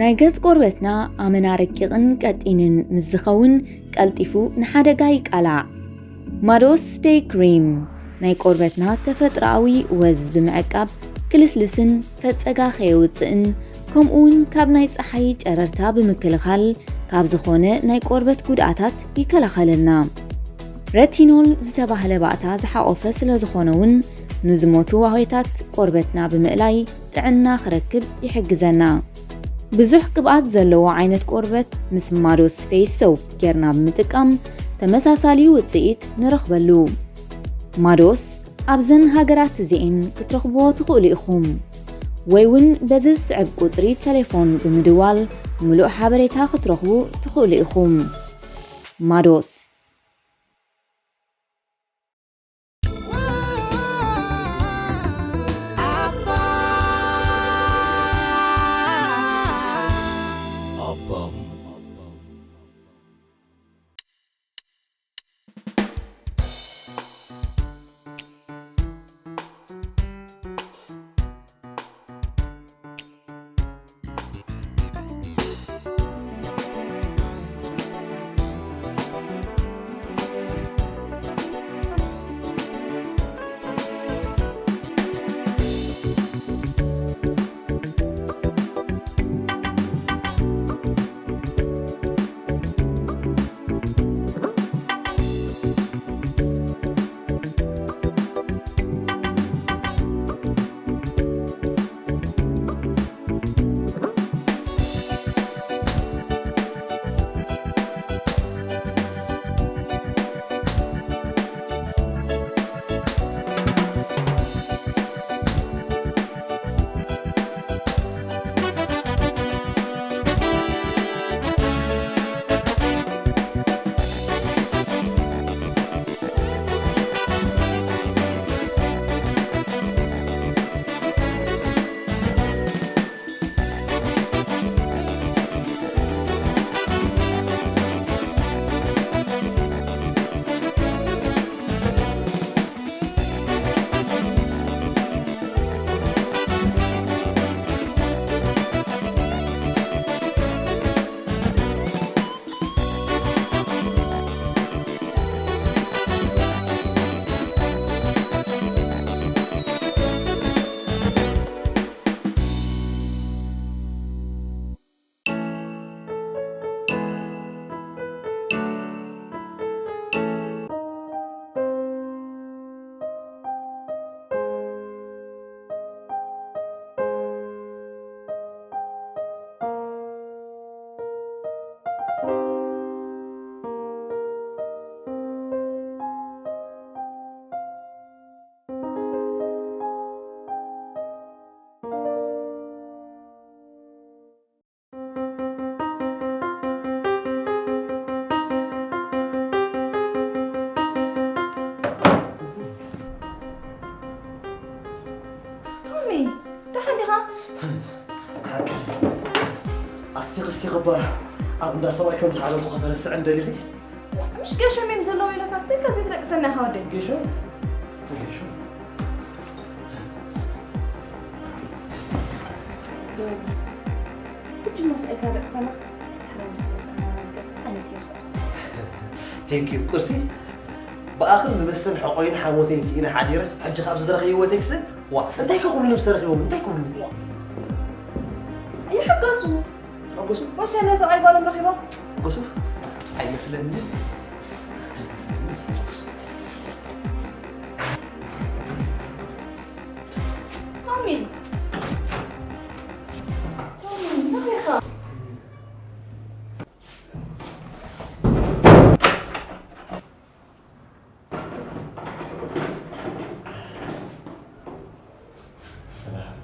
ናይ ገጽ ቆርበትና ኣመና ረቂቕን ቀጢንን ምስ ዝኸውን ቀልጢፉ ንሓደጋ ይቃላዕ። ማዶስ ደይ ክሪም ናይ ቆርበትና ተፈጥሮኣዊ ወዝ ብምዕቃብ ክልስልስን ፈጸጋ ከየውጽእን ከምኡውን ካብ ናይ ጸሓይ ጨረርታ ብምክልኻል ካብ ዝኾነ ናይ ቆርበት ጉድኣታት ይከላኸለልና። ረቲኖል ዝተባህለ ባእታ ዝሓቖፈ ስለ ዝኾነ እውን ንዝሞቱ ዋህዮታት ቆርበትና ብምእላይ ጥዕና ክረክብ ይሕግዘና። ብዙሕ ቅብኣት ዘለዎ ዓይነት ቆርበት ምስ ማዶስ ፌስ ሶፕ ጌርና ብምጥቃም ተመሳሳሊ ውጽኢት ንረኽበሉ። ማዶስ ኣብዘን ሃገራት እዚኤን ክትረኽብዎ ትኽእሉ ኢኹም። ወይ እውን በዚ ዝስዕብ ቁጽሪ ቴሌፎን ብምድዋል ምሉእ ሓበሬታ ክትረኽቡ ትኽእሉ ኢኹም። ማዶስ። ቶሚ፣ ደሓን ዲኻ? ሓቂ። ኣስቲኽ፣ ኣስቲኽ እባ ኣብ እንዳ ሰብኣይ ከም ዝሓለፉ ከተረስዕን ደሊኺ? ምሽ ገሾም እዮም ዘለዉ ኢለካ፣ ስልካ ዘይትደቅሰና ኢኻ ወደይ። ገሾም? ገሾም? ግዲ መስቀልካ ደቅሰና፣ ድሕሪ ምስ ደቅሰና ነገር ኣነትየ ክቕርስ። Thank you። ቁርሲ ብኣኽን ብመስተን ሕቆይን ሓሞተይን ስኢነ ሓዲረስ፣ ሕጂ ካብ ዝደረኸ ህይወተይ ክስእ፣ ዋ፣ እንታይ ከ ኩሉ ነብሰ ረኺቦም፣ እንታይ ከ ኩሉ? ይሕገሱ። ሕገሱ? ወሸለ ሰብኣይ ጓሎም ረኺቦም። ሕገሱ? ኣይመስለንን። ኣይመስለንን። ማሚ። ማሚ፣ እንታይ ኢኻ? ሰላም።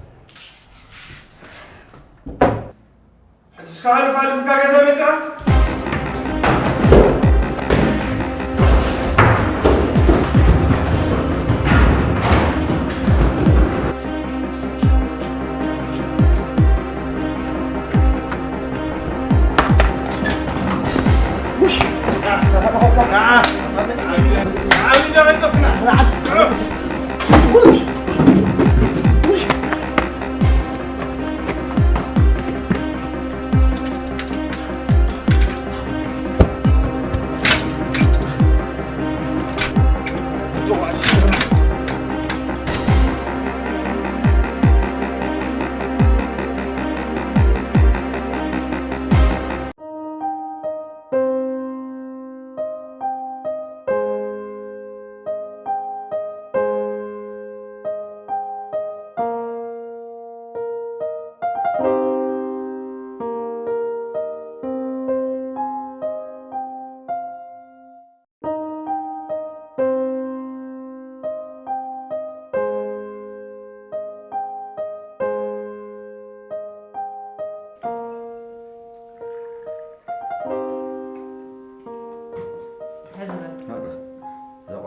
ሕጂ እስከ ሓልፍ ሓልፍ እካ ገዛ መጺኣ።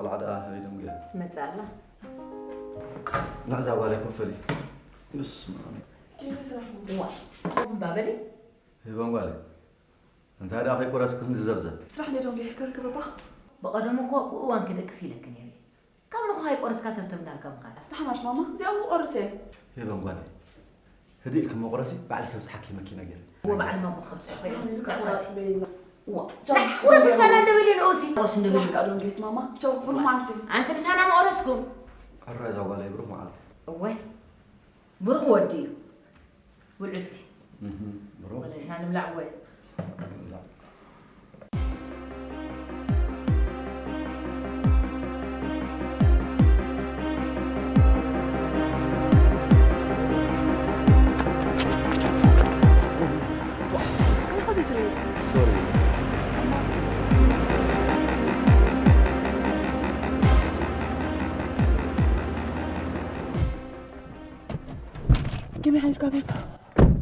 ባዕዳ ሪዶም ገይሩ። ትመጽእ ኣላ። ናዕዛ ጓል ኣይኮፈል እዩ። በስመ ኣብ። ዋ፣ እምባ በሊ። ህበን ጓል። እንታይ ደኣ ከይቆረስኩ ክንዲ ዘብዘብ። ስራሕ ዶ ዶንጌ ከርክብ እባ? ብቐደሙ እኮ ብእዋን ክደቅስ ኢለኪ ነይረ። ካብ ንኹ ከይቆረስካ ተብተብ እንዳልካ ምኻዳ። ደሓናት ማማ፣ እዚኣ እኮ ቆርስ እየ። ህበን ጓል። ህድእ ኢልኪ መቑረሲ ባዕሊ ከብጽሓኪ መኪና ገይረ። እወ፣ ባዕሊ ማማ ከብጽሖ እየ። ኣይ፣ ከብጽሓ። ቁረስ በይና። እወ። ቻው። ናይ ቁረስ ምሳና እንደበለ ንኡሲ። ቁረስ እንደበለ። ስራሕ ዶ ዶንጌት ማማ። ቻው፣ ብሩኽ መዓልቲ። ኣንቲ ምሳና መቑረስኩም። ሕራይ እዛ ጓለይ ብሩኽ መዓልቲ። እወ። ብሩኽ ወዲ እዩ። ብልዑ እስኪ። እህ፣ ብሩኽ። ወለ ንሕና ንብላዕ እወ። ንብላዕ። እንታይ ኢኻ ዘይትርእዮ? ሶሪ። ከመይ ሓሊፍካ ቤት?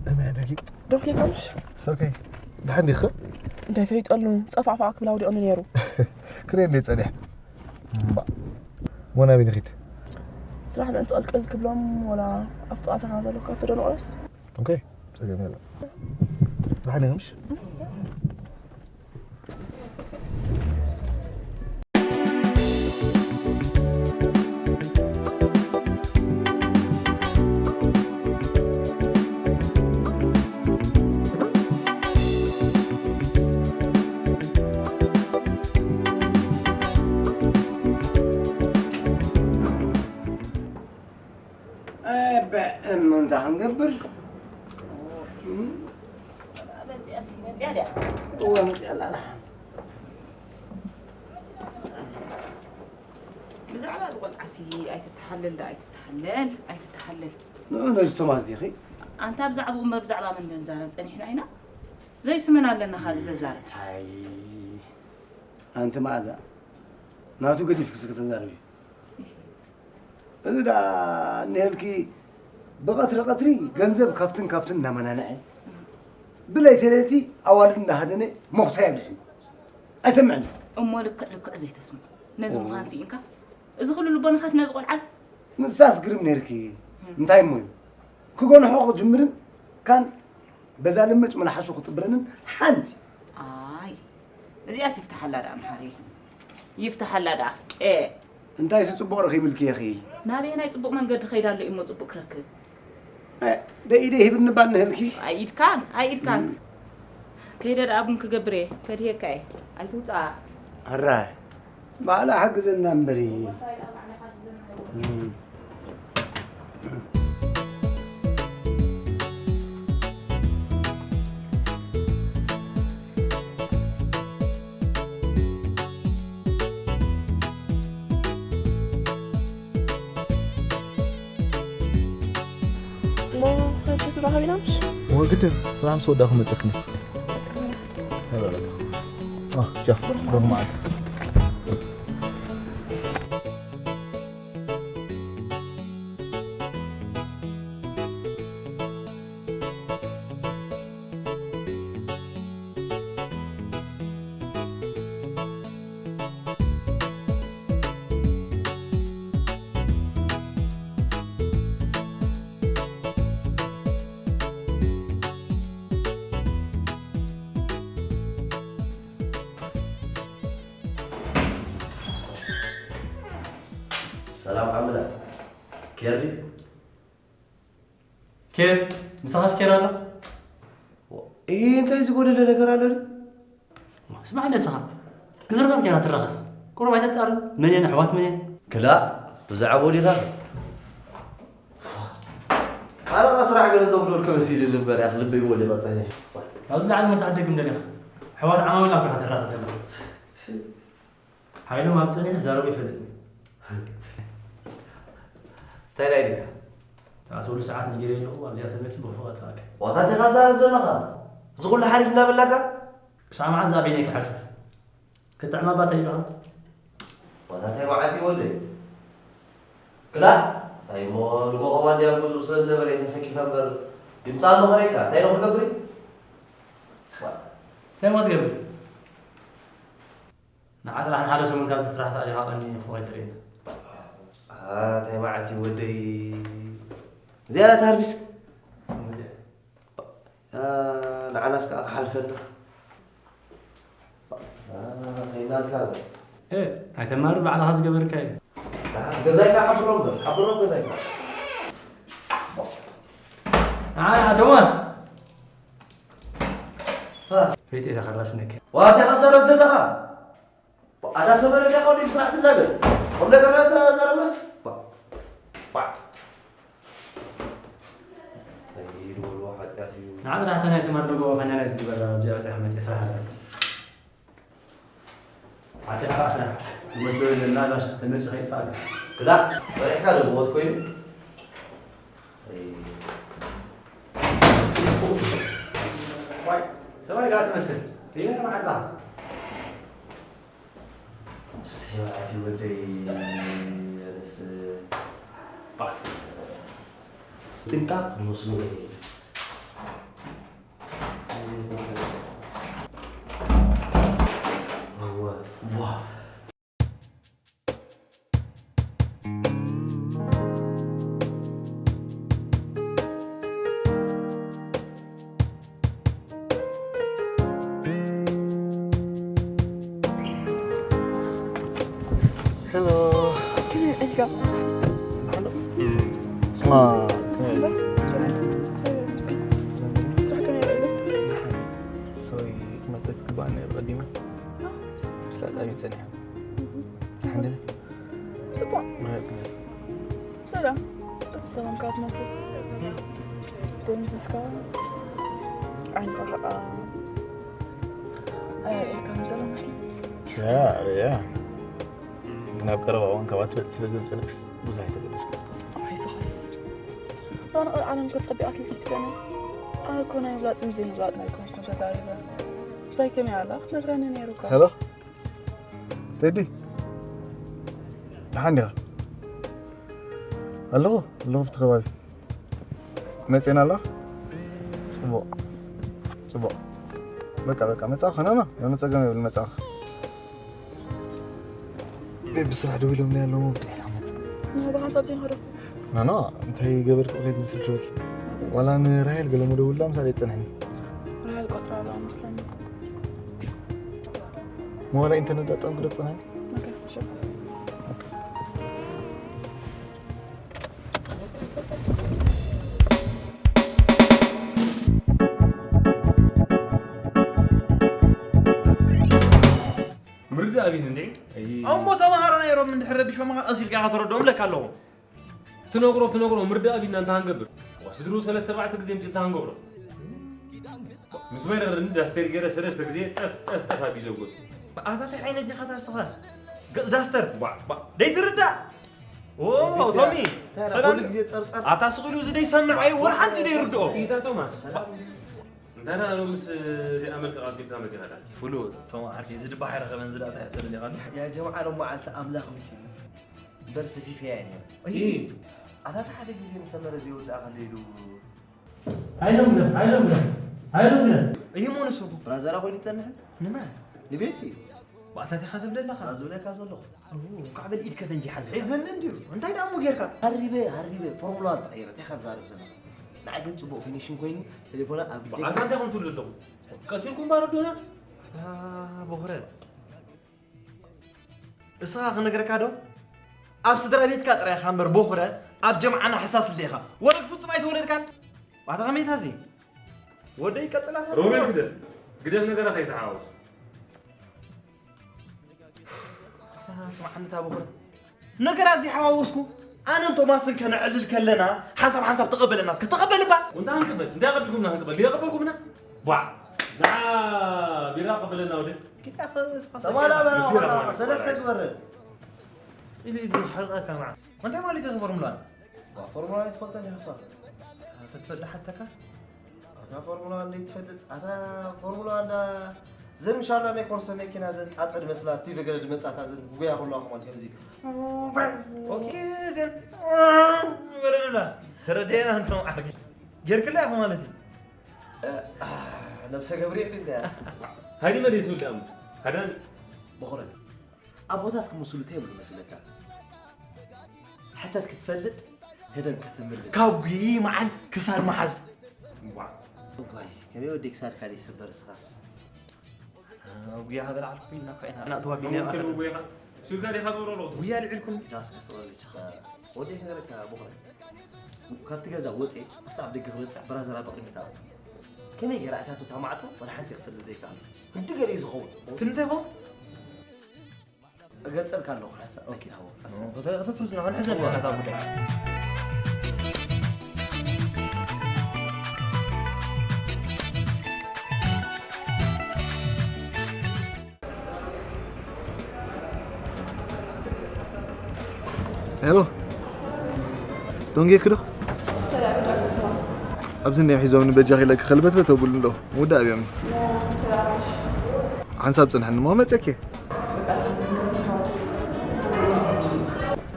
ከመይ ሓሊፍካ? ዶንኪ ከምሽ? It's okay. ደሓን ዲኺ? እንታይ ፈይጠሉ? ጸፋዕፋዕ ክብል ኣውዲቑኒ ነይሩ። ክርእየኒ ጸኒሐ። እምባ። ሞና ኣበይ ንኺድ? ስራሕ ምእንቲ ቅልቅል ክብሎም ወላ ኣብ ጥቓ ስራሕና ዘሎ ካፈ ዶ ንቑረስ? ኦኬ፣ ጸገም የለን። ደሓን ኢኺ ምሽ? እበ፣ እሞ እንታይ ክንገብር? መጺኣሲ፣ መጺኣ ድያ? እወ፣ መጺኣ ኣላ። ብዛዕባ እዚ ቆልዓሲ ኣይትተሓለል ዳ፣ ኣይትተሓለል፣ ኣይትተሓለል። ንዑ ነዚ ቶማስ ዲኺ? ኣንታ ብዛዕባኡ እምበር ብዛዕባ መን ዶ ንዛረብ ጸኒሕና ኢና? ዘይስመን ኣለና ካልእ ዘዛርብ። ኣይ፣ ኣንቲ መኣዛ፣ ናቱ ገዲፍክሲ ከተዛርቢ። እዚ ደኣ እኒሀልኪ ብቐትሪ ቀትሪ ገንዘብ ካብትን ካብትን እናመናንዐ፣ ብለይቲ ለይቲ ኣዋልድ እንዳሃደነ ሞኽታ የብልዕን። ኣይሰምዕን። እሞ ልክዕ ልክዕ ዘይተስምዖ። ነዚ ኦ። ምዃን ስኢንካ? እዚ ኩሉ ልቦናኻስ ነዚ ቆልዓስ? ንሳስ ግርም ነይርኪ። እም። እንታይ እሞ እዩ? ክጎንሖ ክጅምርን ካን በዛ ልምጭ መልሓሹ ክጥብረንን ሓንቲ። ኣይ፣ እዚኣስ ይፍትሓላ ደኣ መሓሪ። ይፍትሓላ ደኣ። ኤ። እንታይሲ ጽቡቕ ረኺብልኪ ኢኺ? ናበየናይ ጽቡቕ መንገዲ ከይዳ ኣሎ እሞ ጽቡቕ ክረክብ? እ፣ ደኢደ ሂብኒ ባል ንህልኪ? ኣይኢድካን፣ ኣይኢድካን። እም። ከይደ ደኣ ቡን ክገብር እየ። ከድህየካ እየ። ኣይትውጻእ። ኣራይ። ባዕላ ሓግዘና እምበሪ። እም። እሞ፣ ሕጂ ትራኸቢና ምሽ? እወ፣ ግድን። ስራሕ ምስ ወዳእኩ መጸክኒ። ቻው፣ ብሩኽ መዓልቲ። ሰላም ዓምና። ኬር ድዩ? ኬር፣ ምሳኻስ ኬር ኣሎ? እ፣ እንታይ ዝጎደለ ነገር ኣሎ ድዩ? ስማዕ ንስኻ፣ ንዝረኸብካያ ትራኸስ። ቁሩብ ኣይተጻርን? መን እየን ኣሕዋት መን እየን? ክላእ፣ ብዛዕባኡ ዲኻ? ኣረ፣ ስራሕ ገለ ዘጉደልኩ መሲሉኒ እምበር፣ ያኽ ልበይ ወሊቐ ጸኒሐ። ኣብዚ ላዕሊ መን ትዓደግም ደሊኻ? ኣሕዋት ዓማዊል ኣብ ዲኻ ትራኸስ ዘለኻ? ሓይሎም ኣብ ጸኒሑ ዝዛረቦ ይፈልጥ። እንታይ ናይ ድካ? ትኣትወሉ ሰዓት ነጊረ ኣለኹ፣ ኣብዚኣ ሰበይቲ ብኽፉእ ኣጥፍኣካ። ዋታ ዲኻ ትዛረብ ዘለኻ? እዚ ኩሉ ሓሪፍ እናበላካ? ክሳዕ መዓዝ ኣበይነይ ክሓልፍ? ክትጥዕም ኣባ እንታይ ኢሉኻ? ዋታ እንታይ መዓት እዩ ወደይ? ክላ፣ እንታይ እሞ ንጎ ኸማን ድያ ብዙ ሰብ ነበረ ተሰኪፈ እምበር፣ ይምጻእ ኣሎ ኸሬካ፣ እንታይ ነው ክገብር? እንታይ ሞ ትገብር? ንዓ ጥራሕ ንሓደ ሰሙን ካብዚ ስራሕ ተኣሊኻ ቀኒ ክፉ ከይተርእየና። ኣታ መዓት እዩ ወደይ። እዚኣ ናታ ሃርዲስክ? ንዓናስ ከዓ ክሓልፈልና። ከይናልካ። ኣይተማሪ ባዕልኻ ዝገበርካ እዩ። ገዛይካ ሓብሮም በል፣ ሓብሮም ገዛይካ። ኣይ ኣቶማስ። ፈይተ ኢለ ከራስነከ። ዋታ ከዛረብ ዘለኻ? ኣታ ሰበረ ዲያ ቆዲ ብስራሕ ትላገጽ። ቁም ነገር ተዛረብናስ። ባ ባ። ኣይድ ወልዋ ሓጢኣት እዩ። ንዓት ዳሕተ ናይ ተማሪ ደጎ ከኛ ናይ ዝግበር ብዚኣ ጽሕ መጽ ስራሕ ኣለ። ዓሴ ሓራ ስራሕ። መስሎ የለና ባሽ ተመጽ ከይፋቅ። ክላ በሪሕካ ዶ ሞት ኮይኑ። ሰማይ ጋር ትመስል። ይሄ ማዕዳ። ስያቲ ወደይ። ያለስ ጥንቃ መስሎ። ዋ ዋ። Hello. Come here, let's go. Hello. Ah, come here. Sorry, መጠጥ ግባን ቀዲማ ስላጣ ቢጸኒያ። ሓንደ ጽቡቕ። ሰላም። ሰላም ካብ ትመስል። ደምስስካ ዓይንካ ከዓ ኣየርእየካን ዘሎ መስለኒ። ያ፣ ያ። ግን ኣብ ቀረባ እዋን ካብኣ ትበልጽ ስለ ዘምጸልክስ ብዙሕ ኣይተገደስካ። ኣይዞኻስ። ኣነ ቀልዓለም እኮ ጸቢቓ ኣትሌት ትኮነ። ኣነ እኮ ናይ ምብላጽን ዘይምብላጽን ኣይኮንኩን ተዛሪበ። ብሳይ ከመይ ኣላ ክትነግረኒ ነይሩካ። ሄሎ። ቴዲ፣ ደሓን ዲኻ? ኣለኹ፣ ኣለኹ ኣብቲ ከባቢ። መጺእና ኣለኻ? ጽቡቕ፣ ጽቡቕ። በቃ፣ በቃ፣ መጻእኹ፣ ኖ፣ ኖ፣ ምንም ጸገም የብሉን፣ መጻእኹ። ቤቢ፣ ስራሕ ደው ኢሎምለይ ኣለዉ፣ መጺእና መጽእ። ኖ፣ ብሓንሳብ ዘይንኸዶ። ኖ፣ ኖ፣ እንታይ ገበርኩ ከይድ ንስድረኪ? ዋላ ንራሄል ገለ መደውላ ምሳሌ ይጸንሕኒ። ራሄል ቆጽራ ኣለዋ መስለኒ። መዋላ ኢንተርነት ዳጣም ክደ ጸንሕኒ? ኦኬ፣ ሹር። ምርዳእ ቢን እንዴ? እሞ ተማሃሮ ነይሮም እንድሕር ረቢሾምኻ ቀስ ኢልካ ኢኻ ተረድኦም ለካ ኣለዎም። ትነግሮ ትነግሮ ምርዳእ ቢና እንታይ ክንገብር? ዋ ስድሩ ሰለስተ ኣርባዕተ ግዜ ምጭልታ ክንገብሮ። ምስ መረርኒ ዳስቴር ገይረ ሰለስተ ግዜ ጠፍ ጠፍ ጠፍ ኣቢለ ጎስ። ኣታ እንታይ ዓይነት ዲኻ ታስኻ? ገጽ ዳስተር? ባ ባ። ደይትርዳእ? ኦ ቶሚ፣ ሰላም። ኩሉ ግዜ ጸርጸር። ኣታ ስቕ ኢሉ እዚ ደይሰምዕ ኣይ ወላ ሓንቲ ደይርድኦ። ኢታ ቶማስ። ሰላም። እንታይ ደኣ ሎምስ ደኣ መልክዕ ኣቢልካ መጺኻ ደኣ? ፍሉጥ፣ ቶም ዓርኪ፣ እዚ ድባ ሓይረ ከመን ዝዳ እንታይ ትብል ኢኻ? ያ ጀምዓ፣ ሎም መዓልቲ ኣምላኽ መጺእና። እምበር ሰፊፈያ እየ ነይረ። እይ። ኣታ ሓደ ግዜ ንሰመረ ዘይወዳእካ ዶ ኢሉ? ኣይሎም ግዳ፣ ኣይሎም ግዳ፣ ኣይሎም ግዳ። እይ፣ ሞ ንሱ? ብራዘራ ኮይኑ ይጸንሕ? ንመን? ንቤቲ። ባእታቲኻ ትብል ኣለኻ? እዛ ዝብለካ ዘለኹ። እው፣ እንኳዕ በል ኢድከ ፈንጂ ሓዝ። ሒዝኒ እንድዩ። እንታይ ደኣ እሞ ጌርካ? ሃሪበ፣ ሃሪበ፣ ፎርሙላ ተቐይረ፣ እንታይ ኢኻ ትዛረብ ዘለኻ? ንዓይ ግን ጽቡቕ ፊኒሽን ኮይኑ፣ ቴሌፎና ኣብ ኣታ እንታይ ኮን ትብሉ ኣለኹም? ቀሲልኩም ባረዶና? ኣታ ቦኽረ። እስኻ ክነግረካ ዶ? ኣብ ስድራ ቤትካ ጥራይ ኢኻ እምበር ቦኽረ፣ ኣብ ጀምዓና ሕሳስ እንደ ኢኻ። ወለድ ፍጹም ኣይተወለድካን። ኣታ ከመይ ታዚ? ወደይ ቀጽላ። ሮቤል ግደፍ። ግደፍ ነገራት ኣይተሓዋውስ። ኣታ ስምዓኒ እታ ቦኽረ። ነገራት ዘይሓዋወስኩ ኣነን ቶማስን ከነዕልል ከለና ሓንሳብ ሓንሳብ ተቐበለና እስከ ተቐበል እባ። እንታይ ክንቅበል? እንታይ ኣቐቢልኩምና ክንቅበል? ድዩ ኣቐበልኩምና? ቧዕ! ንዓ ቢራ ቀበለና ወደ። ኪዳ ኸ-፣ እስኻ ተማላ በላ ምስ ቢራ ወጣ፣ ማለት ሰለስተ ይባላል። ግበረን። ኢሉ እዩ ዝሓርቐካ መዓ። እንታይ ማለት እዩ ፎርሙላ? ዋ፣ ፎርሙላ ኣይትፈልጠን ኢኻ እሳ። ተትፈልጥ ሓተካ? ኣታ ፎርሙላ እንዴት ትፈልጥ? ኣታ ፎርሙላ እንዳ ዘን ምሻላ ናይ ኮርሰ መኪና ዘን ጻጸድ መስላ ቲቪ ገለ ድመጻታ ዘን ጉያ ከሎ ኣኹማን ከምዚ። ኦኬ፣ ዘን በረዱላ። ተረደና እንቶም ዓርኪ። ጌርክላ ኢኹ ማለት እዩ። እ፣ ኣ፣ ነብሰ ገብርኤል እንድያ። ሃኒ መን እዩ ትብል ደኣ? ሃዳን? በኹረ። ኣቦታት ክምስሉ እንታይ ይብሉ መስለካ? ሕተት ክትፈልጥ ህደም ከተምልጥ። ካብ ጉይ መዓል ክሳድ መሓዝ። ዋይ፣ ከመይ ወዲ ክሳድካ ይስበር እስኻስ? ጉያ ሃበል ዓልኩ ኢና ኮይና። እና ተዋቢና። ጉያ ልዕልኩም። ጃስ ከስበልች። ወዲ ነገረካ ብኹረ። ካብቲ ገዛ ወፂ ኣብቲ ኣብ ደገ ክበፅሕ ብራዘራ ብቕድሚት ኣሉ። ከመይ ገይራ እታቱ ታማዕፆ ወላ ሓንቲ ክፈልጥ ዘይከኣል? ክንዲ ገለ እዩ ዝኸውን። ክንዲ ሞ? እገልጸልካ ኣለኹ ሓሳብ። ኦኬ። ኣይትሃወኽ፣ ቀስ በል። ከተፍርስ ነው፣ ሕዘን እዋ። ናታ ጉዳይ። ሄሎ፣ ዶንጌ ክዶ? ኣብዚ እኒኦ ሒዞምኒ በጃኺ ኢለ ክኸልበት በተብሉ ኣለኹ። ምውዳእ ኣብዮምኒ። ሓንሳብ ጽንሐኒ እሞ መጸኪ።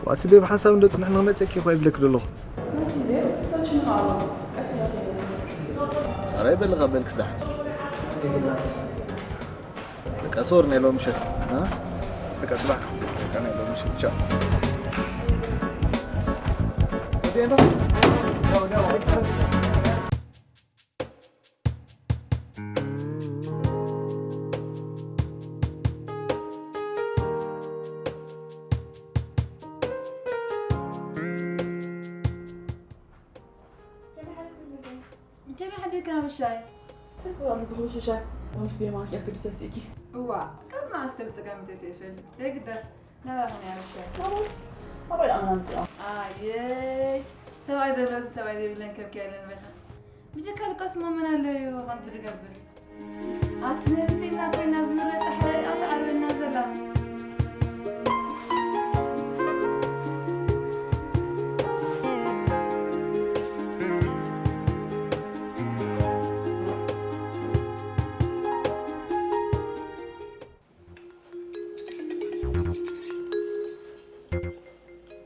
ዋቲ ቤብ ሓንሳብ እንዶ ጽንሐኒ ክመጸኪ እኮ ይብለኪ ዘለኹ። ኣረ ይበልኻ በልክስ ደሓን። በቃ ሶሪ ናይ ሎሚ ምሸት፣ እ? በቃ ጽባሕ ክንሰተካ ናይ ሎሚ ምሸት። ቻው። ከመይ ሓደርክና ብሻይ? እስኪ ኣብዚ ዝኹን ሽሻይ ምስ ቤማ ኬፍ ክድሰስ ኢኪ። እዋ፣ ካብ መዓስ ከም ጸጋሚ ተሰይፈልጥ? ዘይግዳስ፣ ናባኻ ናይ ብሻይ። ናባይ? ናባይ ኣምና ምጽኣ። ኣየይ፣ ሰብኣይ ዘለዎን ሰብኣይ ዘይብለን ከብኪ ኣለንበኻ። ብጀካ ልቃስ ማመን ኣለዩ ከምዚ ዝገብር። ኣቲ ነዚ ዜና ኮይና ብምረጻ ሓዳሪኣ ትዓርበና ዘላ።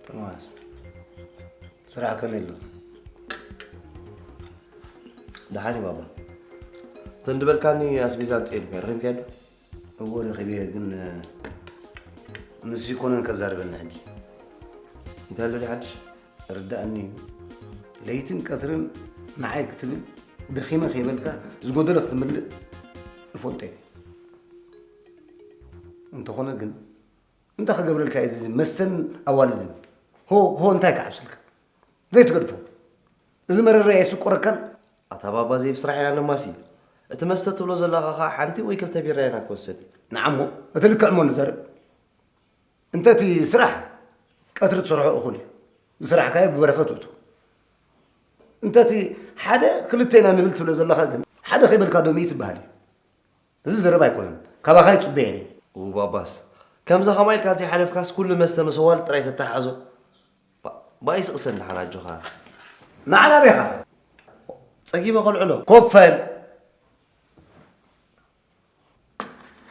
ጥንዋስ፣ ስራሕ ከመይ ኣሎ? ደሓን እዩ ባባ። እተን ዝበልካኒ ኣስቤዛ ኣምፅኤልካ፣ ረኺብካዮ ዶ? እዎ ረኺበዮ፣ ግን ንሱ ይኮነን ከዛርበኒ ሕጂ። እንታይ ኣሎ ድዩ ሓድሽ? ርዳእኒ እዩ። ለይትን ቀትርን ንዓይ ክትብል ደኺመ ከይበልካ ዝጎደለ ክትምልእ እፈልጦ እየ። እንተኾነ ግን እንታይ ክገብረልካ እዩ እዚ መስተን ኣዋልድን? ሆ፣ ሆ፣ እንታይ ክዓብሰልካ? ዘይትገድፎ። እዚ መረረ ኣይስቆረካን? ኣታ ባባ፣ ዘይብስራሕ ኢና ነማሲ። እቲ መስተ ትብሎ ዘለኻ ኸዓ ሓንቲ ወይ ክልተ ቢራ ኢና ክንወስድ። ንዓሞ፣ እቲ ልክዕ እሞ ንዛረብ። እንተ እቲ ስራሕ ቀትሪ ትሰርሖ እኹል እዩ። ዝሰራሕካዮ ብበረኸት ውእቱ። እንተ እቲ ሓደ ክልተ ኢና ንብል ትብሎ ዘለኻ ግን፣ ሓደ ከይበልካ ዶ ምእቲ ይበሃል እዩ። እዚ ዘረባ ኣይኮነን። ካባኻ ይጽበዮ እየ። ው ባባስ፣ ከምዛ ኸማይ ኢልካ ዘይሓለፍካስ ኩሉ መስተ ምስ ኣዋልድ ጥራይ ተተሓሓዞ። ባ-፣ ባይ ስቕሰን ደሓን ኣጆኻ። ንዓ ናበይ ኢኻ? ጸጊበ ከልዕሎ። ኮፍ በል።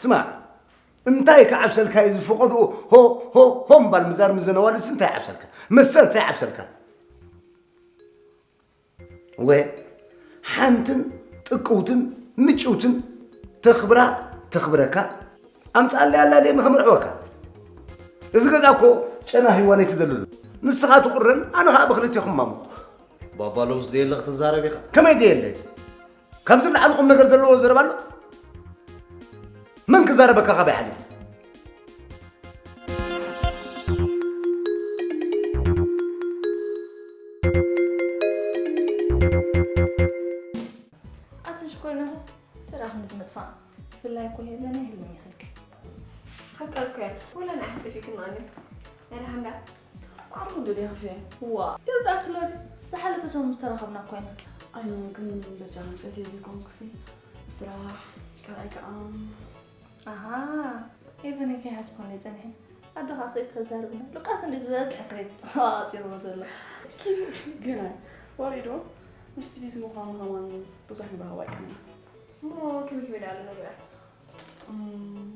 ስማዕ፣ እንታይ ክዓብሰልካ እዩ ዝፈቐድኡ ሆ፣ ሆ፣ ሆ ምባል ምዛር ምስ ዘን ኣዋልድስ እንታይ ይዓብሰልካ? መስተ እንታይ ይዓብሰልካ? ወ፣ ሓንትን ጥቅውትን ምጭውትን ተኽብራ ተኽብረካ ኣምፅኣለይ ኣላልየ ንኸመርዕወካ። እዚ ገዛ እኮ ጨና ህይዋን ኣይትደልሉ። ንስኻ ትቑረን፣ ኣነ ኸዓ ብኽልቴኹም ማሙቕ። ባባ ሎምስ ዘየለ ክትዛረብ ኢኻ። ከመይ ዘየለ? ካብዚ ንላዕሊ ቁም ነገር ዘለዎ ዘረባ ኣሎ? መን ክዛረበካ ካባይ ሓሊፉ? ኣትን ሽኮሪናታት ተራኽኒ ዝመጥፋእ ብፍላይ እኮ ሄለን ኣይህልም ይኽልክ። ሓቃ እኮ እያ። ወላ ንዓይ ሓጢፊክና ኣነ። ናይ ደሓን ደኣ? ዓርኹ እንዶ ደይኽፍየ። ዋ፣ ይርዳእኪ ሎሪ። ዝሓለፈ ሰሙን ምስ ተራኸብና እኮ ኢና። ኣይ ኖ፣ ግን በጃ መንፈስ እየ ዘይኮንኩሲ። ስራሕ፣ ካልኣይ ከኣ። ኣሃ፣ ኤቨን ከይሓዝኩ እንደ ጸኒሐ። ኣዶኻ ስኢት ከዛርብና። ሉቃስ እንደ ዝበዝሕ ክሬት ኣጺርዎ ዘሎ። ግን ወሪዶ ምስቲ ቢዚ ምዃኑ ከማን ብዙሕ ንራኸብ ኣይኮነን። እሞ ከመይ ከመይ ደኣ ኣሎ ነገራት? እም፣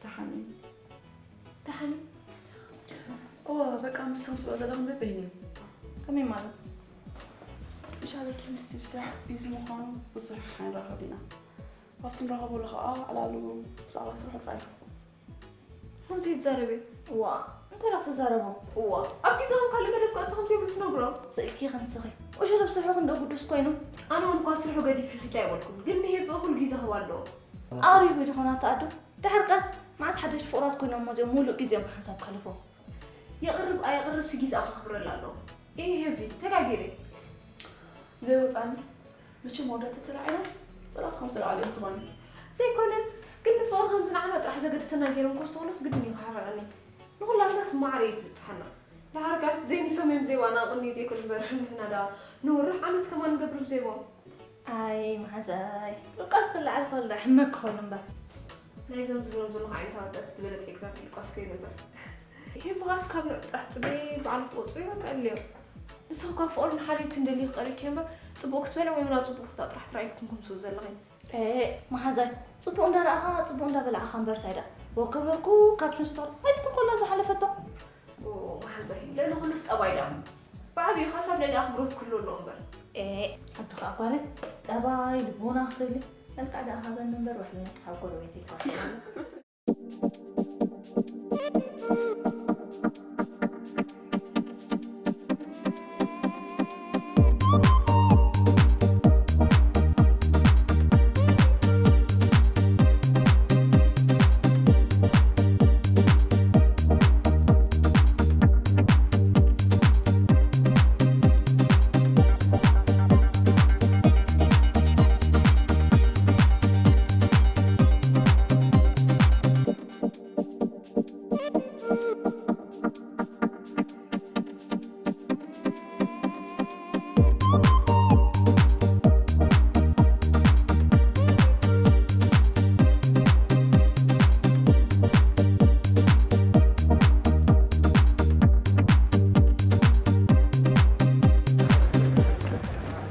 ተሓኒ። ተሓኒ? እወ፣ በቃ፣ ንስኹም ትብሎ ዘለኹም በበይኑ እዩ። ከመይ ማለት? ምሽ ኣለኪ፣ ምስቲ ብስራሕ ቢዚ ምዃኑ ብዙሕ ኣይንራኸብ ኢና። ኣብቲ ንራኸበሉ ኸዓ ዕላሉ ብዛዕባ ስርሑ ጥራይ እዩ። ከምዚ ይዛረብ እዩ። ዋ፣ እንታይ ደኣ ትዛረቦ? እዋ፣ ኣብ ግዜኦም ካልእ መደብ ከእቱ ከም ዘይብሉ ትነግሮም። ስእልኪ ክንስኺ። ቁሸት ኣብ ስርሑ ክንዶ ግዱስ ኮይኑ? ኣነ እውን እኳ ስርሑ ገዲፉ ይኺድ ኣይበልኩን፣ ግን ንሄቪ እኹል ግዜ ክህባ ኣለዎ። ኣሪቡ ይኾን ኣታ ኣዱ? ድሕር ቀስ፣ መዓስ ሓደሽቲ ፍቑራት ኮይኖም መጺኦም ሙሉእ ግዜኦም ብሓንሳብ ከሕልፉ? የቕርብ ኣየቕርብሲ ግዜኣ ከኽብረላ ኣለዎ። እይ ሄቪ፣ ተጋጊረ። ዘይወጻኒ። መቸም ኣወዳት ተተላዒሎም፣ ጽላእቲ ከም ዝለዓሉ እዮም ዝባኒ። ዘይኮነ፣ ግን ንፍቕሪ ከም ዝነዓና ጥራሕ ዘገድሰና ገይሮም ከስተውዕሉስ ግድን እዩ ክሓርቐኒ። ንኹላትናስ ማዕረ እዩ ዝብጽሓና። ደሓር ከኣስ ዘይንሶም እዮም ዘይዋና ቅንዩ ዘይኮነ እምበር፣ ንሕና ደኣ ንወርሕ ዓመት ከማን ንገብር ብዘይቦም። ኣይ መሓዛይ፣ ሉቃስ ክለዓል ከሎ ሕመቅ ክኸውን እምበር። ናይዞም ዝብሎም ዘለኹ ዓይነት ኣወዳት ዝበለጸ ኤግዛምፕል ሉቃስ ኮይኑ እምበር። ይሄ ብኻስ ካብ ንዑ ጥራሕ ጽበይ በዓሉ ክትወጽኡ ይረትዐሉ እዮም። ንስኺ እኳ ፍቕሪ ንሓልዮት እንደልዩ ክቐርብኪ እምበር፣ ጽቡቕ ክትበልዒ ወይ እውን ኣብ ጽቡቕ ቦታ ጥራሕ ትረኣይኩም ከምስኡ ዘለኺ። ኤ፣ መሓዛይ፣ ጽቡቕ እንዳረኣኻ፣ ጽቡቕ እንዳበላዕኻ እምበር ታይ ደኣ። ወከበኩ ካብ ሽንስታል ሃይስኩል ኮላ ዝሓለፈቶ። ኦ፣ መሓዛይ፣ ልዕሊ ኩሉስ ጠባይ ደኣ። ብዓብዩ ካሳብ ልዕሊ ኣኽብሮት ክህሉ ኣለዎ እምበር። ኤ፣ ኣዱ ኸኣ ጓለይ፣ ጠባይ ልቦና ክትብሊ፣ መልክዕ ደኣ ሃበኒ እምበር፣ ውሕሊ ነስሓብ ጎረቤት ይካፈል።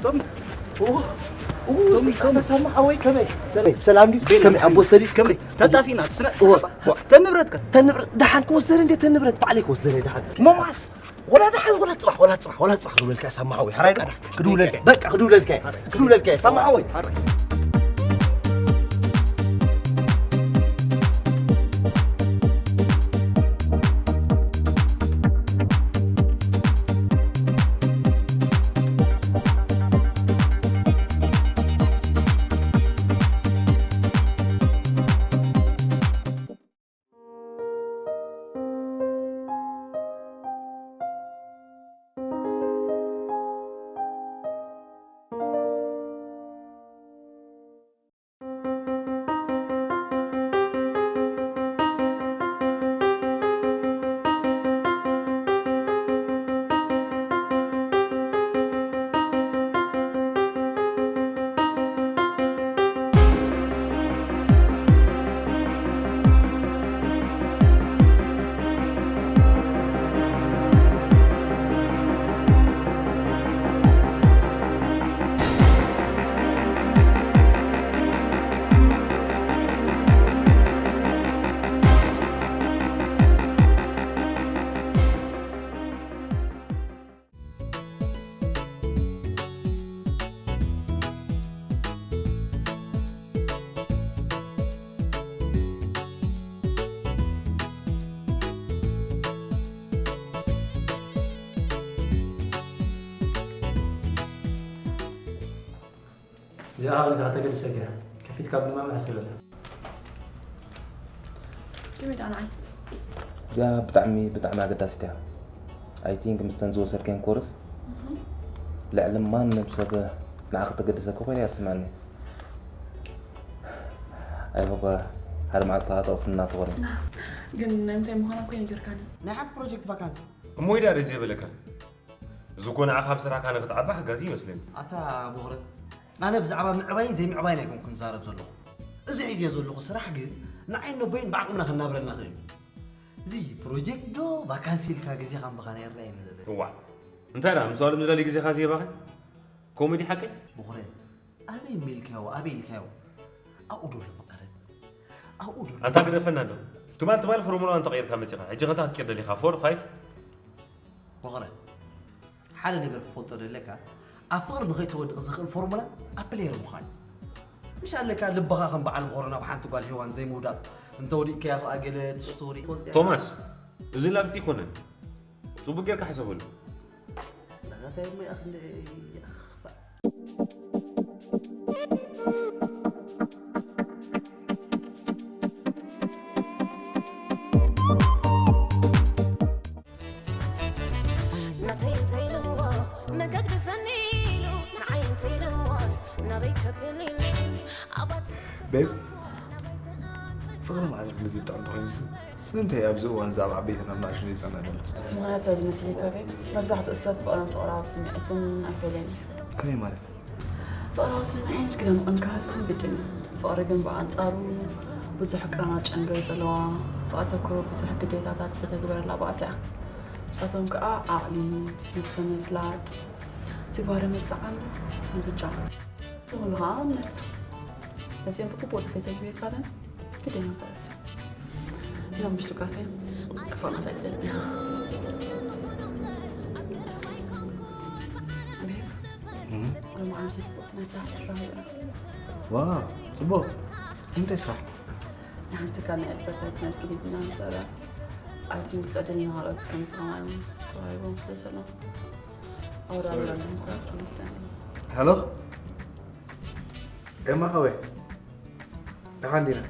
ቶሚ፣ ኦ፣ ኦ፣ ቶሚ፣ ቶሚ። ሳማ ሓወይ ከመይ? ሰላም፣ ሰላም ድዩ? ቤላ፣ ከመይ? ኣቦ ስተዲ? ከመይ? ተጣፊና፣ ስነ-፣ እወ፣ እወ። ተንብረትካ? ተንብረት፣ ደሓን ክወስደኒ እንዴ ተንብረት? ባዕለይ ክወስደኒ ደሓን። ሞማስ፣ ወላ ደሓን፣ ወላ ጽባሕ፣ ወላ ጽባሕ፣ ወላ ጽባሕ ክብለልካ ሳማ ሓወይ። ሓራይ ደኣ፣ ክድውለልካ፣ በቃ ክድውለልካ፣ ክድውለልካ ሳማ ሓወይ። እዚኣ ኣቕሊልካ ከተገድሰካ እያ። ከፊትካ ድማ ምሕስረታ። ከመይ ደኣ ንዓይ? እዚኣ ብጣዕሚ፣ ብጣዕሚ ኣገዳሲት እያ። I think ምስተን ዝወሰድከን ኮርስ እህ። ልዕሊ ማንም ሰብ ንዓኺ ተገድሰኪ ኮይና እያ ትስምዓኒ። I hope ሓደ መዓልቲ ተቕስና ትኾኒ። ግን ናይ ምንታይ ምዃና እኮ ይነገርካኒ። ናይ ሓንቲ ፕሮጀክት ቫካንሲ። እሞ ኢዳ ደስ የበለካ? እዚ እኮ ንዓኻ ኣብ ስራሕካ ንክትዓቢ ሓጋዚ ይመስለኒ። ኣታ ቦኽረ፣ ኣነ ብዛዕባ ምዕባይን ዘይምዕባይን ኣይኮንኩን ዝዛረብ ዘለኹ። እዚ ሒዝዮ ዘለኹ ስራሕ ግን ንዓይን ነቦይን ብዓቕምና ከናብረና ክእል እዩ። እዚ ፕሮጀክት ዶ ቫካንሲ ኢልካ ግዜኻ ምብኻን ኣይረኣየኒ ዘሎ። እዋእ፣ እንታይ ደኣ፣ ምስ ዋሎም ዝደሊ ግዜኻ ዝየባኽን? ኮሜዲ ሓቀይ? ቦኽረ፣ ኣበይ እሞ ኢልካዮ፣ ኣበይ ኢልካዮ? ኣብኡ ዶ ኣሎ መቐረት? ኣብኡ ዶ ኣሎ? ኣንታ ግደፈና እንዶ። ትማል ትማል ፎርሙላዋን ተቐይርካ መጺኻ። ሕጂ ከ እንታይ ክትቅይር ደሊኻ? ፎር፣ ፋይቭ? ቦኽረ፣ ሓደ ነገር ክትፈልጦ ደለካ፣ ኣብ ፍቕሪ ንኸይትወድቕ ዝኽእል ፎርሙላ ኣብ ፕሌየር ምዃን እዩ። ምሽ ኣለካ ልብኻ ከም በዓል ቦኽረ ናብ ሓንቲ ጓል ሄዋን ዘይምውዳቕ፣ እንተ ወዲእካያ ኸዓ ገለ ትስቶ ወዲእካ። ቶማስ፣ እዚ ላግጺ ኣይኮነን። ጽቡቕ ጌርካ ሕሰበሉ። ናታታይ እሞ ይኣኽ እንደ ይኣኽ። ናተይ እንተይልዎ መገግድፈኒ ኢሉ ንዓይ እንተይልዎስ ናበይ ከብል ኢሉ ኣባት ቤብ ፍቕሪ ማለት ምዝጣም እንተኾይኑስ ስለምንታይ ኣብዚ እዋን እዚ ኣብ ዓበይትን ኣብ ንኣሽቱን ይጸንዕ ዘሎ? እቲ ምኽንያት እንታይ ዝመስል ይከበ? መብዛሕትኡ ሰብ ፍቕርን ፍቕራዊ ስምዒትን ኣይፈልዮን እዩ። ከመይ ማለት? ፍቕራዊ ስምዒት ክደምቕን ክሃስን ግድን እዩ። ፍቕሪ ግን ብኣንጻሩ ብዙሕ ቅራና ጨንገር ዘለዋ፣ ብኣተኩሮ ብዙሕ ግዴታታት ዝተተግበረላ ባእታ እያ። ንሳቶም ከኣ ዓቕሊ፣ ነብሰ ምፍላጥ፣ ትግባረ ምጽዓን፣ ምብጃ። ንኹሉ ከኣ እምነት። ነዚኦም ብግቡእ ተዘይተግቢርካለን ግድን እምበኣስ። ኢሎም ምሽ ሉቃሰይ ክፋላት ኣይትደልብያ። ቤብ፣ ሎማዓንቲ ጽቡቕቲ ናይ ስራሕ ዕድል ረኺበ። ዋው ጽቡቕ። እንታይ ስራሕ? ንሓንቲ ትካል ናይ ኣድቨርታይዝመንት ክሊፕ ኢና ንሰርሕ። ኣብቲ ምርጫ ደለና ካልኦት ከም ዝሰማዕናዮም ተዋሂቦም ስለ ዘለዉ ኣወዳድባ ኣለና። ኮስት መስለኒ። ሄሎ ኤማ ሓወይ፣ ደሓን ዲና?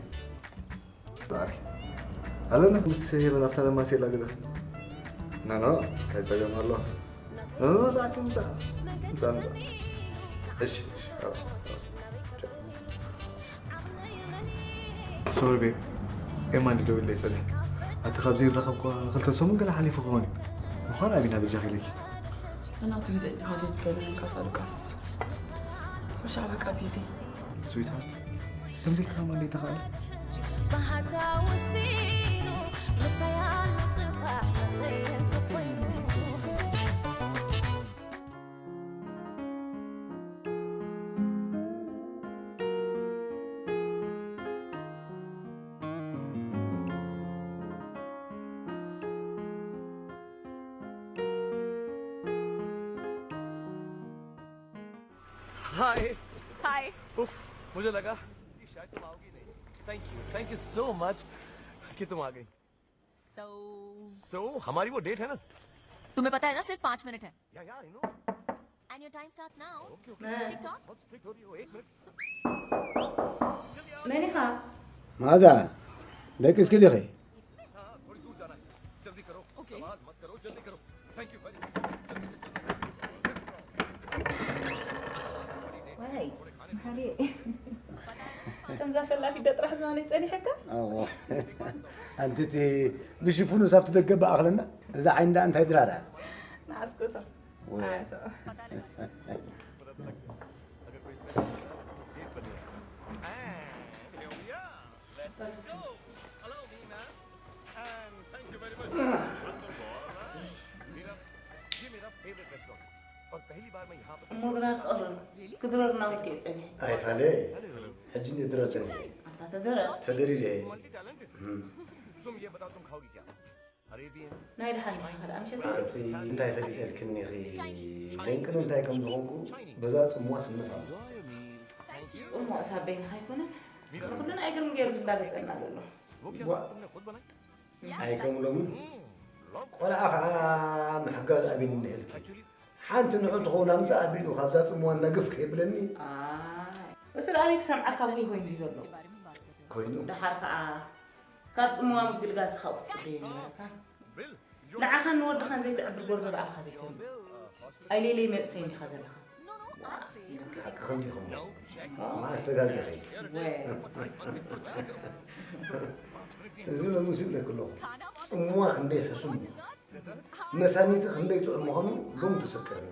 ኦኬ ኣለና ምስ ሄቨን ኣብታ ለማሴላ ገዛ። ኖ ኖ እንታይ ጸገም ኣለዋ? ኖ ኖ ኖ ዛኪ ምጻ ምጻ ምጻ። እሺ እሺ። ሶሪ ቤብ ኤማ እንዲ ደው ኢለይ ጸኒሐ። ኣቲ ካብ ዘይራኸብኳ ክልተ ሰሙን ገለ ሓሊፉ ክኾን እዩ። ምዃን ኣቢና በጃኺ ኢለኪ። እናቱ ግዜ ኢኻ ዘይትገለኒ ካታ ሉቃስ። ብሻዕ በቃ ቢዚ። ስዊትሃርት ከምዚ ኢልካ ከማን ዘይተኻእለ። ብሃታ ወሲኑ ምሳያ ንጽባሕ ናተይ እንተኾይኑ हाय। हाय। उफ, मुझे लगा कि शायद तुम आओगी नहीं। Thank you, thank you so much कि तुम आ गई। तो So हमारी वो डेट है ना? तुम्हें पता है ना, सिर्फ पाँच मिनट है। या या I know. And your time start now. Okay okay. TikTok। बहुत स्ट्रिक्ट हो रही हो, एक मिनट। መን ኢኻ? መኣዛ ደቂ እስኪ ዲኺ? हाँ, थोड़ी दूर जाना है। जल्दी करो। ओके। आवाज मत करो, जल्दी करो। Thank you very much। ዋይ መሓሪ ከምዛ ሰላፊት ዶ ጥራሕ ዝማነይ ጸኒሐካ? ኣዎ። ኣንቲ እቲ ብሽፉኑ ሳብቲ ደገ በኣኽለና እዛ ዓይኒ ደኣ እንታይ ድራራ? ንዓስኩቶ ወይ። ኣቶ अगर कोई स्पेशल डेट पर नहीं आया। And here we are। Let's go। Allow me, ma'am। And thank you very much। मेरा, ये मेरा फेवरेट रेस्टोरेंट। और पहली बार मैं यहाँ पर እሞ ድራር ቀርብ ክድረርና ውልቀ ጸኒሐ ኣይፋለ ሕጂ እንደ ድረ ጸኒሐ ኣንታ ተደረ ተደሪረ तुम ये बताओ तुम खाओगी क्या? अरेबियन ናይ ደሓን ዲኻ ካልኣ ምሸት ኣንቲ እንታይ ፈሊጠልክኒ ኢኺ ደንቅን እንታይ ከም ዝኾንኩ በዛ ጽምዋ ስንፍ ኣሎ ጽሙቕ ሳበይንኻ ኣይኮነን ንኹሉ ናይ ግርም ገይሩ ዝላገጸልና ዘሎ ኣይከምሎምን ቆልዓ ከዓ ምሕጋዝ ኣቢኒ እንድሕልኪ ሓንቲ ንዑ ትኸውን ኣምፃእ ኣቢሉ ካብዛ ፅምዋ እናግፍ ከየብለኒ እሱ ደኣ ኣበይ ክሰምዓካ ወይ ኮይኑ እዩ ዘሎ ኮይኑ ደሓር ከዓ ካብ ፅምዋ ምግልጋልስ ካብኡ ክትፅበዮ ነበረካ ንዓኻን ንወድኻን ዘይትዕብር ጎርዞ ባዕልኻ ዘይተምፅእ ኣይሌለይ መንእሰይ እንዲኻ ዘለኻ ሓቅኺ እንዲኹም መዓስ ተጋጊኺ እዚ ሎሚ ሲ ብለኪ ኣለኹ ፅምዋ ክንደይ ሕሱም መሳኒቲ ክንደይ ጥዑም ምዃኑ ሎሚ ተሰቂሩ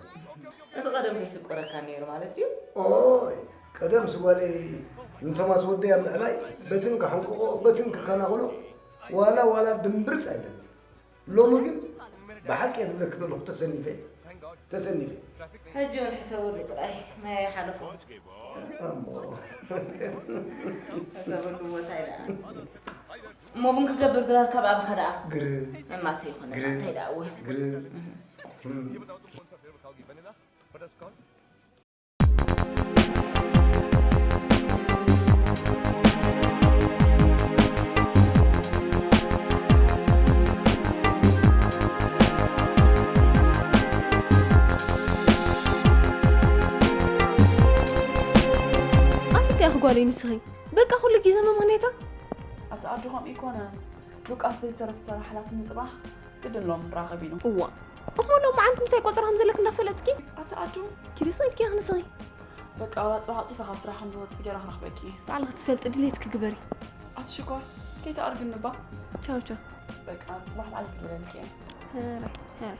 እቲ ቀደም ከይስቆረካ ነይሩ ማለት ድዩ ኦይ ቀደም ስጓለይ ንቶማስ ወደይ ኣብ ምዕባይ በትን ክሕንቅቆ በትን ክከናኸኖ ዋላ ዋላ ድምብርፅ ኣይብለኒ ሎሚ ግን ብሓቂ እየ ዝብለኪ ዘለኹ ተሰኒፈ ተሰኒፈ ሕጂ እውን ሕሰበሉ ጥራይ ማያ ይሓለፎ እሞ ሕሰበሉ ቦታ ይደኣ እሞ ቡን ክገብር ድራር ካብ ኣብኻ ደኣ ግር መማሰ ይኾነ እንታይ ደኣ እወ ግር ለይ ንስኺ በቃ ኩሉ ግዜ መመኔታ ኣቲ ኣዱ ከምኡ ይኮነን። ሉቃስ ዘይተረፍ ሰራሕላት ንጽባሕ ግድን ሎም ራኸብ ኢሉ። እዋ እሞ ሎም መዓንት ምሳይ ቆጽራ ከም ዘለክ እንዳፈለጥኪ ኣቲ ኣዱ ኪሪስ ኢልኪ ንስኺ በቃ ጽባሕ ጢፋ ካብ ስራሕ ከም ዝወጽእ ገይራ ክረኽበኪ። ባዕልኺ ትፈልጢ ድሌትኪ ግበሪ። ኣቲ ሽኮር ከይተኣርግኒ እባ። ቻው ቻው። በቃ ጽባሕ ባዕልኪ ክድውለልኪ እየ። ሄራይ ሄራይ።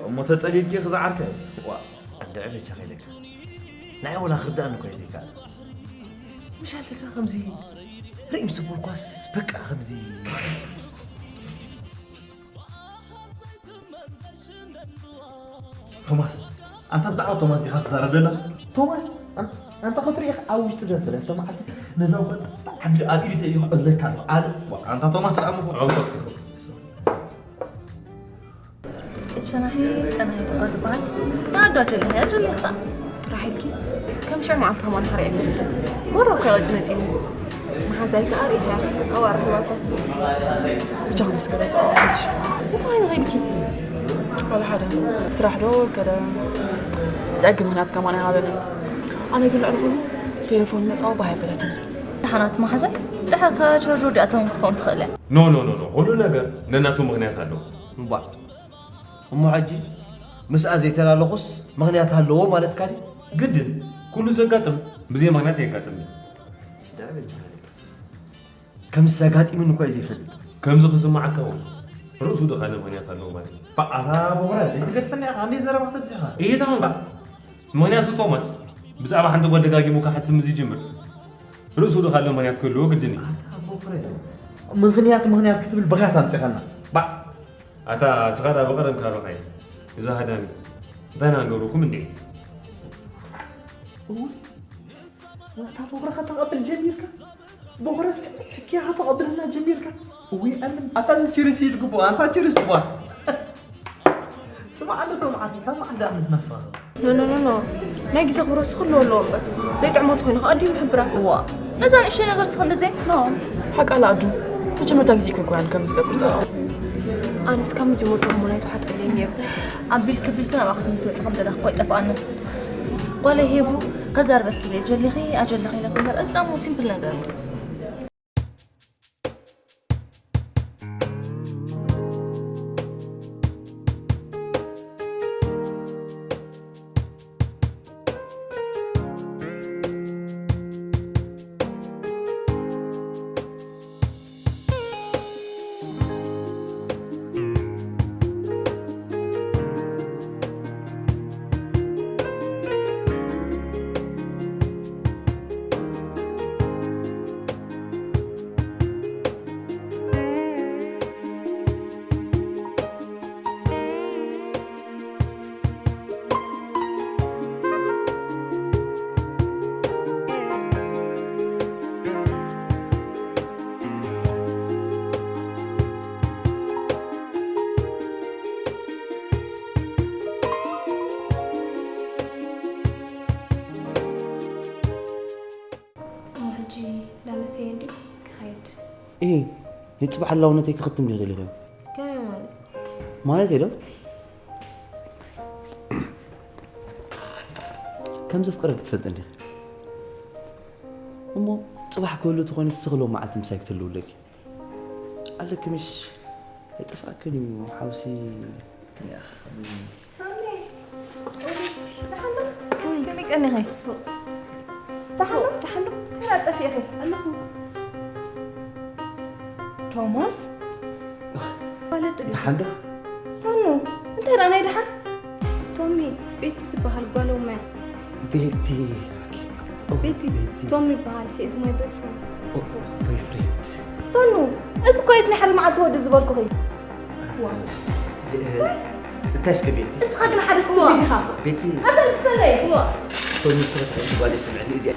እሞ ተጸሊልኪ ክዝዓርከ? ዋ፣ እንድዒ በጃ ከይደካ። ናይ ወላ ክርዳእኒ እኮ እዩ ዘይከኣል። ምሽ ኣለካ ከምዚ ርእዩ ምስ በልኳስ በቃ ከምዚ። ቶማስ፣ ኣንታ ብዛዕባ ቶማስ ዲኻ ትዛረብ ዘለኻ? ቶማስ፣ ኣን-፣ ኣንታ ክትሪኢኻ ኣብ ውሽጢ ዘን ሰለስተ መዓልቲ ነዛ ወጣ ዓቢ ኣብ ኢዱ ተይኡ ክቕለካ ኣሎ። ኣነ፣ ዋ፣ ኣንታ ቶማስ ደኣ ምኹ። ዓውቶስ ክትኹ። ሸናሒ ጸናሒ ትኳ ዝበሃል ንኣዶ ኣጀሊኻ እያ፣ ኣጀሊኻ ጥራሕ ኢልኪ። ከም ሽዑ መዓልቲ ከማን ሓሪያ ይፈልጥ። ጎሮ እኮ ይቐጭ መጺኒ። መሓዛይ ከኣ ርኢኻ ኢኻ፣ ኣብኣ ረኺባቶ። ብቻ ክንስከረ ሰው ሕጂ። እንታይ ኮይኑ ኸይድኪ? ዋላ ሓደ። ስራሕ ዶ ከደ? ዝጸግም ምኽንያት ከማን ኣይሃበንን። ኣነ ግን ልዕሊ ኩሉ ቴሌፎን መጻወ ባህ ኣይበለትን። ደሓናት መሓዛይ፣ ድሕር ከ ቻርጅ ወዲኣቶም ክትከውን ትኽእል እያ። ኖ፣ ኖ፣ ኖ፣ ኖ። ኩሉ ነገር ነናቱ ምኽንያት ኣለዎ። እምቧእ። እሞ ሕጂ ምስኣ ዘይተላለኹስ ምኽንያት ኣለዎ ማለትካ ድዩ? ግድን፣ ኩሉ ዘጋጥም ብዘይ ምኽንያት ኣየጋጥምን እዩ። ደኣ በጃኻ ደቂ። ከምዚ ኣጋጢሙኒ እኳ እዩ ዘይፈልጥ። ከምዚ ክስምዓካ እውን ርእሱ ድኻነ ምኽንያት ኣለዎ ማለት እዩ። በኣታ በኹራ ዘይትገድፈና ኢኻ፣ ኣንደይ ዘረባ ክተብዝኻ። እየ ተኾንካ። ምኽንያቱ ቶማስ፣ ብዛዕባ ሓንቲ ጓል ደጋጊሙ ክሓስብ ምስ ይጅምር፣ ርእሱ ድኻለ ምኽንያት ክህልዎ ግድን እዩ። ኣታ በኹራ፣ ምኽንያት፣ ምኽንያት ክትብል ብኻት ኣምጺኻና። ባዕ። ኣታ ስኻ ደኣ ብቐደም ካባኻ እየ። እዛ ሃዳሚ፣ እንታይ ኢና ንገብረኩም እንዴ? እውይ፣ እታ በኹራ ከተቐብል ጀሚርካ? በኹራስ ሕክያ ከተቐብለና ጀሚርካ? እውይ፣ ኣምን። ኣታ እዚ ችርስ እዩ ዝግብኦ፣ ኣንታ ችርስ ግባ። ስማዕ፣ ኣነ ቶም ዓዲ፣ ካብ መዓልቲ ኣምስ ናስኻ። ኖ፣ ኖ፣ ኖ፣ ኖ። ናይ ግዜ ክብረትስ ክህልዎ ኣለዎ እምበር። ዘይጥዕሞ ተኾይኑ ከኣ ኣዲኡ ይሕብራ። እዋ፣ ነዛ ንእሽተይ ነገር ዝኽእል ዘይ? ኖ። ሓቃ ኣላ ኣዱ። መጀመርታ ግዜ እኮ ኣይኮነን ከምዚ ዝገብር ዘሎ። ኣነስ ካብ መጀመርታ እሞ ናይ ተሓጠለይ ነይሩ። ኣቢልኪ ኣቢልኪ ናብኣ ክትመጽእ ከም ዘለኺ እኮ ኣይጠፍኣንን። ጓለይ ሄቡ፣ ከዛርበኪ ኢለ ጀሊኺ ኣጀለኺ ኢለኪ እምበር፣ እዚ ደኣ እሞ ሲምፕል ነገር እዩ። ሕጂ ዳመሰየ እንዲ ክኸይድ። እይ፣ ንጽባሕ ህላውነተይ ክኽትም ድየ ደሊኹ? ከመይ ማለት? ማለት እየ ዶ? ከም ዘፍቅረኪ ትፈልጢ እንዲኺ። እሞ ጽባሕ ክህሉ ተኾይኑ ንስኺ ሎም መዓልቲ ምሳይ ክትህልዊ ኣለኪ። ኣለኪ ምሽ? ኣይጠፍኣክን እዩ ሓውሲ። ክንያኽ። ሳሚ፣ ደሓን ዶ? ከመይ ቀኒኺ? ደሓን ዶ? ደሓን ዶ? እንታይ ጠፊእኺ? ኣለኹ። ቶማስ? ማለት ድዩ? ደሓን ዶ? ሳኑ፣ እንታይ ደኣ ናይ ደሓን? ቶሚ፣ ቤቲ ትበሃል ጓል ኦመያ። ቤቲ ኦኬ። ኦ፣ ቤቲ፣ ቶም ይበሃል። He is my boyfriend. ኦ፣ boyfriend። ሰኑ፣ እዚ እኮ የት ናይ ሓደ መዓልቲ ወዲ ዝበልኩኺ። እ፣ እንታይ እስከ ቤቲ? እስኻ ግን ሓደ ስትብል ኢኻ። ቤቲ ኣበል ትሰለይ። ሰው ንስኻ ትሕሽ ጓል ይስምዕኒ እዚኣ።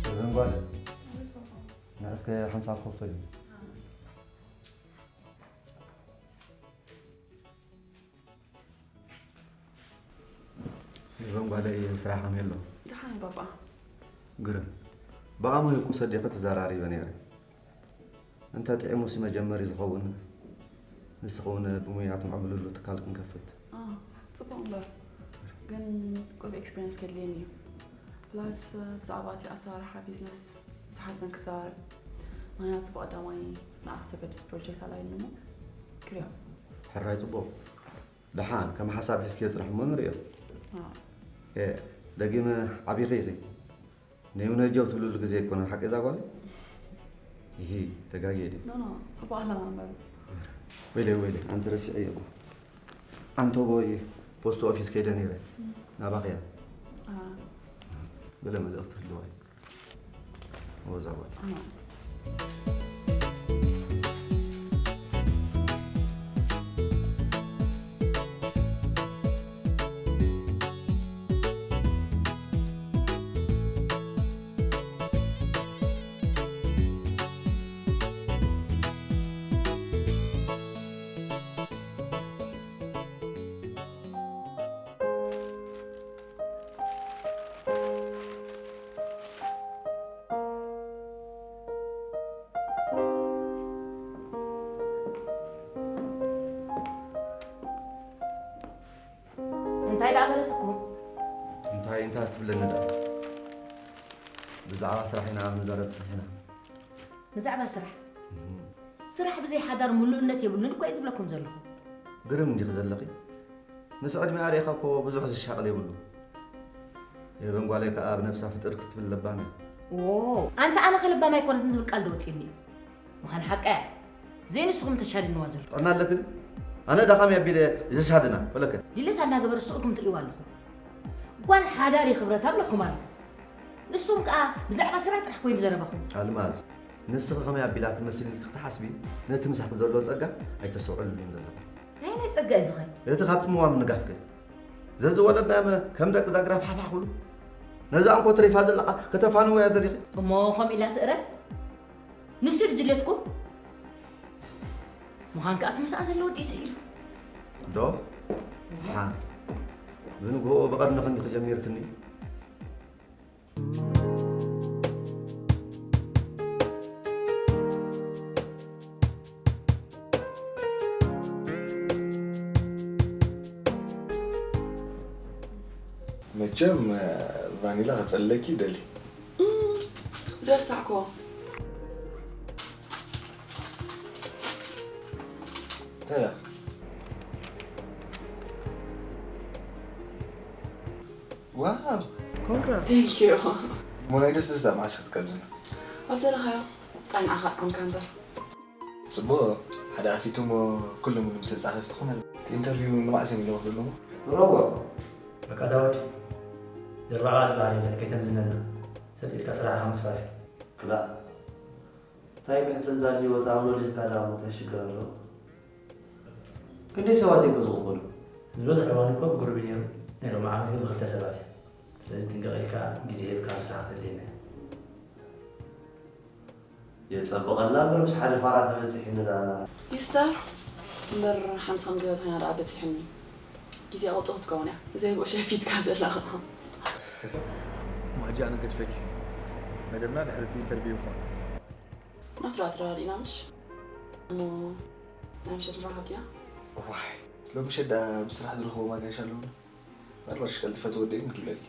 እዘን ጓል ንዕስከ ሓንሳብ ኮፍ በሊ። እዞም ጓለይ ስራሕ ከመይ ኣሎ? ደሓን ባባ። ግርም። ብኣሞ ይኩ ሰዲቐ ተዘራሪበ ነይረ። እንተ ጥዒሙሲ መጀመሪ ዝኸውን ንስኺ እውን ብሙያ ትምዕብልሉ ትካል ክንከፍት። ኣዎ፣ ጽቡቕ እምበር ግን ቁሩብ ኤክስፒሪየንስ ከድልየኒ እዩ። ፕላስ ብዛዕባ እቲ ኣሰራርሓ ቢዝነስ ምስ ሓሰን ክዘራረብ። ምኽንያቱ ብቐዳማይ ንኣኻ ተገድስ ፕሮጀክት ኣላይኒ እሞ ክሪኦ። ሕራይ ጽቡቕ። ደሓን ከም ሓሳብ ሒዝክዮ ጽንሒ እሞ ንርእዮ። ኣዎ። ኤ፣ ደጊመ ዓቢኺ ኢኺ። ነይ ውነጀው ትብልሉ ግዜ ኣይኮነን ሓቂ እዛ ጓለይ? ይሂ ተጋግየ ድየ? ኖ ኖ፣ ጽቡቕ ኣለማ እምበር። ወይለይ ወይለይ ኣንቲ ረሲዐዮ እኮ። ኣንቶቦይ ፖስት ኦፊስ ከይደ ነይረ ናባኽያ ኣዎ። ገለ መልእኽቲ ህልዋይ ወዛ ጓል ኣዎ። እንታይ ደኣ በለትኩም? እንታይ እንታይ ትብለኒ ደኣ? ብዛዕባ ስራሕ ኢና ንዛረብ ጸኒሕና። ብዛዕባ ስራሕ? ስራሕ ብዘይ ሓዳር ምሉእነት የብሉን እኮ እየ ዝብለኩም ዘለኹ። ግርም እንዲኺ ዘለኺ? ምስ ዕድሚኣ ርኢኻ እኮ ብዙሕ ዝሻቕል የብሉ። የበን ጓለይ ከኣ ብነብሳ ፍጥር ክትብል ለባም እያ። ዎ፣ ኣንታ ኣነ ከ ለባም ኣይኮነትን ዝብል ቃል ዶ ወጺእኒ እዩ? ምዃን ሓቃ እያ። ዘይንስኹም ተሻድንዋ ዘሎ። ጥዕና ኣለክን? ኣነ ዳኻም ኣቢለ ዘሻድና በለከ። ድሌታ እናገበረ ስቕ ኢልኩም ትርእይዋ ኣለኹም። ጓል ሓዳር እየ ክብረት ኣብለኩም ኣሎ። ንስኹም ከኣ ብዛዕባ ስራሕ ጥራሕ ኮይኑ ዘረባኹም። ኣልማዝ፣ ንስኺ ከመይ ኣቢላ ትመስል ኢልኪ ክትሓስቢ ነቲ ምሳኺ ዘሎ ጸጋ ኣይተስተውዕልሉን ዘለኺ። ኣየናይ ጸጋ እዩ ዝኸ? እቲ ካብ ጽምዋ ምንጋፍከ? ዘዝወለድናዮም ከም ደቂ ዛግራ ፋሕፋሕ ክብሉ። ነዛ እንኮ ተሪፋ ዘላ ከተፋንወያ ደሊኺ? እሞ ከምኡ ኢላ ትእረም? ንሱ ድዩ ድሌትኩም? ምዃን ከኣ እቲ ምስኣ ዘሎ ወዲ እዩ ስኢሉ። ዶ? ሓ። ብንግሆ ብቐርኒ ክንዲ ክጀሚርክኒ። መቸም ቫኒላ ከጸልለኪ ይደሊ። ዝረሳዕክዎ። እንታይ ደኣ? ዋው! ኮንግራ! Thank you። እሞ ናይ ደስ ደስታ መዓስ ክትቀብዝና? ኣብ ዘለኻዮ ጣይ ንዓኻ ኣጽዓምካ እምበር። ጽቡቕ፣ ሓደ ኣፊቱ እሞ ኩሉ ሙሉ ምስ ጻፈፍ ክኾነ። ኢንተርቪው ንመዓስ እዮም ኢሎም ክብሉ እሞ? ብሮቦ በቃ እዛ ወዲ ዘረባኻ ዝበሃል የለን፣ ከይተምዝነና። ሰጥ ኢልካ ስራሕኻ ምስፋሕ። ክላእ እንታይ ምሕጽንታ ኣለዎ? ተኣምኖ ሌካ ደኣ እንታይ ሽግር ኣለዎ? ክንደይ ሰባት እዮም ከ ዝቕበሉ? ዝበዝሐ እዋን እኮ ብግሩብ እዩ ነይሩ። ናይ ሎሚ ዓመት ግን ብኽልተ ሰባት እዩ። ስለዚ ጥንቅቕ ኢልካ ግዜ ሂብካ ምስራሕ ተድልየና እዩ። የጸብቐልና እምበር ምስ ሓደ ፋራ ተበጺሕኒ ደኣ። ይስተር እምበር ሓንቲ ከም ገበታና ደኣ በጺሕኒ። ግዜ ቁጥብ ክትከውን እያ። ብዘይ ብኡ ሸፊትካ ዘለኻ። ማጂ ኣነ ገድፈኪ መደብና ድሕሪ እቲ ኢንተርቪው ይኾን። ናስራ ተረዳዲእና ምሽ? እሞ ናይ ምሸት ንራኸብ ዲና? ዋይ ሎም ምሸት ደኣ ብስራሕ ዝረኽቦ ማጋሽ ኣለውና። ምናልባት ቀልጢፈ ተወዲእን ክድውለልኪ።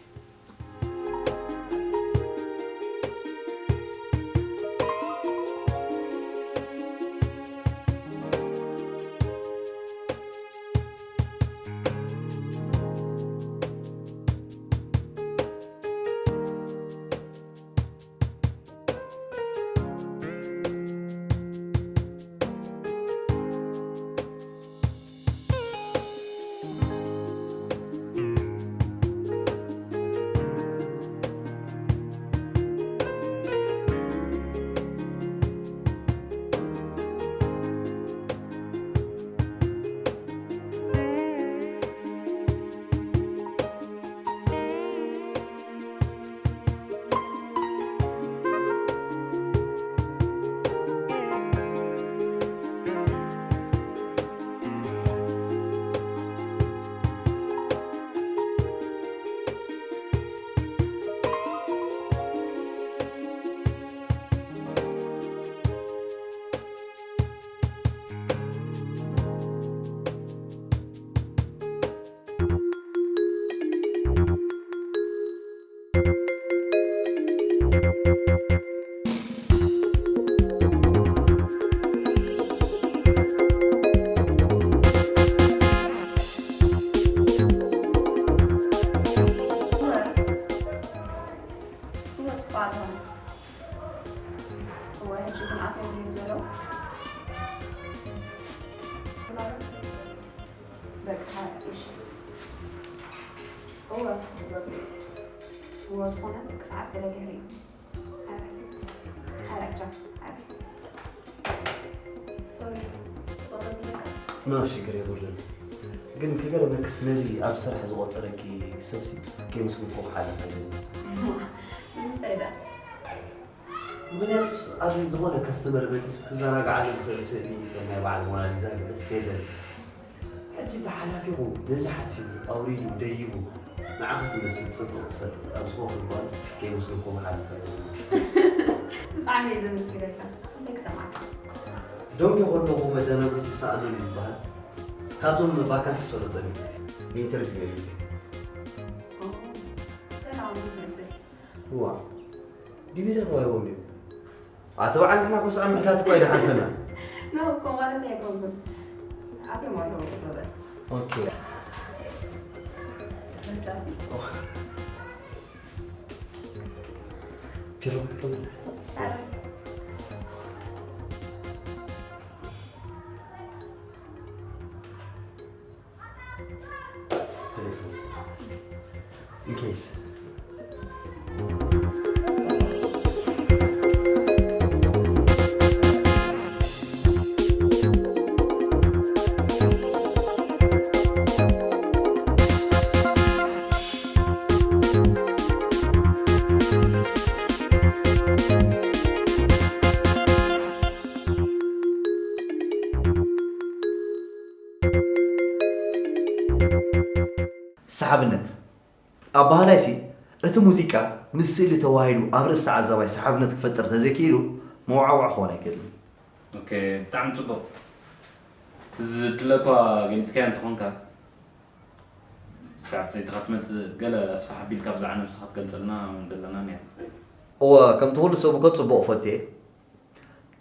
ኖ ሽግር የብሉን። ግን ክገርመክስ ነዚ ኣብ ስራሕ ዝቆጸረኪ ሰብሲ ከይመስልኩ ክሓልፍ ኣይደልን። ንምንታይ ደኣ? ምክንያቱ ኣብዚ ዝኾነ ከስተመር መፂሱ ክዘናግዓሉ ዝኽእል ስእሊ ከም ናይ በዓል ሞናሊዛ ገለስ የለን። ሕጂ ተሓላፊኹ ነዚ ሓሲቡ ኣውሪዱ ደይቡ ንዓኺ ትመስል ፅብቕቲ ሰብ ኣብ ዝኾነ ጓልስ ከይመስልኩ ክሓልፍ ኣይደልን። ብጣዕሚ እየ ዘመስግነካ። እንታይ ክሰምዓካ? ደንጉየ ከለኹ መደናጎይቲ ይሰኣኖ እዩ ዝበሃል። ካብዞም ባካንት ዝሰለጦም እዩ ንኢንተርቪው መሪፀ። ሰላም ይመስል። እዋ ዲቪዛ ተዋሂቦም ድዮም? ኣቲ በዓል ንሕና እኮ ሰኣን ምሕታት እኮ ኣይድሓልፈና። ኖ እኮ ማለት ኣይኮንኩን። ኣትዮም ኣለዉ ክትበል። ኦኬ። ተፈታዊ። ፒሮ ክትከምን። ቴሌፎን። In case. ሰሓብነት። ኣባህላይሲ፣ እቲ ሙዚቃ ምስ ስእሊ ተዋሂዱ ኣብ ርእሲ ተዓዛባይ ሰሓብነት ክፈጥር ተዘይክኢሉ፣ መወዓውዒ ክኾን ኣይክእልን። ኦኬ፣ ብጣዕሚ ጽቡቕ። እቲ ዝድለ እኳ ገሊጽካዮ እንተኾንካ፣ እስከ ኣብ ጸይትኻ ትመጽእ ገለ ኣስፍሕ ኣቢልካ ብዛዕባ ነብስኻ ትገልጸልና ምደለና ነይሩ። እወ፣ ከምቲ ኩሉ ሰብ እኮ ጽቡቕ ፈትየ።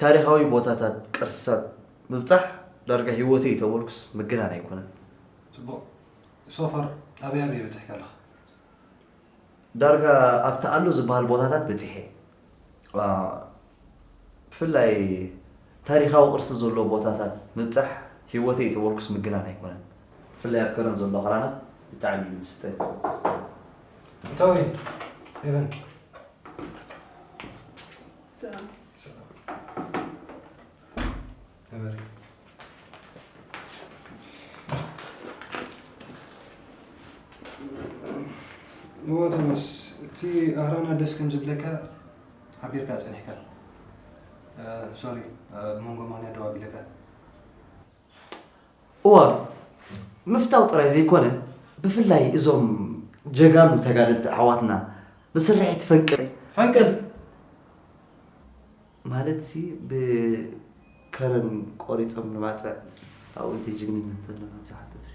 ታሪኻዊ ቦታታት፣ ቅርስታት ምብጻሕ ዳርጋ ህይወተይ እዩ ተበልኩስ ምግናን ኣይኮነን። ጽቡቕ። ሶፋር ኣበይ ኣበይ በጺሕካ ኣለኻ? ዳርጋ ኣብቲ ኣሎ ዝበሃል ቦታታት በጺሐ። አ፣ ብፍላይ ታሪኻዊ ቅርሲ ዘለዎ ቦታታት ምብጻሕ ህይወተይ እዩ ተበርኩስ ምግናን ኣይኮነን። ብፍላይ ኣብ ከረን ዘሎ ኣኽራናት ብጣዕሚ እዩ ዝስጠ። እታዊ ሄቨን። እወ ቶማስ፣ እቲ ኣኽራና ደስ ከም ዝብለካ ሓቢርካ ጸኒሕካ። ሶሪ፣ ብመንጎ ምኽንያት ደው ኣቢለካ። እወ፣ ምፍታው ጥራይ ዘይኮነ፣ ብፍላይ እዞም ጀጋኑ ተጋደልቲ ኣሕዋትና ንስርሒት ፈንቅል ፈንቅል ማለትሲ ብከረን ቆሪጾም ንባጽዕ ኣብኡ እንታይ ጅግንነት ዘሎ ናብዚ ሓተትሲ።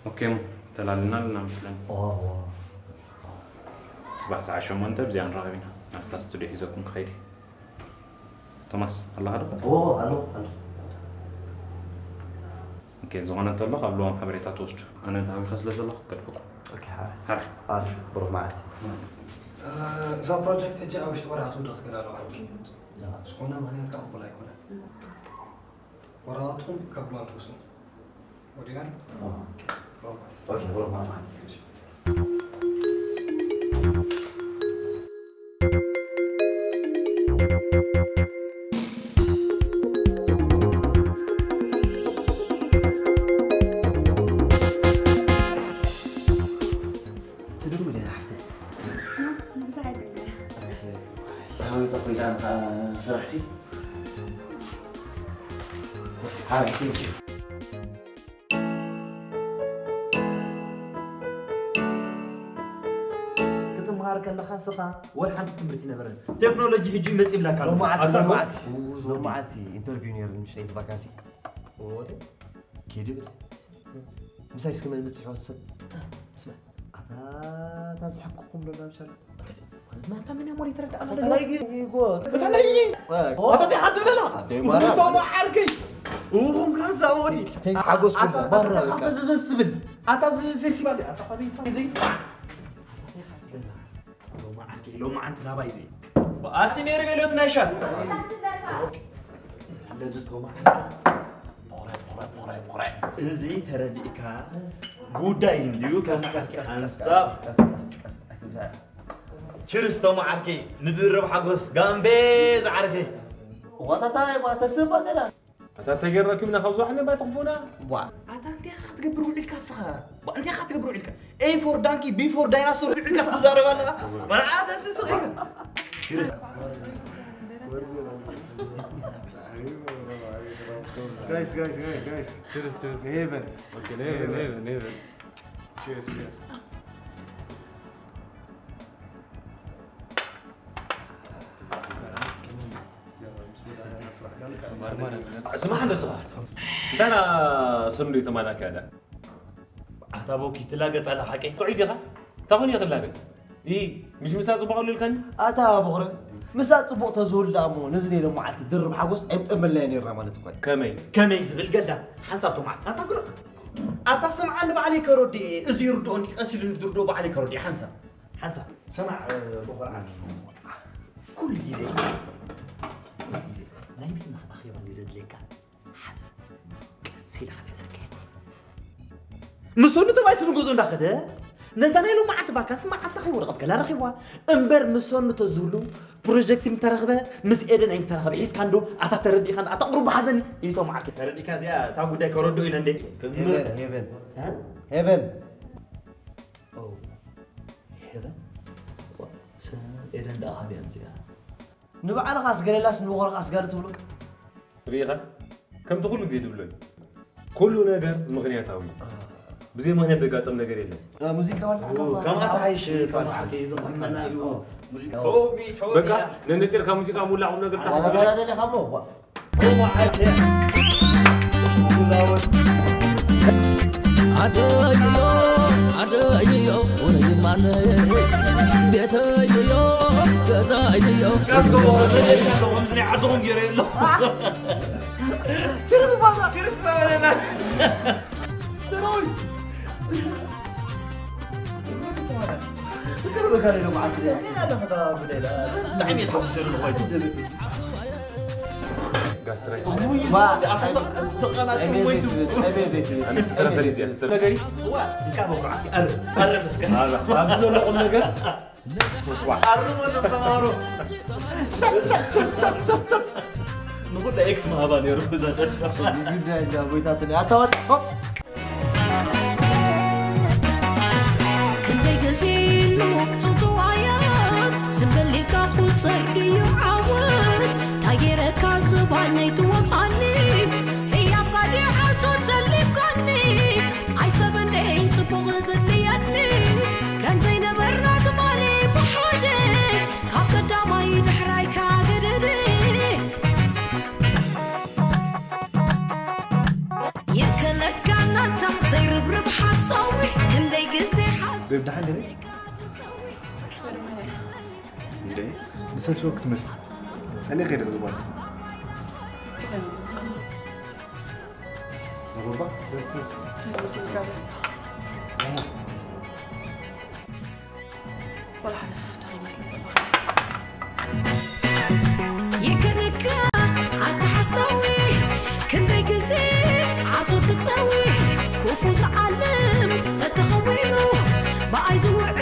ኦኬ እሞ ተላልና ኣለና መስለኒ። ጽባሕ ሰዓት ሸሞንተ ብዚኣ ንራኸብ ኢና። ናብታ ስቱድዮ ሒዘኩም ክኸይድ እየ። ቶማስ ኣለኻ ዶ? ኣለኹ ኣለኹ። ኦኬ፣ ዝኾነ እንተሎ ካብ ልዋም ሓበሬታ ትወስዱ። ኣነ ተሃዊኸ ስለ ዘለኹ ገድፈኩም። ኦኬ፣ ሓረ። ሓረ። ሓረ። ብሩኽ መዓልቲ። እዛ ፕሮጀክት ሕጂ ኣብ ውሽጢ ወርሒ ክትውዳእ ክትክእል ኣለዋ። ዝኾነ ምኽንያት ከዓ ቅቡል ኣይኮነን። ወረቓቕትኹም ካብ ልዋም ትወስዱ። ወዲና? ብሩኽ መዓልቲ። ኦኬ፣ ብሩኽ መዓልቲ። ትድውል እያ ሓፍተይ። ብዙሕ ኣይደለ። ሻወር ጠቆይታ ስራሕሲ። Hi, thank you. ክትምሃር ከለኻ ንስኻ ወላ ሓንቲ ትምህርቲ ይነበረን። ቴክኖሎጂ ሕጂ እዩ መፂኡ ይብላካ ኣሎ። ሎማዓልቲ ኣታ ዶ? ሎማዓልቲ ሎማዓልቲ ኢንተርቪው ነይሩ ንእሽተይቲ ቫካንሲ። ወደ ኬዲ ብል ምሳይ እስከ መን መፅእ ይወስድ። ስማ ኣታ እታ ዝሕቅኹም ዶ ናብ ሻል ማታ ምን ያሞር የተረዳ ተለይ ጎ ተለይ ወተት ሓትብለላ ኣደይ ማራ ቶም ዓርከይ ኡሁም ግራዛ ወዲ ሓጎስኩም ኣታ ባራ ተለካ በቃ። ፈዘዘ ስትብል ኣታ እዚ ፌስቲቫል ኣታ ፋቢታ እዚ ሎማዓንቲ ሎማዓንቲ ናባይ እዚ ኣቲ ሜሪ ቤሎት ናይ ሻል እንደዚ ቶማዓንቲ ቦራይ ቦራይ ቦራይ ቦራይ እዚ ተረዲእካ ጉዳይ እንድዩ ከስከስከስ ኣንሳብ ኣይትብዛሕ ችርስ ቶም ዓርከይ ንድርብ ሓጎስ ጋምቤዝ ዓርከይ ዋታታይ ባ ተስባ ተዳ ኣታ ተገረክምና ካብ ዝዋሕነ ባይ ትኽፉና ዋ ኣታ እንታይ ክትገብር ውዒልካ ስኻ ዋ እንታይ ክትገብር ውዒልካ A for donkey B for dinosaur ውዒልካ ትዛረብ ኣለኻ መርዓተ ስስቕ Guys, guys, guys, guys. Cheers, cheers. Heaven. Okay, heaven, heaven, heaven. Cheers, cheers. ስማዕ እንዶ ስኻ እንታና ሰንዶ ተማላክ ያለ ኣታ ቦኪ ትላገጽ ኣላ ሓቀይ ጥዑይ ዲኻ ታኾን እየ ክላገጽ ኢ ምሽ ምሳ ጽቡቕ ኣሎ ኢልካኒ ኣታ ቦኽረ ምሳ ጽቡቕ ተዝህሉ ደኣ እሞ ነዚ ናይ ሎመዓልቲ ድርብ ሓጎስ ኣይምጸመልናዮ ነይርና ማለት እኳ እዩ ከመይ ከመይ ዝብል ገልዳ ሓንሳብ ቶማዓት ኣታ ግሎ ኣታ ስምዓ ንባዕለይ ከረድእ እየ እዚ ይርድኦኒ ቀስ ኢሉ ንድርድኦ ባዕለይ ከረድእ ሓንሳብ ሓንሳብ ሰማዕ ቦኽረ ዓርከይ ኩሉ ግዜ ኩሉ ግዜ ናይ ቤትና ኣኼባ ግዜ ድልየካ ሓዝ ቀስ ኢልካ ሕዘካ ምስ ወዲ ተባይሱ ንገዝኡ እንዳኸደ ነዛ ናይ ሎማዓንቲ ቫካንስ መዓልታ ከይወደቐት ገላ ረኺብዋ እምበር ምስ ወኑ ተዝህሉ ፕሮጀክት ምተረኽበ ምስ ኤደን ኣይምተረኸበ ሒዝካ እንዶ ኣታ ተረዲእካ ኣታ ቁሩብ ሓዘኒ ይቶ መዓልቲ ተረዲእካ እዚኣ እታ ጉዳይ ከረድኦ ኢለ እንደ ሄቨን ሄቨን ሄቨን ሄቨን ኤደን ደኣ ካበይ ኣምፂኣ ንባዕልኻስ ገለላስ ንበኾርኻስ ጋል ትብሎ ርኢኻ ከምቲ ኩሉ ግዜ ድብሎ እዩ ኩሉ ነገር ምኽንያታዊ እዩ ብዘይ ምኽንያት ዘጋጥም ነገር የለን ሙዚቃ ዋላ ከምኣ ተሓይሽ ከምኣ ሓቂ ዝኽመና እዩ ሙዚቃ ቶሚ ቶሚ በቃ ነነጢርካ ሙዚቃ ሙላዕ ቁም ነገር ታሓስብ ደለኻ ሞ ዓደይዮ፣ ዓደይዮ፣ ወረይ ማነ፣ ቤተይዮ፣ ገዛይዮ። ችርስ ባዛ። ችርስ በለና። ንኹላ ኤክስ ምሃባ ነይሩ ብዛ። ጉዳይ እዛ ጎይታትን ኣታዋት ክንደይ ግዜ ኢሉ ጽውጽዋያት ስምበሊካ ቁጽር እዩ ዓወት ታጌረካ ዝባነይ ትወብኣኒ ህያብ ካዲ ሓሶት ጸሊም ጎኒ ኣይሰብን ደይ ጽቡቕ ዝድልየኒ ከም ዘይነበርና ትማሊ ብሓደ ካብ ቀዳማይ ድሕራይ ካገደደ የከለካ ናታ ዘይርብርብ ሓሳዊ ክንደይ ግዜ ሓስ ቤብ ደሓን ደበይ እንዴ ብሰልሽዎ ክትመስል ጸኒሕ ከይደ ዝጓል ነጎባ ይከነካ ኣታ ሓሳዊ ክንደይ ግዜ ዓሶ ትጸዊ ክፉ ዝዓልም ተተኸዊኑ ብኣይ ዝውዕል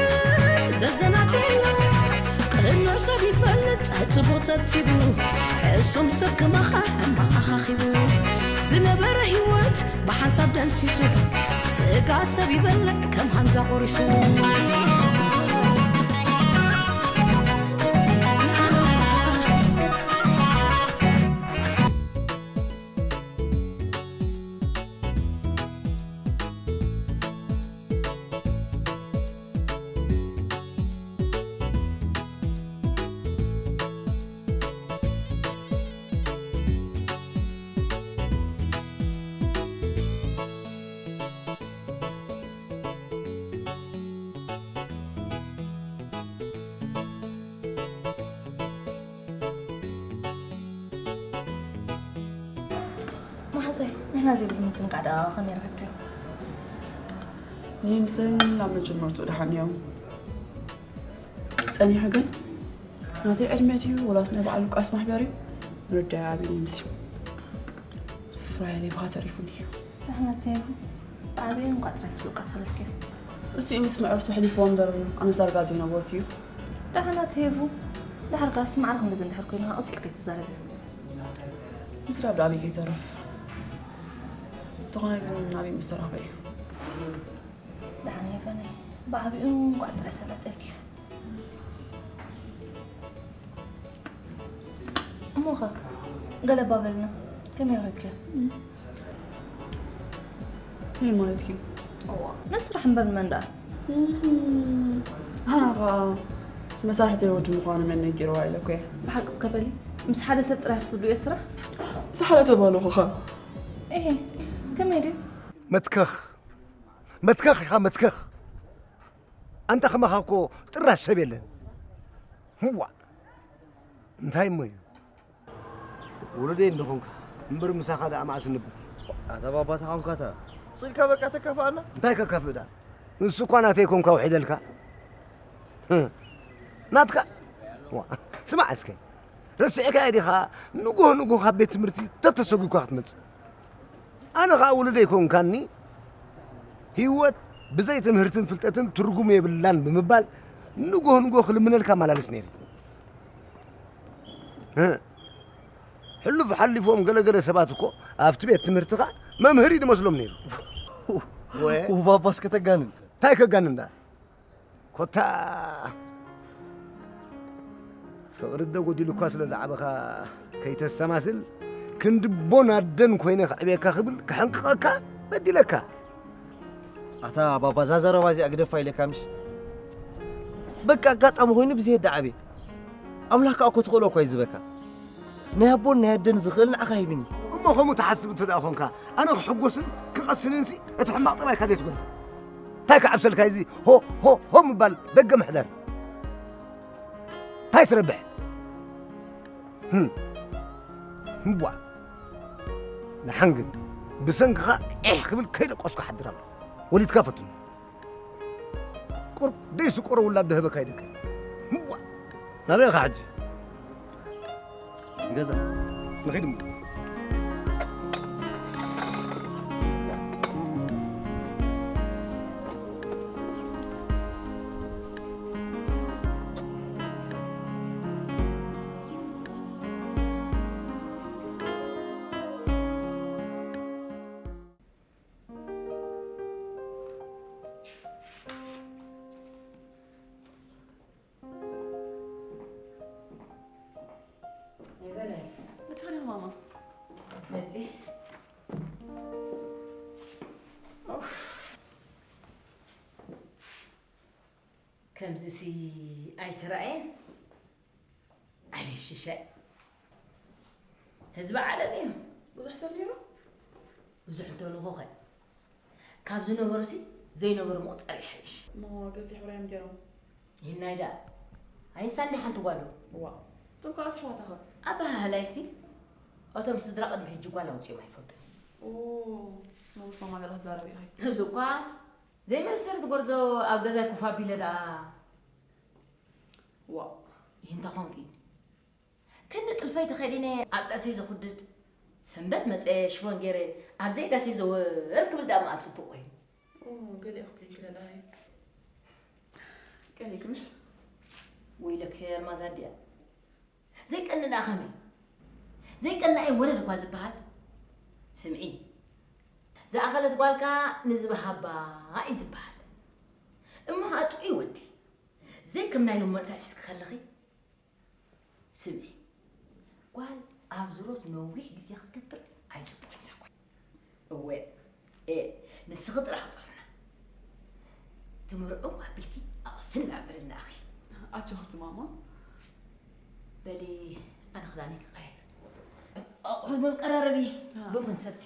ዘዘናግዕ ቅኑዕ ሰብ ይፈልጥ ጽቡቕ ጸብጺቡ ሕሱም ሰብ ክመኻ ሕማቕ ኣኻኺቡ ዝነበረ ህይወት ብሓንሳብ ደምሲሱ ስጋ ሰብ ይበልዕ ከም ሃንዛ ቆሪሱ መሓዛይ ንሕና ዘይብሉ ምዝንጋዕ ደኣ ከመይ ረኸብክዮ? ንይምፅል ናብ መጀመርትኡ ደሓን እዮም ጸኒሑ ግን ናተይ ዕድመ ድዩ ወላስ ናይ በዓል ሉቃስ ማሕበር እዩ ምርዳይ ኣብዩኒ ምስዩ ፍራይለይ ብኻ ተሪፉኒ እዩ ደሕና ተይቡ ብዓብዩ እንኳ ጥራይ ሉቃስ ኣለፍክዮ እሱ ምስ ምዕርቱ ሕሊፍዎ እምበር ኣነስ ዳርጋ ዘይነበርኩ እዩ ደሕና ተይቡ ድሕርካስ ማዕረ ክንድዚ እንድሕር ኮይኑ ሃቕስ ኢልካ ይትዛረብ እዩ ምስራብ ዳኣበይ ከይተርፍ እንተኾነ ግን ናበይ ምስ ተረኽበ እዩ ደሓን ሄቨነይ ብዓቢኡ እንቋዕ ጥራይ ሰለጠልኪ እሞኸ ገለ እባ በልና ከመይ ረኺብክዮ እንታይ ማለትኪ እዩ እዋ ናብ ስራሕ እምበር ንመን ደኣ ኣና ኸዓ መሳርሕተይ ወዲ ምዃኑ መን ነጊርዋ ኢለ እኮ እየ ብሓቂ እስከ በሊ ምስ ሓደ ሰብ ጥራይ ክትብሉ እዮ ስራሕ ምስ ሓደ ሰብ ኣለኹ ኸ እሄ ከመይ ድዩ መትከኽ መትከኽ ኢኻ መትከኽ ኣንታ ከማኻ እኮ ጥራሽ ሰብ የለን ህዋ እንታይ እሞ እዩ ውሉደይ እንድኾንካ እምበር ምሳኻ ደኣ መዓስ ንበር ኣታ ባባ ተኾንካ እታ ስኢልካ በቃ ተካፍኣና እንታይ ከካፍእ ደኣ ንሱ እኳ ናተይ ኮንካ ውሒደልካ ናትካ ስማዕ እስከ ረሲዕካዮ ዲኻ ንጎህ ንጎህ ካብ ቤት ትምህርቲ ተተሰጒግካ ክትመጽእ ኣነ ኸኣ ውሉደይ ኮንካኒ ህይወት ብዘይ ትምህርትን ፍልጠትን ትርጉም የብላን ብምባል ንጎህ ንጎህ ክልምነልካ ኣመላልስ ነይረ። ሕሉፍ ሓሊፎም ገለገለ ሰባት እኮ ኣብቲ ቤት ትምህርትኻ መምህር እዩ ዝመስሎም ነይሩ። ውባባስ ከተጋንን። እንታይ ከጋንን ደኣ? ኮታ ፍቕሪ እደ ጎዲሉኳ ስለ ዝዓበኻ ከይተሰማስል ክንዲ ቦን ኣደን ኮይነ ከዕብየካ ክብል ክሕንቅቐካ በዲለካ። ኣታ ባባ እዛ ዘረባ እዚኣ ግደፋ ኢለካ ምሽ? በቃ ኣጋጣሚ ኮይኑ ብዝሄድ ዓብየ ኣምላኽ ከዓ እኮ ትኽእሎ እኳ እዩ ዝበካ። ናይ ኣቦን ናይ ኣደን ዝኽእል ንዓኻ ሂብኒ። እሞ ከምኡ ትሓስብ እንተ ደኣ ኾንካ፣ ኣነ ክሕጎስን ክቐስንን ሲ እቲ ሕማቕ ጠባይካ ዘይትጎድእ። እንታይ ክዓብሰልካ እዚ ሆ ሆ ሆ ምባል ደገ ምሕደር? እንታይ ትረብሕ? ህም። ህምቧ። ንሓን ግን ብሰንክኻ ዒሕ ክብል ከይደቀስኩ ሓድር ኣለኹ። ወሊድካ ፈትኑ። ቁርብ ደይስቆሮ ውላድ ደህበካ ይደቀ። ህምቧ። ናበይ ኢኻ ሕጂ? ንገዛ። ንኺድ እሞ። መታን ማማ መፂ። ኡፍ። ከምዚሲ ኣይተራእየን። ኣቤት ሽሻይ። ህዝቢ ዓለም እዩ። ብዙሕ ሰብ ነይሩ? ብዙሕ እንተበልኹኸ፣ ካብ ዝነበሩሲ ዘይነበሩ ምቑፃር ይሕይሽ። እሞ ገፊሕ ውራዮም ገይሮም። ይህናይ ደኣ ኣይሳኒ ሓንቲ ጓሉ። እዋ፣ እቶም ካልኦት ኣሕዋታኸ? ኣበሃህላይሲ፣ እቶም ስድራ ቅድሚ ሕጂ ጓል ኣውፂኦም ኣይፈልጡን። ኦ፣ ንጉስ ማማ ገለ ክዛረብ ኢኺ። እዚ እኳ ዘይመሰረት ጎርዞ ኣብ ገዛይ ኮፍ ኣቢለ ደኣ። ዋእ። ይህ እንተ ኾንኪ፣ ክንዲ ጥልፈይ ተኸዲነ ኣብ ዳሰይ ዘኹድድ፣ ሰንበት መጸ ሽፎን ገይረ ኣብ ዘይዳሰይ ዘወር ክብል ደኣ መዓል ጽቡቕ ኮይኑ። ኦ፣ ገሊኦ እኮ ይንክለላ እየ። ቀኒክምሽ? ወይለኪ ኣልማዝ ኣዲኣ። ዘይቀንእ ደኣ ከመይ? ዘይቀንእ ኣይወለድ እኳ ዝበሃል። ስምዒ፣ ዝኣኸለት ጓልካ ንዝበሃባ እዩ ዝበሃል። እሞ ኸኣ ጥዑይ ወዲ፣ ዘይከም ናይ ሎሚ መንእሰያትስ ክኸለኺ። ስምዒ፣ ጓል ኣብ ዝሮት ነዊሕ ግዜ ክትገብር ኣይጽቡቕን እዛ ጓል። እወ፣ ኤ፣ ንስኺ ጥራሕ ክጸርና። ትምርዑ ኣቢልኪ ኣቕስን እናበለና ኣኺ። ኣጆኺ ማማ። በሊ፣ ኣነ ክዳነይ ክቐይር። ኣቑሑ እውን ቀራረቢ፣ ቡን ክንሰቲ።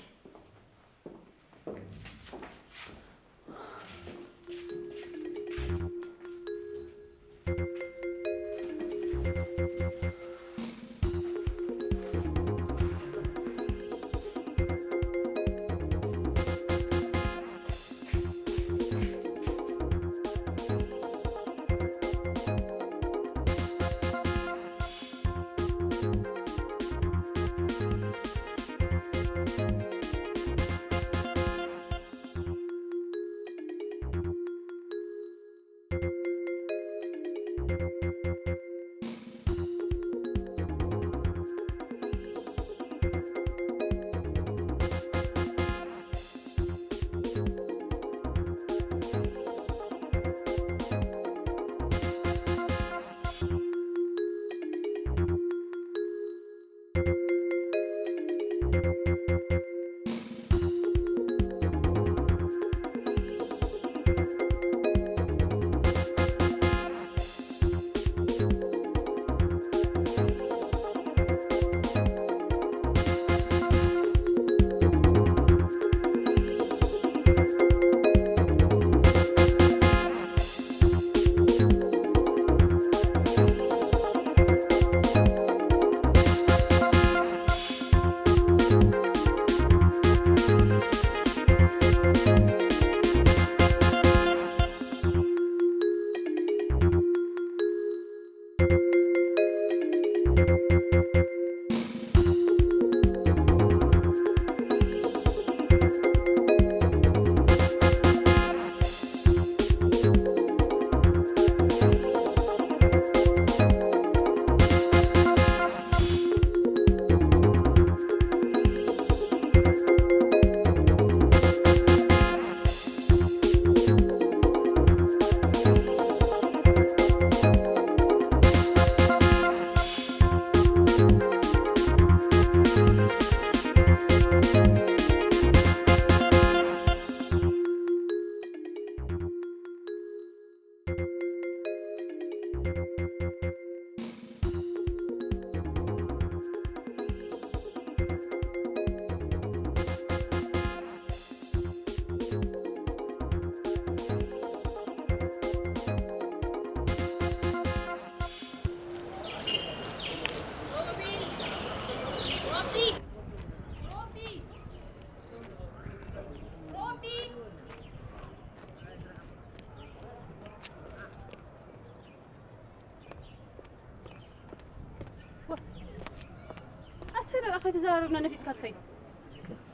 ተዘራረብና ነፊጽካ ትኸይድ።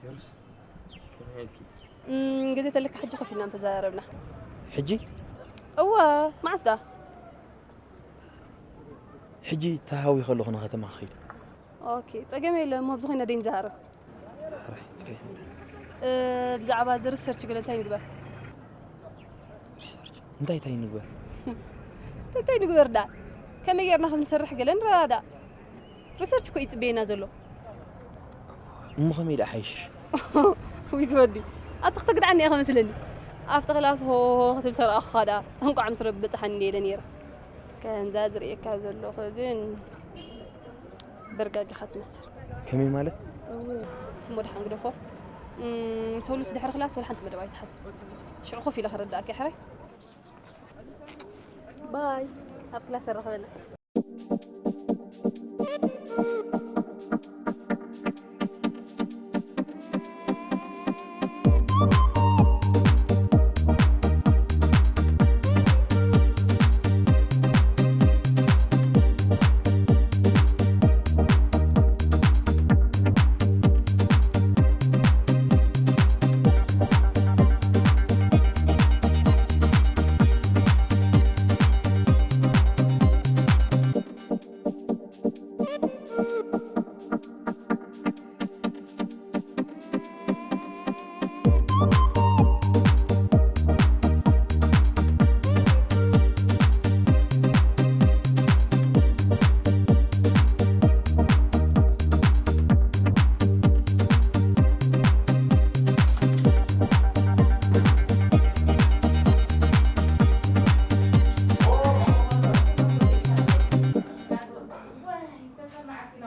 ፌሩስ ከመይ ኢልኪ? እም፣ ግዜ ተለካ ሕጂ ኮፍ ኢልና ምተዘራረብና። ሕጂ እወ፣ መዓስ ደኣ? ሕጂ ተሃዊ ከለኹ ንከተማ ክኸይድ። ኦኬ፣ ጸገም የለ፣ እሞ ኣብዚ ኮይና ደይ ንዘራረብ። ሕራይ፣ ጸገም የለ። እ፣ ብዛዕባ እዚ ሪሰርች ገለ እንታይ ንግበር? ሪሰርች እንታይ እንታይ ንግበር? እንታይ እንታይ ንግበር ደኣ? ከመይ ጌርና ከም ንሰርሕ ገለ ንረዳዳእ። ሪሰርች እኮ እዩ ጽበየና ዘሎ። እሞ ከመይ ደኣ ሓይሽሽ? ውይ ዝወዲ፣ ኣታ ክተግድዓኒ ኢኻ መስለኒ። ኣብቲ ክላስ ሆ ሆ ክትብል ተረኣኹኻ ደኣ እንቋዕ ምስ ረቢ በጻሓኒ ኢለ ነይረ። ከምዛ ዝርእየካ ዘለኹ ግን በርጋጊኻ ትመስል። ከመይ ማለት? እወ፣ ስሙ ደሓን ግደፎ። እም፣ ሰሉስ ድሕሪ ክላስ ወላ ሓንቲ መደብ ኣይትሓዝ። ሽዑ ኮፍ ኢለ ክረዳእካ እየ ሕራይ። ባይ፣ ኣብ ክላስ ኣራኽበና።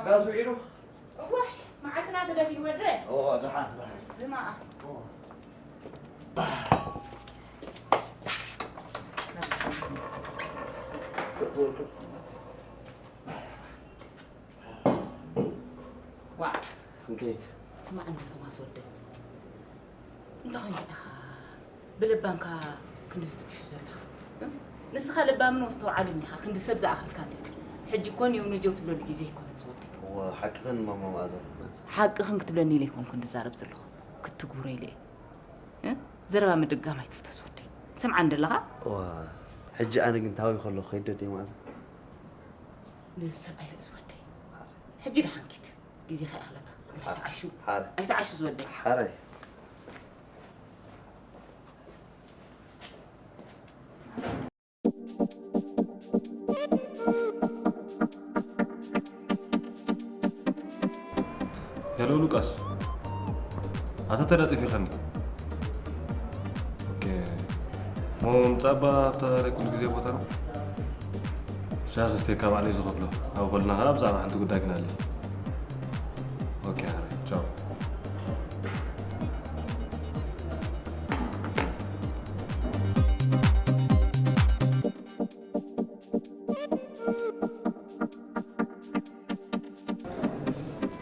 ጋዝ ውዒሉ? እዋይ፣ መዓልትና ተደፊኡ ወደ። ኦ፣ ደሓን፣ ደሓን። ስማ። ዋዕ። ክንከይድ። ስማዕ እንዶ ቶማስ ወደይ። እንታይ ኾይንካ ኢኻ ብለባምካ ክንድዚ ትዕሹ ዘለኻ? እ? ንስኻ ለባምን ወስተውዓልን ኢኻ፣ ክንዲ ሰብ ዝኣኸልካ እንዴ። ሕጂ እኮ ኔው ነጀው ትብለሉ ግዜ ኣይኮነን ዝወደይ። እወ፣ ሓቅኽን ማማ መኣዛ። ሓቅኽን ክትብለኒ ኢለ ኣይኮንኩን ዝዛረብ ዘለኹ፣ ክትጉረ ኢለ እየ። እ? ዘረባ ምድጋም ኣይትፍተስ ወደይ። ትሰምዓኒ ደለኻ? እዋ፣ ሕጂ ኣነ ግን ታዊ ከለኹ ከይዶ ደይ መኣዛ። ንሰብ ኣይርእስ ወደይ። ሕጂ ደሓን ኪድ። ግዜኻ የኽለካ። ግን ኣይትዓሹ። ሓረ። ኣይትዓሹ ዝወደይ። ሓረ። ሄሎ ሉቃስ፣ ኣታ ተዳጢፊኻኒ። ኦኬ፣ ሞ ምጻባ ኣብታ ናይ ኩሉ ግዜ ቦታ ነው። ሻሂ ክስቴ ካብ ባዕለይ ዝኸፍሎ። ኣብ ከለና ከኣ ብዛዕባ ሓንቲ ጉዳይ ክነዕልል። ኦኬ፣ ሓራይ፣ ቻው።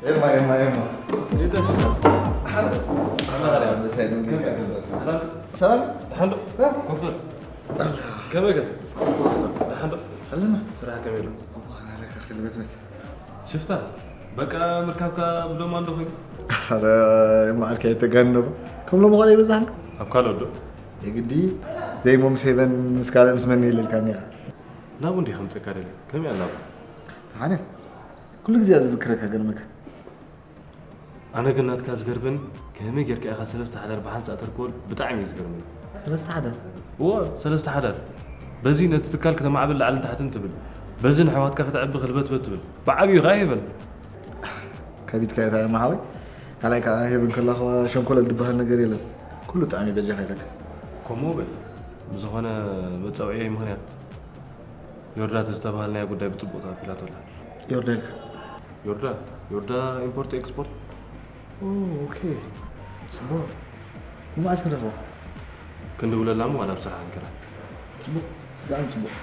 ኤማ ኤማ ኤማ ይጠስ ሰላም። ደሓን ዶ? ኮፈር። ከመይ ገ? ደሓን ዶ? ኣለና። ስራሕ ከመይ ኣሎ? እዋ፣ ናለካ ክልበትበት። ሽፍታ፣ በቃ ምርካብካ ብዶማ እንዶ ኮይኑ። ኣረ፣ ኤማ ዓርከይ ኣይተጋንኖ። ከም ሎሚ ኾነ ይበዛሕና። ኣብ ካልኦት ዶ? የግዲ፣ ዘይሞ ምስ ሄቨን ምስ ካልእ ምስ መን ኢለልካ እኒኻ። ናቡ እንዲኻ ምጸካ ደልየ። ከመይ ኣላ ናቡ? ደሓን እያ። ኩሉ ግዜ እያ ዝዝክረካ ገርመካ። ኣነ ግን ናትካ ዝገርመኒ ከመይ ጌርካ ኢኻ ሰለስተ ሓዳር ብሓንሳእ ተርክቦ ብጣዕሚ እዩ ዝገርመኒ። ሰለስተ ሓዳር? እወ ሰለስተ ሓዳር። በዚ ነቲ ትካል ክተማዕብል ላዕልን ታሕትን ትብል፣ በዚ ንሕዋትካ ክተዕቢ ክልበትበት ትብል። ብዓብዩ ከኣ ሄቨን። ከቢድካ እያ እታ እማ ሓወይ። ካልኣይ ከኣ ሄቨን ከላ ከኣ ሸንኮለል ዝበሃል ነገር የለን። ኩሉ ጥዕም እዩ በጃኻ ኢለካ። ከምኡ በል። ብዝኾነ መጸውዒየይ ምኽንያት ዮርዳ ተዝተባሃልናያ ጉዳይ ብጽቡቕ ተቐቢላቶ ኣላ። ዮርዳ ኢልካ? ዮርዳ፣ ዮርዳ ኢምፖርት ኤክስፖርት። ኦ፣ ኦኬ። ጽቡቕ። ንመዓስ ክንረኽባ? ክንድውለላ እሞ ዋላ ኣብ ስራሕ ንክራ። ጽቡቕ፣ ብጣዕሚ ጽቡቕ።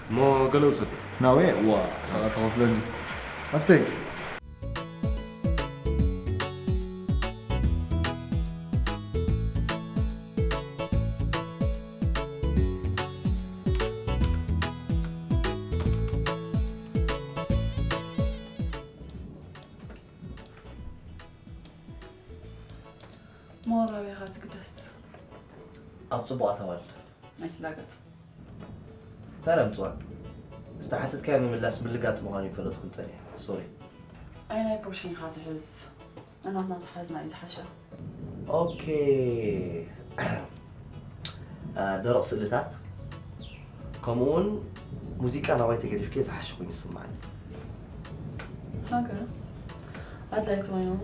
እሞ ገለ ውሰድ። ናወ፣ ዋ፣ ሰቓ ተኸፍለኒ። ሃብተይ። ትግደስ። ኣብ ጽቡቓት ኣዋልድ ኣይትላገጽ። ታዲያ ምጽዋዕ ዝተሓተትካዮ ምምላስ ምልጋጥ ምዃኑ ይፈለጥኩን ጸኒሐ። ሶሪ። ኣይ ናይ ፖርሽን ኢኻ ትሕዝ። እናትና ተሓዝና እዩ ዝሓሸ። ኦኬ። ደረቕ ስእልታት ከምኡውን ሙዚቃ ናባይ ተገዲፍከ ዝሓሸ ኮይኑ ይስምዓኒ። ሃገር ኣድላይቲ ኮይኖም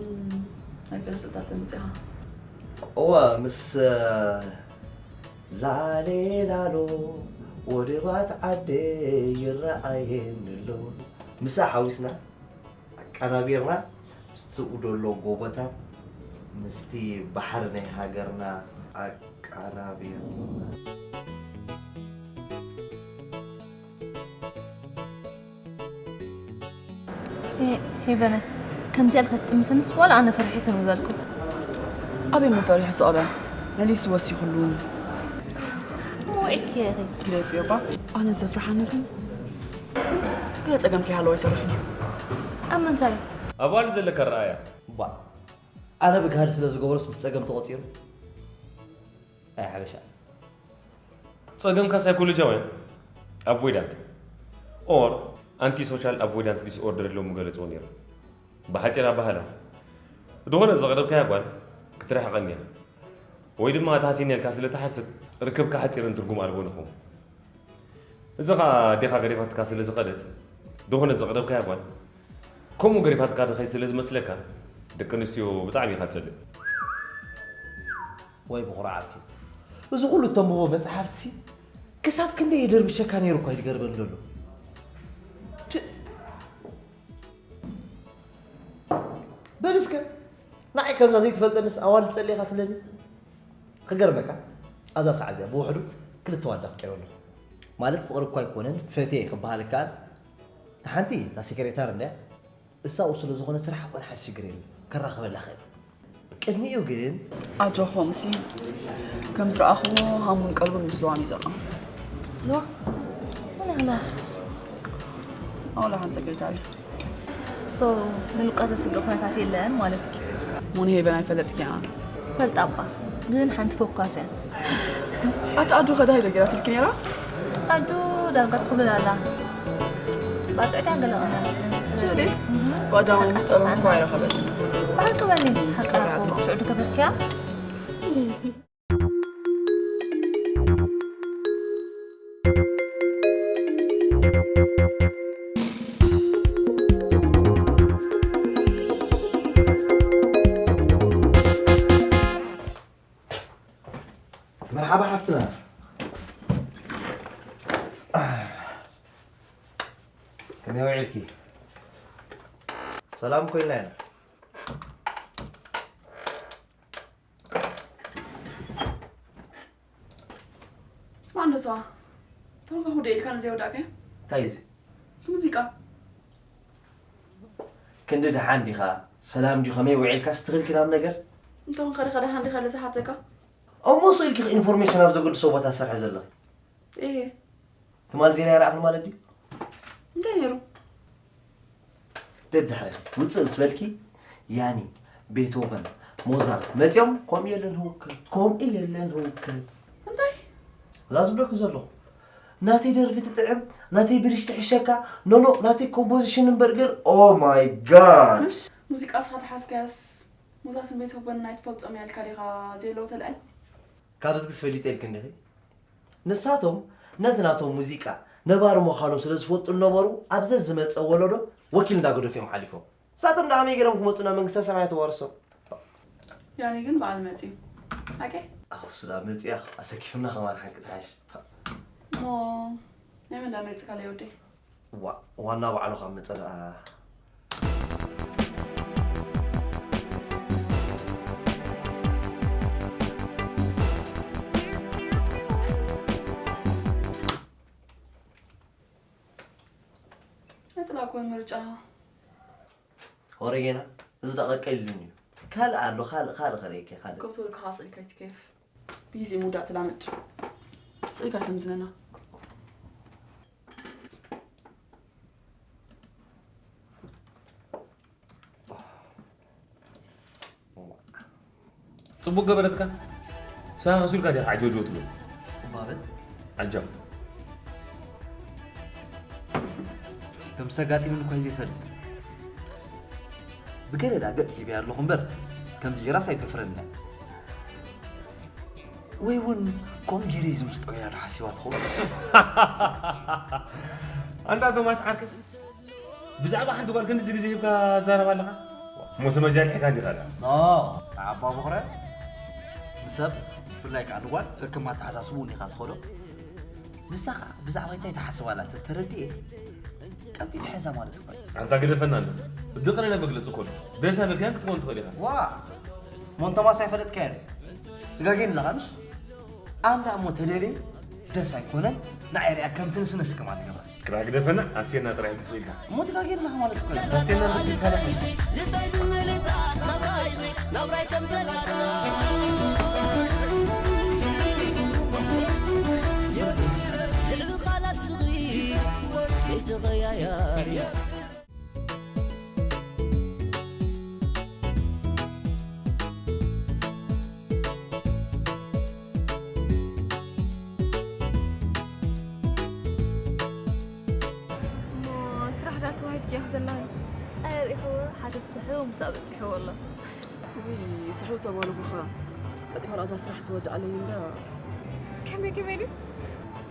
ናይ ገለ ስእልታት ተምፅኻ። እወ ምስ ላሌ ላሎ ወደባት ዓደ ይረኣየኒ ኣሎ። ምሳ ሓዊስና ኣቀናቢርና ምስቲ ደሎ ጎቦታት ምስቲ ባሕሪ ናይ ሃገርና ኣቀናቢርና። ሄቨነ ከምዚኣ ኢልካ ትጥምተንስ ዋላ ኣነ ፈርሒተ ምበልኩ። ኣበይ መፈሪሑ ስቐበ መሊሱ ወሲኹሉ። ወይ ኬሪ ክለፍዮባ ኣነ ዘፍርሓኒ ግን ገለ ጸገም ከይሃለዎ ኣይተርፍን እዩ። ኣብ ምንታይ ኣብ ኣዋልድ ዘለካ ኣረኣእያ ባ ኣነ ብግሃድ ስለ ዝገበሮስ ብጸገም ተቖጺሩ ኣይ ሓበሻ ጸገምካ ሳይኮሎጂያውያን ኣቮይዳንት ኦር ኣንቲ ሶሻል ኣቮይዳንት ዲስኦርደር ኢሎም ምገለጽዎ ነይሮም። ብሓጺር ኣባህላ ዝኾነ ዘቕረብካያ ጓል ክትርሕቐኒ እያ ወይ ድማ እታ ሃሲና ኢልካ ስለ ትሓስብ ርክብካ ሓጺርን ትርጉም ኣልቦ ንኸውን። እዚ ኸኣ ኣዴኻ ገዲፋትካ ስለ ዝኸደት ዝኾነ ዘቕረብካያ ጓል ከምኡ ገዲፋትካ ድኸይድ ስለ ዝመስለካ ደቂ ኣንስትዮ ብጣዕሚ ኢኻ ትጸልእ። ወይ ብኹርዓትኪ እዚ ኩሉ እተንብቦ መጽሓፍትሲ ክሳብ ክንደይ የደርብሸካ ነይሩ እኳ ይትገርበኒ ዘሎ። ፕእ! በል እስከ ንዓይ ከምዛ ዘይትፈልጠንስ ኣዋልድ ጸሊእኻ ትብለኒ? ክገርመካ ኣብዛ ሰዓት እዚኣ ብውሕዱ ክልተ ዋልድ ኣፍቂረ ኣለኹ። ማለት ፍቕሪ እኳ ኣይኮነን ፈትየ ክበሃል ይከኣል። እታ ሓንቲ እታ ሴክሬታር እንድያ እሳኡ ስለ ዝኾነ ስራሕ ኮነ ሓንቲ ሽግር የለን ከራኽበላ ኽእል። ቅድሚኡ ግን ኣጆኹም ሲ ከም ዝረኣኽዎ ሃሙን ቀልቡን ምስ ለዋም እዩ ዘሎ። ኖ ኖ ኣውላ ሓንሰ ገይታሪ ሶ ንሉቃስ ዘስግእ ኩነታት የለን ማለት እዩ። ሙን ሄቨን ኣይፈለጥኪ እያ። ፈልጣ እባ ግን ሓንቲ ፈኳስ እያ። ኣቲ ኣዱ ከዳ ኢለ ገይራ ስልኪ ነይራ። ኣዱ ዳርጋ ትኩብልል ኣላ። ባጽዕዳ ገለ ቀና መስለኒ። ሽሊ ዋጃ ወይ ምስ ጠበም እኮ ኣይረኸበትን። ብሓቂ በሊ ሓቃ ስዑዲ ከበርክያ። መርሓባ ሓፍትና ከመይ ውዒልኪ? ሰላም ኮይና ኢና። ስማዕ እንዶ ሰባ ተንካ ሁደ ኢልካ ነዘይ ወዳእካዮ እንታይ እዩ እዚ? እቲ ሙዚቃ ክንዲ ደሓን ዲኻ ሰላም ድዩ ከመይ ውዒልካ ስትኽልኪ ናብ ነገር እንተኾንካ ዲኻ ደሓን ዲኻ ኢለ ዝሓተካ እሞ ስእልኪ ኢንፎርሜሽን ኣብ ዘገድሶ ቦታ ትሰርሒ ዘለኺ እየ ትማል ዜና ይረኣኽን ማለት ድዩ እንታይ ነይሩ ደድሕሪኺ ውፅእ ምስ በልኪ ያኒ ቤትሆቨን ሞዛርት መፂኦም ከምኡ የለን ህውከት ከምኡ የለን ህውከት እንታይ እዛ ዝብለኪ ዘለኹ ናተይ ደርፊ ትጥዕም ናተይ ብሪሽ ትሕሸካ ኖኖ ናተይ ኮምፖዚሽን እምበር ግን ኦ ማይ ጋድ ሙዚቃ ስኻ ተሓዝካያስ ሞዛርትን ቤትሆቨን ናይ ትፈልጦም እያ ኢልካ ዲኻ ዘየለዉ ተልዕል ካብ ዝግስ ፈሊጠ ኢልኪ እንዲኺ ንሳቶም ነቲ ናቶም ሙዚቃ ነባሪ ምዃኖም ስለ ዝፈልጡ ዝነበሩ ኣብ ዘዝመፀ ወለዶ ወኪል እንዳገደፉ እዮም ሓሊፎም ንሳቶም ዳኣ ከመይ ገይሮም ክመፁ ናብ መንግስተ ሰማይ ተዋርሶም ያኒ ግን በዓል መፂ ሓቂ ኣው ስዳ መፅያ ኣሰኪፍና ከማን ሓቂ ትሓሽ እሞ ናይ መን ዳ መሪፅካ ለይ ወደይ ዋ ዋና ባዕሉ ካብ መፀ ደኣ ነፅላ ኮን ምርጫ ኦረጌና እዚ ደቐቀ ኢሉን እዩ ካልእ ኣሎ ካልእ ካልእ ከርእየኪ ካልእ ከም ሰው ከኻ ስእልካ ይትከፍ ብጊዜ ምውዳእ ተላመድ ስእልካ ተምዝነና ጽቡቅ ገበረትካ ሳኻ ሱልካ ዲኻ ዓጀውጀው ትብል? ጽባበል ዓጃው። ከም ሰጋጢሙን እኳ ዘይፈልጥ ብገለ ዳ ገጽ ሂበያ ኣለኹ እምበር ከምዚ ጌራስ ኣይትደፍረኒ። ወይ እውን ከምኡ ገይረ እዩ ዝምስጦ ኢላ ዶ ሓሲባ ትኸውን? ኣንታ ቶማስ ዓርከይ፣ ብዛዕባ ሓንቲ ጓል ክንድዚ ግዜ ሂብካ ትዛረብ ኣለኻ? እሞ ተመጃሪሕካ ዲኻ ደኣ? ኖ፣ ኣባ ቦኽረ ንሰብ ብፍላይ ከዓ ንጓል ከከም ኣተሓሳስብኡ እውን ኢኻ ትኸዶ። ንሳ ከዓ ብዛዕባ እንታይ ትሓስብ ኣላ ተተረድኤ ቀልጢፈ ሕዛ ማለት እኳ እዩ። ኣንታ ግደፈና እንዶ፣ ብዝቐለለ መግለጺ እኮ ኣሎ። ደስ ኣይበልካን ክትከውን ትኽእል ኢኻ። ዋ፣ ሞንቶማስ ኣይፈለጥካዮን። ትጋጌን ኣለኻ ምሽ? ኣንዳ እሞ ተደልየ ደስ ኣይኮነን፣ ንዓይ ሪኣ ከምቲ ንስነስ ከማን ትገብራ። ክራ ግደፈና፣ ኣስየና ጥራይ ሕጂ ስኢልካ። እሞ ትጋጌን ኣለኻ ማለት እኮ እዩ። ኣስየና ሕጂ ካልእ። ልታይ ብምልጻ ናብራይ ናብራይ ከም ዘላታ ልዕሊ ቃላት ፍቕሪ ከይተቐያያር እሞ ስራሕ ዳ ተዋሂድኪ ኢኺ ዘለኺ? ኣየርኢኽዎ ሓደ ስሑው ምሳእ በጺሕዎ ኣሎ። ውይ ስሑው ተበልኩኻ። ቀልጢፋ እዛ ስራሕ ትወድኣለይ እንዳ። ከመይ ከመይ ድዩ?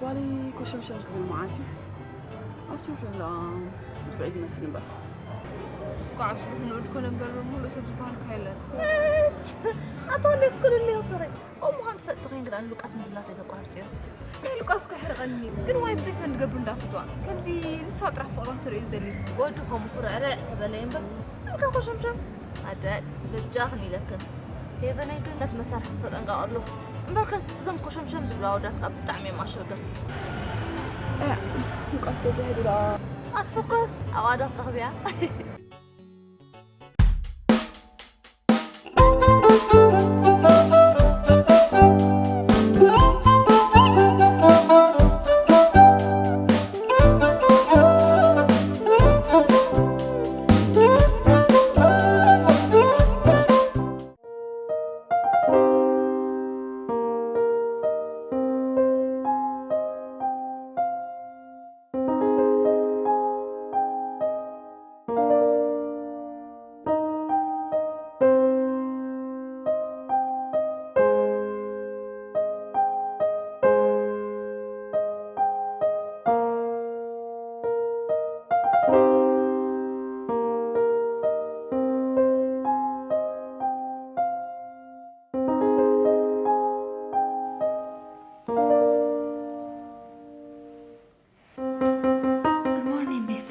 ጓለይ ኮሸምሸም ክብል መዓት እዩ። ኣብ ስርሑ ደኣ ንፉዕ እዩ ዝመስል እምበር። እኳ ኣብ ስርሑ ንኡድ ኮነ እምበር ምሉእ ሰብ ዝበሃል እኳ የለን። እሽ፣ ኣታ እንዴት ትክእልኒ ስረይ? ከምኡ ምዃን ትፈልጢ ኮይንኪ ደኣ ንሉቃስ ምዝላፍ ኣይተቋርፅዮ። ናይ ሉቃስ እኮ ይሕርቐኒ። ግን ዋይ ፕሪተንድ ገብሩ እንዳፍትዋ። ከምዚ ንሳ ጥራሕ ፍቕራ ክተርእዩ ዝደሊ። ወዲ ከምኡ ኩርዕርዕ ተበለየ እምበር ስልካ ኮሸምሸም። ኣደ በጃኽን ኢለክን። ሄቨናይ ገነት መሳርሒ ተጠንቀቐሉ። እምበርከስ እዞም ኮሸምሸም ዝብሉ ኣወዳት ከዓ ብጣዕሚ እዮም ኣሸገርቲ። ሉቃስ ተዘይህሉ ደኣ ኣትፎከስ ኣብኣ ዶ ትረኽብያ? Good morning, babe.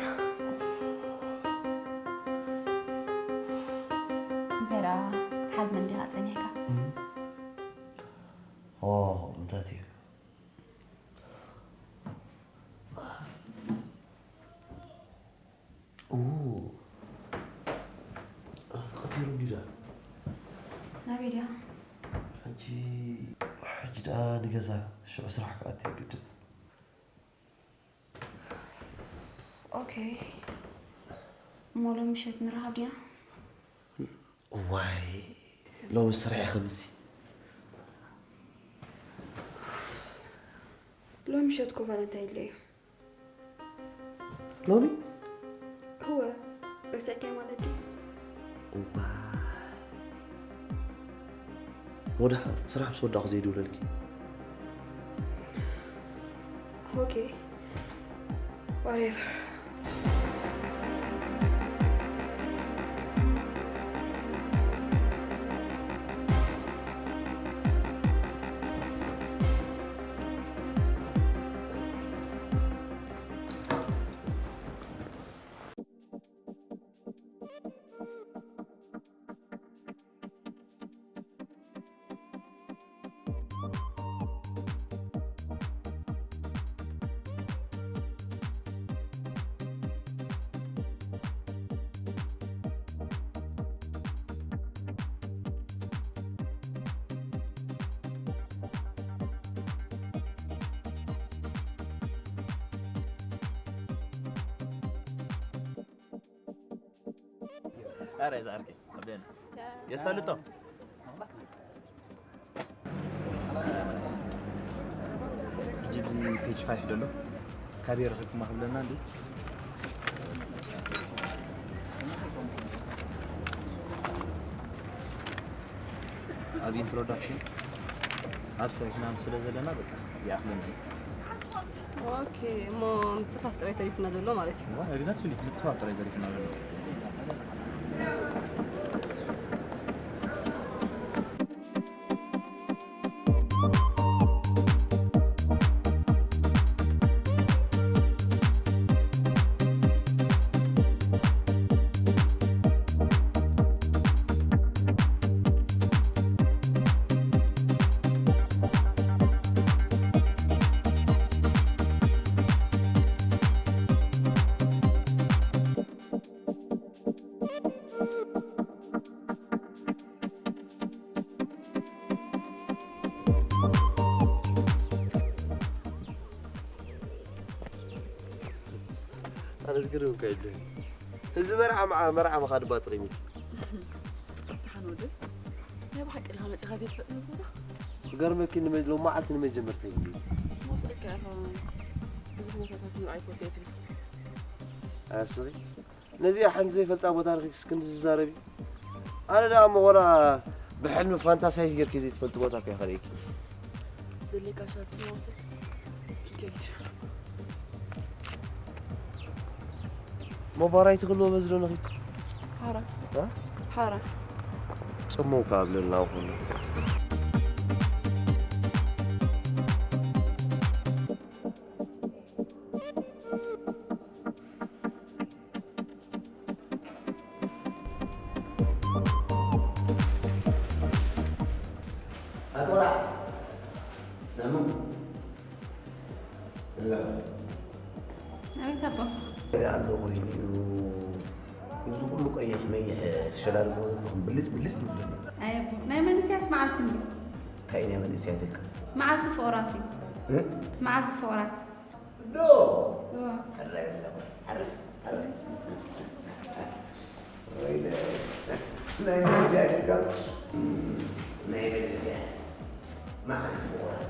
እንተራ ክትሓልመ እንዲኻ ጸኒሕካ። ኦ፣ እንታይ እዩ? ኡ፣ ቀቲሩ እንዲዳ። ናበይ ድያ? ሕጂ፣ ሕጂ ደኣ ንገዛ፣ ሽዑ ስራሕ ክኣቱ እዩ ግድን። ኦኬ። እሞ ሎሚ ምሸት ንራኸብ ዲና? ዋይ፣ ሎሚ ስራሕ እዩ ከምዚ። ሎሚ ምሸት እኮ ቫለንታይን ደይ እዩ። ሎሚ? እወ፣ ረሲዕካዮ ማለት ድዩ? እዋ። ወድሓ ስራሕ ምስ ወዳእኹ ዘይድውለልኪ። ኦኬ። Whatever. ኧረ ዛርጌ አብደን የሳልጠው። ሕጂ እዚ ፔጅ ፋይፍ ደሎ ካበይ ረኺብኩማ ክብለና እንዲ ኣብ ኢንትሮዳክሽን ኣብ ሰኪናም ስለ ዘለና በቃ ይኣኽለና እዩ። ኦኬ እሞ ምጽፋፍ ጥራይ ተሪፍና ዘሎ ማለት እዩ። ኤግዛክትሊ ምጽፋፍ ጥራይ ተሪፍና ዘሎ። ኣነስ ግርም እኮ የለን። እዚ መርዓ መዓ መርዓ ምኻድ እባ ጥቒም እዩ። ደሓን ወደይ፣ ናይ ብሓቂ ኢኻ መፂኻ ዘይትፈልጥ ምስ ቦታ ክገርመኪ ንመ- ሎማዓልቲ ንመጀመርታ እዩ። መውስዕካ ኢኻ። ብዙሕ ቦታታት ምርኣይ ፎቶ እየ ትብል። ኣስኺ ነዚኣ ሓንቲ ዘይፈልጣ ቦታ ረኺብኪ እስክንዲ ዝዛረብ እዩ። ኣነ ደኣ እሞ ወላ ብሕልሚ ፋንታሳይዝ ጌርኪ ዘይትፈልጢ ቦታ እኮ እየ ከርእየኪ። ዘድልየካ ሻት ስማ ውሰድ። ኪከይድ። ሞባራይ ትኽልዎ በዚ ዶ ንኺድ? ሓራ እ? ሓራ ጽመው ካብ ለልና ኩሉ ኣቶ ቆልዓ፣ ናሙ። እዛ ኣቤት ኣቦ። ገለ ኣሎ ኮይኑ እዩ። እዚ ኩሉ ቀይሕ መይሕ ተሸላልሞ ዘለኹም ብልጭ ብልጭ ትብሉ። ኣይ ኣቦ፣ ናይ መንእሰያት መዓልቲ እንድዩ። እንታይ ናይ መንእሰያት ኢልካ? መዓልቲ ፍቑራት እዩ። እ? መዓልቲ ፍቑራት። ዶ? እዋ። ሕራይ ኣለኹ። ሕራይ፣ ሕራይ። ወይለ፣ ናይ መንእሰያት ኢልካ? ናይ መንእሰያት መዓልቲ ፍቑራት።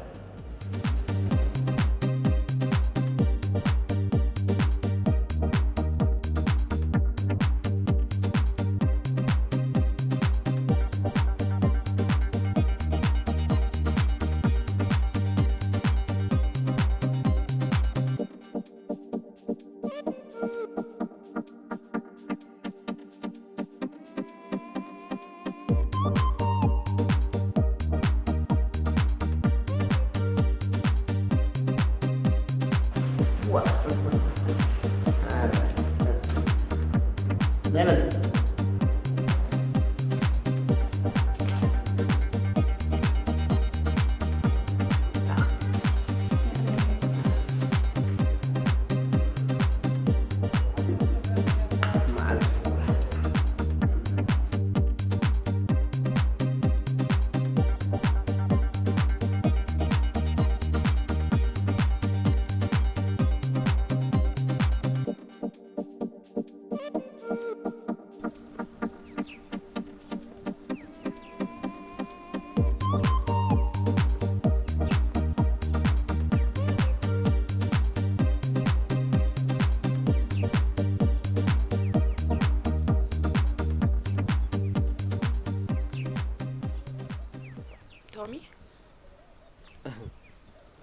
ቶሚ፣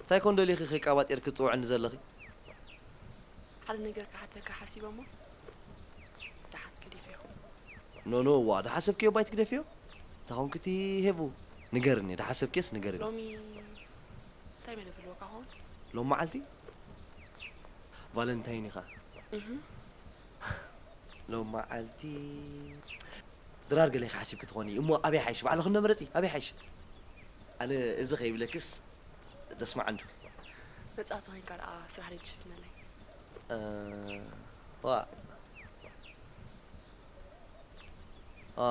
እንታይ ኮን ደሊኺ ከይቃባጢርኪ ትጽውዕኒ ዘለኺ? ሓደ ነገር ክሓተካ ሓሲበ እሞ ደሓን ገዲፈዮ። ኖኖ፣ ዋ፣ ድሓሰብክዮ ባይ ትግደፍዮ? እንታ ኾንኪ እቲ ሄቡ፣ ንገርኒ፣ ድሓሰብክዮስ ንገርኒ። ሎሚ እንታይ መደብ ኣለዎ ካኾን? ሎም መዓልቲ ቫለንታይን ኢኻ። ሎም መዓልቲ ድራር ገለ ኢኻ ሓሲብኪ ትኾኒ። እሞ ኣበይ ሓይሽ? ባዕልኺ እንዶ ምረጺ፣ ኣበይ ሓይሽ? ኣነ እዚ ከይብለክስ ደስ መዓንዱ። መጻእቲ ኸይንካ ደኣ ስራሕ ደይ ትሽፍነለይ? እ፣ ዋ። ኣ።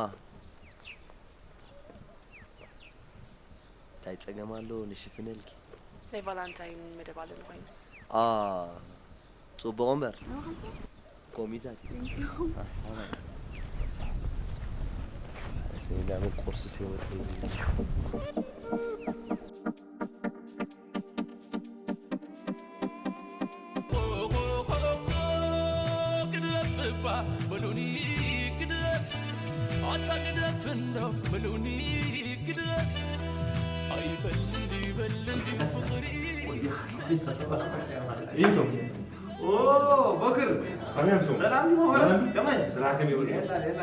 እንታይ ጸገም ኣሎ ንሽፍነልኪ? ናይ ቫላንታይን መደብ ኣለኒ ኮይኑስ? ኣ፣ ጽቡቕ እምበር። ኮሚታት እዩ። ኣ፣ ኣ። ዘይዳ ምን ቁርሱ ሲወጥ። በሉኒ ግደፍ ኣታ ግደፍ እንዶ በሉኒ ግደፍ ኣይበል እንዲ በል እንዲ ፍቕሪ ይቶ ኦ በክር ከመይ ኣምሶም ሰላም ይመኸረ ሰላም ከመይ ስራሕ ከመይ ይውል የላ የላ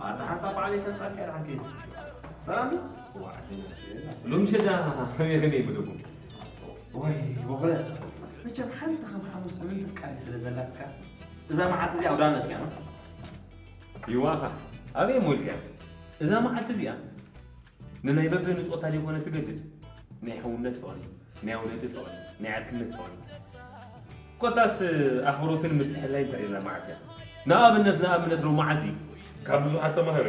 ኣታ ሓንሳብ በዓል ይተንሳልካ ኢልሓንኪ ሰላም እዩ ሎምሸዳ ከመይ ከመይ ይብለኩም ወይ በኽረ መቸም ሓንቲ ከም ሓሙስ እምንቲ ፍቃሪ ስለ ዘላትካ እዛ መዓልቲ እዚኣ ኣውዳመት እያ ነው ይዋኻ ኣበይ ሞልካ እዛ መዓልቲ እዚኣ ንናይ በበ ንጾታ ዘይኮነ ትገልጽ ናይ ሕውነት ፍቕሪ ናይ ወለዲ ፍቕሪ ናይ ዓርክነት ፍቕሪ ኮታስ ኣኽብሮትን ምትሕልላይ እንታይ ኢልና መዓልቲ እያ ንኣብነት ንኣብነት ሎመዓልቲ ካብ ብዙሓት ተማሃሮ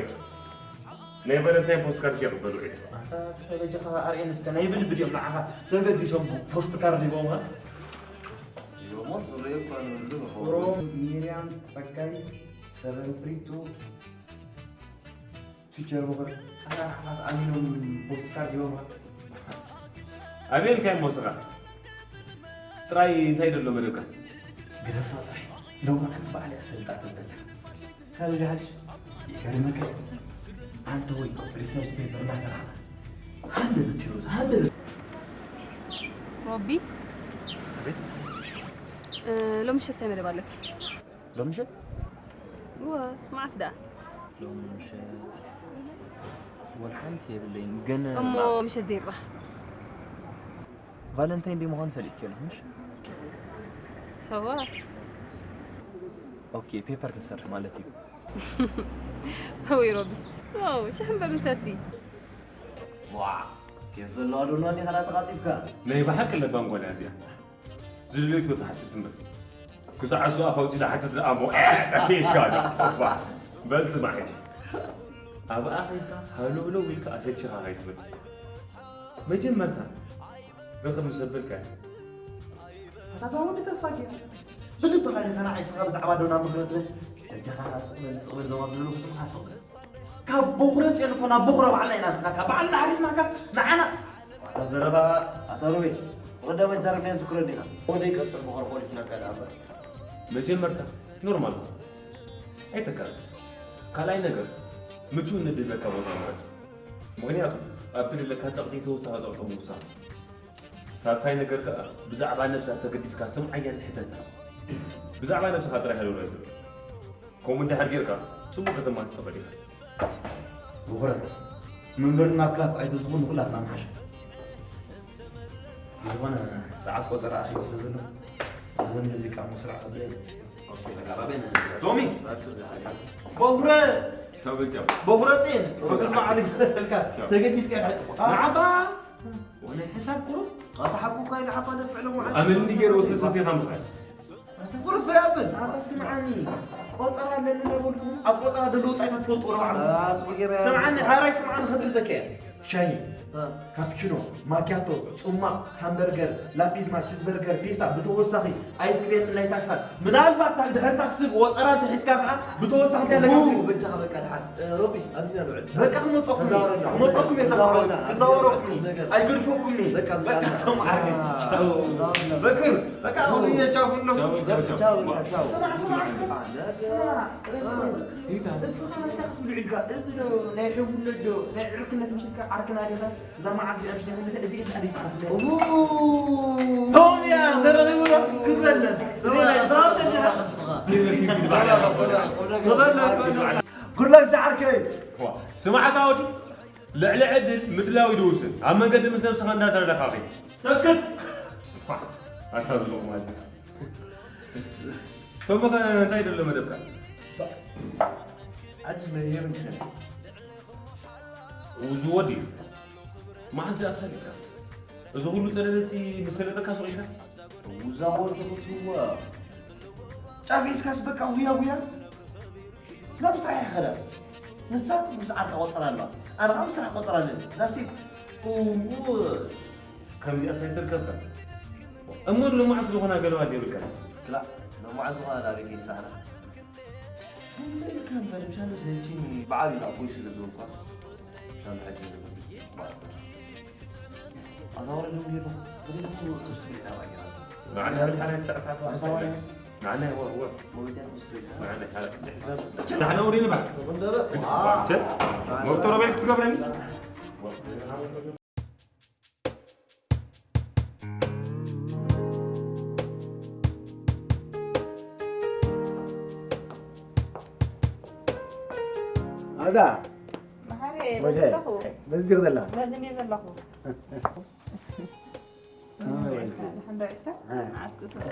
ናይ ቫለንታይን ፖስት ካርድ ይቕበሉ እዮም። ኣታ ስሕል በጃኻ ኣርእየኒ እስከ ናይ ብልቢ ድዮም ንዓኻ ተገዲሶም ፖስት ካርድ ሂቦምኻ? ሂቦሞ ስርኡ እኳ ንብሉ ንኸውን። ሮም ሚርያም ጸጋይ ሰቨን ስሪ ቱ ቲቸር ምኽር ኣታ ንዓኻስ ኣሚኖም ፖስት ካርድ ሂቦምኻ? ኣበይ ኢልካዮም ወስኻ? ጥራይ እንታይ ደሎ መደብካ? ግደፋ ጥራይ ሎማዓንቲ በዓል እያ ሰልጣ ትብለካ። ካበይ ዝሓልሽ ይገርመካ እዩ። ኣንተ ወይ ሪሰርች ፔፐር እናሰራሕና ሃንደበት ዩሮስ ሃንደበት ሮቢ እ፣ ሎሚ ምሸት እንታይ መደብ ኣለካ? ሎሚ ምሸት እወ መዓስ ደኣ? ሎሚ ምሸት ወላ ሓንቲ የብለይን ግን እሞ ምሸት ዘይራኸብ ቫለንታይን ደይ ምዃኑ ፈሊጥኪ ኣለኺ ምሽ? ሰዋ ኦኬ ፔፐር ክንሰርሕ ማለት እዩ ወይ ሮብስ ዋው ሽሕ እምበር ንሰቲ ዋ ኬፍ ዘለዋ ዶና እንዲኻ ዳ ተቓጢብካ ናይ ብሓቂ ለባም ጓል እያ እዚኣ ዝድለይቶ ትሓትት እምበር ክሳዕ እሱ ኣፋውፂ ዝሓትት ዝኣሞ ጠፊእካ በል ስማዕ ሕጂ ኣብኣ ከይድካ ሃለውለው ኢልካ ኣሰልቺኻ ከይትመፅእ መጀመርታ ርኽብ ምስ ኣበልካ ኣታ እዛ ወዲ ተስፋ ጌር ብልብኻ ዲኻ ንዓይ ስኻ ብዛዕባ ዶና ምኽሪ ትብል በጃኻ ስቕ በል ስቕ በል ዞባ ዘለዉ ስምኻ ስቕ በል ካብ ቦኽረ ፅኤን እኮ ናብ ቦኽረ ባዕልና ኢና ምፅናካ ባዕልና ሓሊፍናካስ ንዓና ኣታ ዘረባ ኣታ ሮቤል ብቐዳማይ ዛረብናዮ ዝክሮ ዲኻ ወደይ ቀፅል ቦኽረ ኮሊፍናካ ደኣ እምበር መጀመርታ ኖርማል ኣይተካል ካልኣይ ነገር ምቹእ ንድለካ ቦታ ምረፅ ምክንያቱ ኣብቲ ድለካ ፀቕጢ ተወሳኺ ፀቕጦ ምውሳኽ ሳልሳይ ነገር ከኣ ብዛዕባ ነብሳ ተገዲስካ ስምዓያ እንድሕተታ ብዛዕባ ነብስኻ ጥራይ ሃለውሎ ኣይትበል ከምኡ እንድሕር ጌርካ ጽቡቕ ከተማሲ ትኽእል ኢኻ። ብኹረ መንበሪ ናብ ክላስ ኣይተዝኹ ንኹላትና ምሓሸ ዝኾነ ሰዓት ቆጸራ ኣኺሉ ስለ ዘሎ እዘን ሙዚቃ ምስራዕ ኣበ ቶሚ በኹረ በኹረ ጤን ተስማዓሊ ተገዲስካ ንዓባ ወናይ ሕሳብ ቁሩብ ኣታ ሓቁ እኳ ኢሉ ሓቋ ደፍዕ ሎምዓንቲ ኣመል እንዲ ገይረ ወስድ ሰፊኻ ምኽኣል ቁሩብ በያብል ኣታ ስምዓኒ ቆፀራ ኣለኒ ነበልኩ ኣብ ቆፀራ ደሎ ወፃኢታት ትፈልጡ ወረ ባዕሉ ስምዓኒ ሓራይ ስምዓኒ ከብርዘካ እየ ሻሂ ካፕችኖ ማኪያቶ ፁማቕ ሃምበርገር ላፒዝማ ቺዝበርገር ፒሳ ብተወሳኺ ኣይስክሬም ናይ ታክሳን ምናልባት ድሕሪ ታክሲ ቆፀራ እንተሒዝካ ከዓ ብተወሳኺ እንታይ ነገር እዩ? በጃኻ በቃ ድሓን ሮቢ ኣብዚና ንውዕል በቃ ክመፀኩም እዩ። ክመፀኩም እየ ተባዕሉ ክዛወረኩም እዩ። ኣይገድፈኩም እዩ። በቃ ብጣዕሚ በቃ ቶም ዓርኪ ቻው። በክር በቃ ኣሁን እየ ቻው ኩሎም። ቻው፣ ቻው፣ ቻው። ቻው በቃ ቻው። ስማዕ ስማዕ እስኪ ስማዕ እስኪ እስኻ እንታይ ክትብሉ ኢልካ እዚ ዶ ናይ ሕውነት ዶ ናይ ዕርክነት ምሽልካ ዓርክና ዲኻ? እዛ መዓልቲ እዚኣ ምሽ ዲኻ እዚ እንታይ ደይትዓርፍ ቶምያ ተረኺቡ ዶ ክትበለ ጉድላ ግዜ ዓርከይ ስማዕካ ወዲ ልዕሊ ዕድል ምድላው ይድውስን ኣብ መንገዲ ምስ ነብስኻ እንዳተረዳኻ ኸይድ ሰክት ኣታ ዝለቑ ማለት ቶምኸ እንታይ ደሎ መደብካ ዓጅዝ ናይ የብን ክኸነ ውዝወድ እዩ መዓዝ ደኣ ሰሊጥካ እዚ ኩሉ ጸለለጺ ምስ ሰለጠካ ሱቕ ኢልካ ውዛወድ ዝኽትዋ ጫፍ ሒዝካስ በቃ ውያ ውያ ናብ ስራሕ ይኸዳ ንሳ ምስ ዓርካ ቆፀራ ኣለዋ ኣነ ከዓ ምስ ስራሕ ቆፀራ ኣለኒ ዳሲ ከምዚኣ ሰይተርከብካ እሞ ሎማዓንቲ ዝኾና ገለባ ገይሩልካ ክላእ ሎማዓንቲ ዝኾና ናበይ ከይሳእና ምንሰ ኢልካ እምበር ምሻሉ ሰልችኒ ብዓብዩ ኣቦይ ስለ ዝበልኳስ ምሻሉ ሕጂ ኣዛወረ ደው ገይሩ ብግልኩ ተስቢሕ ናባይ ገይራ ንዓና ብሓደ ክሳዕ ተሓተዋ ሓሳብ معنا هو هو معنا هذا. معنا وريني بقى. ሞተር ቤት ክትገብረኒ? ኣዛ መሓሪ ወደ ዘለኹ በዚህ ዘለኹ በዚ እየ ዘለኹ ኣይ። ንሓንዳ ኢልካ ኣይ። መዓስ ክትብል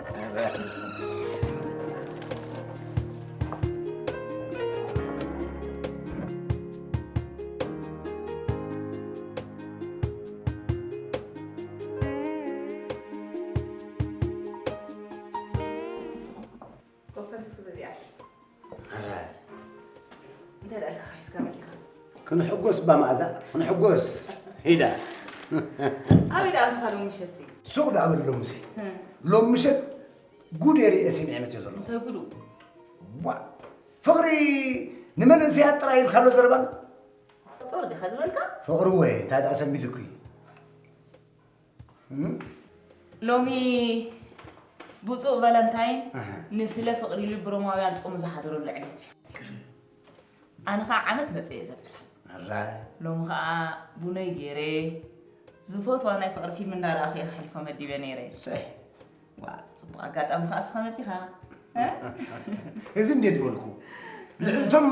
ኮፈርስ ክበዚኣ እንታይ ደኣ ኢልካ ሒዝካ መጺኻ ክንሕጎስ እባ መኣዛ ክንሕጎስ ሂዳ ኣበይ ደኣ ኣምስኻ ሎሚ ምሸት ሲ ሱቕ ደኣ በል ሎምሲ ሎም ምሸት ጉድ የርኢ እየ ስሚዐ መፅዮ ዘለኹ እንታይ ጉዱ ዋ ፍቕሪ ንመንእሰያት ጥራይ ኢልካ ኣሎ ዘረባን ፍቕሪ ዲኻ ዝበልካ ፍቕሪ ወ እንታይ ደኣ ሰንቢዱኪ እም? ሎሚ ብፁእ ቫለንታይን ኣሃ። ንስለ ፍቕሪ ልቢ ሮማውያን ጾሙ ዝሓደረሉ ዕለት እዩ ኣነ ኸዓ ዓመት መጽእ እየ ዘብላ ኣራይ ሎሚ ኸዓ ቡነይ ገይረ ዝፈትዋ ናይ ፍቕሪ ፊልም እንዳረኣኹ እየ ክሕልፎ መዲበ ነይረ ሰይ ዋ ጽቡቕ ኣጋጣሚ ኸዓ እስኻ መጺኻ እ? እዚ እንዴት ዝበልኩ ልዕልቶም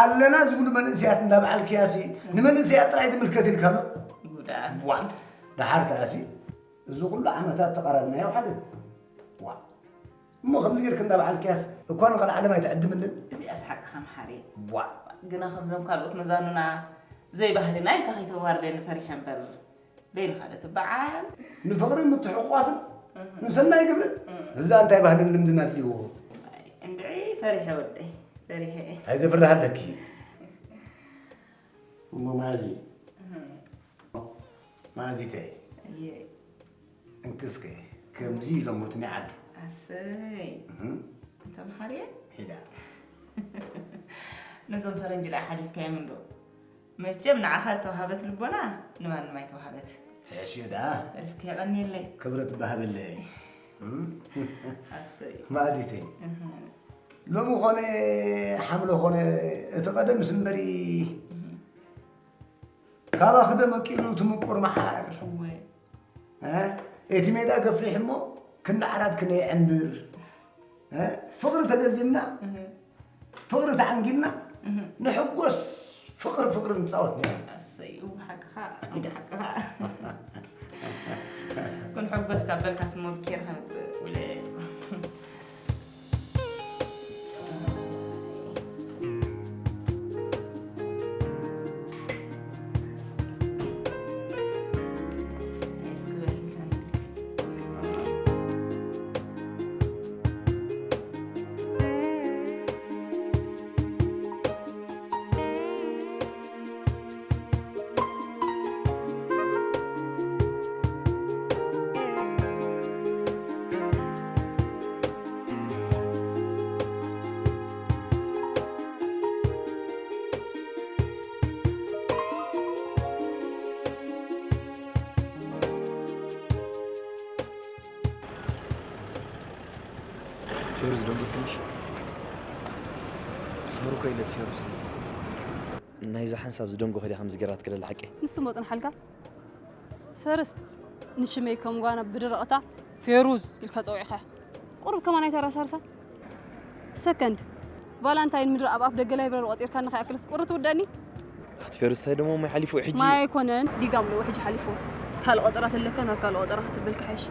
ኣለና ዝብሉ መንእሰያት እንዳበዓልክያሲ ንመንእሰያት ጥራይ ትምልከት ኢልካ ኣሎ ጉዳን ዋ ደሓር ከኣሲ እዚ ኩሉ ዓመታት ተቐረብናዮ ሓደ ዋ እሞ ከምዚ ጌርክ እንዳበዓልክያስ እኳ ንቐልዓለም ኣይትዕድምልን እዚኣ ስሓቅኻ መሓሪ ዋ ግና ከምዞም ካልኦት መዛኑና ዘይባህልና ኢልካ ከይተዋርደኒ ፈሪሐ እምበር በይንኻ ዶ ትበዓል ንፍቕርን ምትሕቑቋፍን ንሰናይ ግብርን እዛ እንታይ ባህልን ልምድን ኣድልዎ እንድዒ ፈሪሐ ወደይ ፈሪሐ እየ እንታይ ዘፍርህ ኣለኪ እሞ መኣዚ መኣዚተይ እየ እንክስከ ከምዚ ኢሎሞትኒ ዓዱ ኣሰይ እህም፣ እንተ መሓርየ ሒዳ ነዞም ፈረንጂ ደኣ ሓሊፍካዮም እንዶ መቸም ንዓኻ ዝተዋሃበት ልቦና ንማንም ኣይተዋሃበት ትሕሽዮ ደኣ ርስኪ የቐንየለይ ክብረት ባሃበለይ እም፣ ኣሰይ መኣዚተይ እህ፣ ሎሚ ኾነ ሓምለ ኾነ እቲ ቀደምስ እምበሪ ካባኺ ደመቂሉ እቲ ምቁር መዓር እወ እ? እቲ ሜዳ ገፊሕ እሞ ክንዲ ዓራት ክነይዕንድር እ? ፍቕሪ ተገዚምና እህ፣ ፍቕሪ ተዓንጊልና እህ። ንሕጎስ ፍቕሪ ፍቕሪ ንፃወት ነይርና ኣሰይ እው ሓቅኻ እው ሓቅኻ ክንሕጎስ ካብ በልካስ ሞኪር ከምፅእ ውለ ፌሩዝ ደንጉርክንሽ ሰሩ ኮይለት ፌሩዝ ናይዛ ሓንሳብ ዝደንጎ ከዲያ ከም ዝገራት ክደል ሓቂ ንሱ መፅንሓልካ ፈርስት ንሽመይ ከም ጓና ብድረቕታ ፌሩዝ ኢልካ ፀዊዕኻ ቁሩብ ከማን ኣይተረሳርሳ ሰከንድ ቫላንታይን ምድሪ ኣብ ኣፍ ደገ ላይብረሪ ቆፂርካ ንኸይኣክልስ ቁሪ ትውደኒ ኣቲ ፌሩዝ ታይ ደሞ ማይ ሓሊፉ ሕጂ ማይ ኣይኮነን ዲጋም ኣለዎ ሕጂ ሓሊፉ ካልእ ቆፀራ ተለካ ናብ ካልእ ቆፀራ ክትብል ክሓይሽ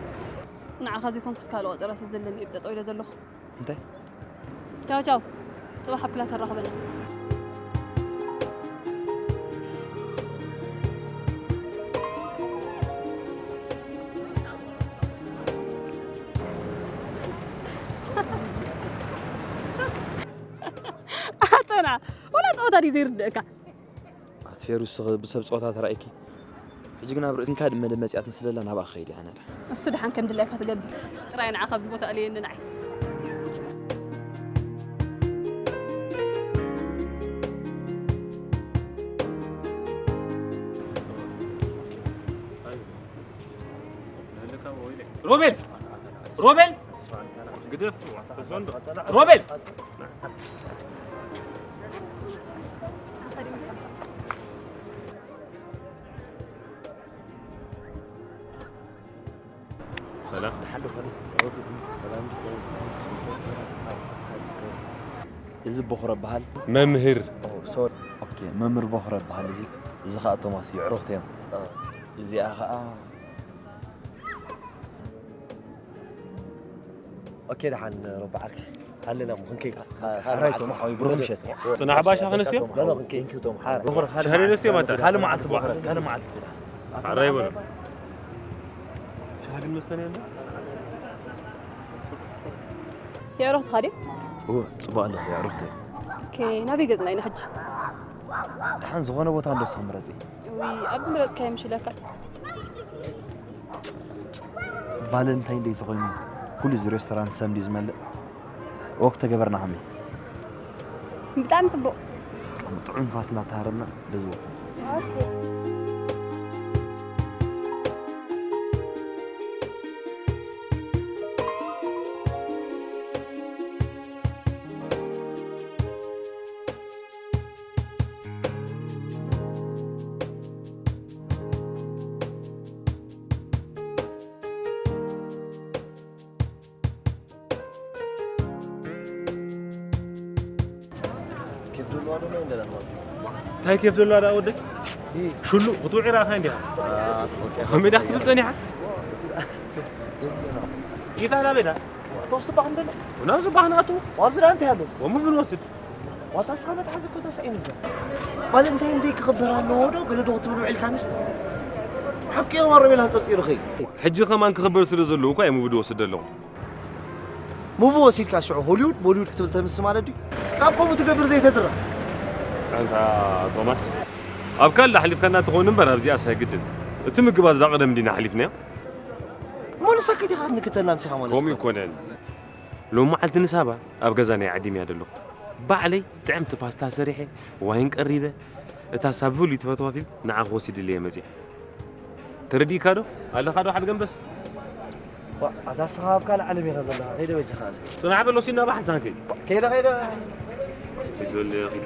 ንዓኻ ዘይኮንኩስ ካልእ ቆፀራ ስለ ዘለኒ እየ ብፀጠው ኢለ ዘለኹ እንታይ ቻው ቻው ፅባሕ ኣብ ክላስ ኣራኽበና ኣተና ወላ ፀወታ ድዩ ዘይርድእካ ኣቲ ፌሩስ ብሰብ ፀወታ ተራእይኪ ሕጂ ግን ኣብ ርእስንካ ድመደ መፅያት ንስለላ ናብኣ ክኸይድ እያ ነዳ እሱ ድሓን ከም ድላይካ ትገብር ጥራይ ንዓ ካብዚ ቦታ እለየኒ ንዓይ ሮቤል ሮቤል ግደፍ፣ ሮቤል! ሰላም። እዚ ቦኽረ በሃል። መምህር። ኦ፣ ሶሪ። ኦኬ፣ መምህር ቦኽረ በሃል እዚ። እዚ ኸኣ ቶማስ የዕሩኽቲ እዮም። ኦ። እዚኣ ኸኣ ኦኬ፣ ደሓን ረቢ ዓርኪ። ሃለና እሞ ክንከይ፣ ካ-፣ ካ-፣ ካልእ ሓራይ መዓልቲ ቶም ሓወይ፣ ብሩኽ ምሸት። ጽናሕ ባሻ ከነስትዮ? ኖ፣ ኖ፣ ክንከይ። ቴንኪዩ ቶም ሓራይ። ቦኽረ፣ ካልእ ሻሂ መዓልቲ፣ ነስትዮ ማታ? ካልእ መዓልቲ ቦኽረ፣ ካልእ መዓልቲ። ሓራይ በሎ። ሻሂ ግን መስተኒ ኣሎ? የዕሩኽትኻ ድዩ? እወ፣ ጽቡቕ ኣሎ፣ የዕሩኽተይ። ኦኬ፣ ናበይ ገጽና ኢና ሕጂ? ደሓን ዝኾነ ቦታ ኣሎ፣ እስኺ ምረጺ። እውይ፣ ኣብዚ ምረጽካዮ ምሽ ኢለካ። ቫለንታይን ደይ ተኾይኑ ኩሉ እዚ ሬስቶራንት ሰም ድዩ ዝመልእ? ወክ ተገበርና ከመይ? ብጣዕሚ ጽቡቕ። ጥዑም ንፋስ እናተሃረምና በዚ ወክ። ኬፍ ዘለዋ ዶ ናይ እንደላት ማለት እዩ? እንታይ ኬፍ ዘለዋ ደኣ ወደይ? እ። ሽሉ ክትውዒ ረኣኻ እንዲኻ? አ፣ ኣትወቅያ ከመይ ደኣ ክትብል ጸኒሓ? የብለና። ጌታ ናበይ ደኣ? እቶም ጽባሕ እንደለ። ናብ ጽባሕ ንኣቱ። ኣብዚ ደኣ እንታይ ኣሎ? ወሙ ብንወስድ። ዋታ እስኻ መትሓዚ እኮ ተሳኢኑ እምበር። ቫለንታይን ደይ ክኽበር ኣለዎ ዶ? ገለ ዶ ክትብል ውዒልካ ምሽ? ሓቂ እዮም ኣሮቤል ኣንጸርጺሩ ኸይ። ሕጂ ኸማን ክኽበር ስለ ዘለዎ እኳ እዮም ብድወስድ ኣለኹ። ሙቪ ወሲድካ ሽዑ ሆሊውድ ቦሊውድ ክትብል ተምስ ማለት ድዩ? ካብ ከምኡ ትገብር ዘይተትርፍ። ኣንታ ቶማስ፣ ኣብ ካልእ ኣሕሊፍካና ትኸውን እምበር ኣብዚኣስ ኣይግድን። እቲ ምግባዝ ዳ ቀደም እንዲና ኣሕሊፍናዮ። እሞ ንሳ ከይቲኻ ክንክተልና ኣምሲኻ ማለት ከምኡ እዩ። ኣይኮነን። ሎም መዓልቲ ንሳባ ኣብ ገዛ ናይ ዓዲም እያ ዘለኹ። ባዕለይ ጥዕምቲ ፓስታ ሰሪሐ፣ ዋይን ቀሪበ፣ እታ ሳብ ፍሉይ ትፈትዋ ፊልም ንዓኺ ወሲድለይ እየ መጺአ። ተረዲእካ ዶ? ኣለኻ ዶ ሓድገምበስ? ዋ፣ ኣታ ንስኻ ኣብ ካልእ ዓለም ኢኻ ዘለኻ። ከይደ በጃኻ ኣነ። ጽናሕ በል፣ ወሲድና ብሓንሳብ ከይድ። ከይደ፣ ከይደ። ኪድ በል፣ ኪድ።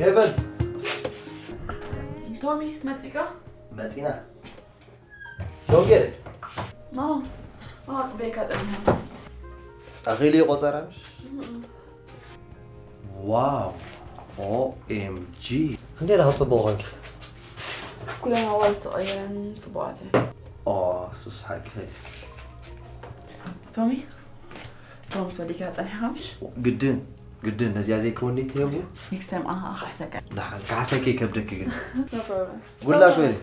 ሄቨን። ቶሚ፣ መጺእካ? መጺና። ዶንጌ። ኖ። ዋ፣ ጽበይካ ጸኒሓ። ኣኺሉ ቆጸራ ምሽ? እም። ዋው። ኦ ኤም ጂ። ክንደይ ደኣ ጽቡቕ ኾንኪ። ኩለን ኣዋልድ ተቐይረን ጽቡቓት እየን። ኦ፣ ሱስ ሓቂ። ቶሚ፣ ቶምስ ወዲካ ጸኒሕካ ምሽ? ግድን። ግድን ነዚኣ ዘይከውን ትህቡ። Next time ኣኻ ክሕሰካ። ደሓን ክሓሰኪ ከብደኪ ግን No problem. ጉላክ በሊ።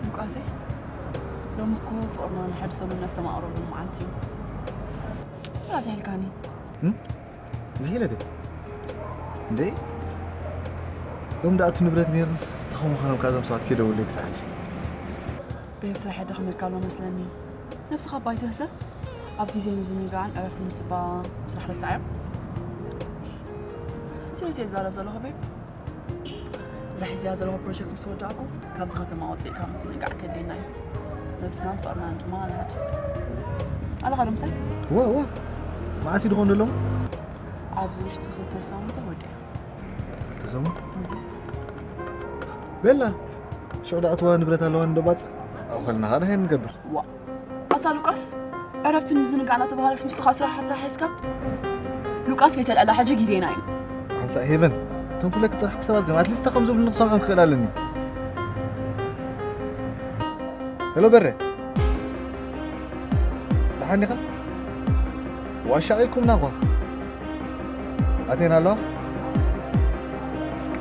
ሉቃሰይ፣ ሎሚ እኮ ፍቕርና ንሓድሰሉ እናስተማቕረሉ መዓልቲ እዩ። ራዚ ሕልካኒ። ዝሒለ ደ እንዴ ሎም ደኣቱ ንብረት ነይርንስ ተኸሙ ኸኖም ካብዞም ሰባት ከይደውለይ ክሳዕ ሕጂ። ቤብ ስራሕ የደኽመልካ ኣሎ መስለኒ። ነብስኻ ባይተህሰ ኣብ ግዜ ምዝንጋዕን ዕረፍቲ ምስባ ስራሕ ረሳዕዮም። ሲሪስ እየ ዝዛረብ ዘለኹ ቤብ። እዛ ሒዝያ ዘለኹ ፕሮጀክት ምስ ወዳእኩ ካብዚ ከተማ ወፂእካ ምዝንጋዕ ከድልየና እዩ። ነብስናን ፍቕርናን ድማ ንሃድስ። ኣለኻ ዶ ምሳይ? እወ እወ። መዓስ እዩ ድኾን ዘለኹ? ኣብዚ ውሽጢ ክልተ ሰሙን ዝወድያ። ክልተ ሰሙን? ቤላ ሽዑ ደኣትዋ ንብረት ኣለዋ ንደባፅ ኣኸልና ኻዳ ሄን ንገብር። ዋ ኣታ ሉቃስ፣ ዕረፍትን ምዝንጋዕ እናተባሃለስ ምስኻ ስራሕ ኣተሓሒዝካ? ሉቃስ ከይተልዕላ ሕጂ ግዜና እዩ። ሓንሳእ ሄቨን፣ እቶም ኩለ ክፀርሕኩ ሰባት ግን ኣትሊስት ከም ዝብሉ ንክሰምዖም ክኽእል ኣለኒ። ሄሎ በረ፣ ደሓን ዲኻ? ዋሻ ኢልኩምና እኳ ኣቴና ኣለዋ።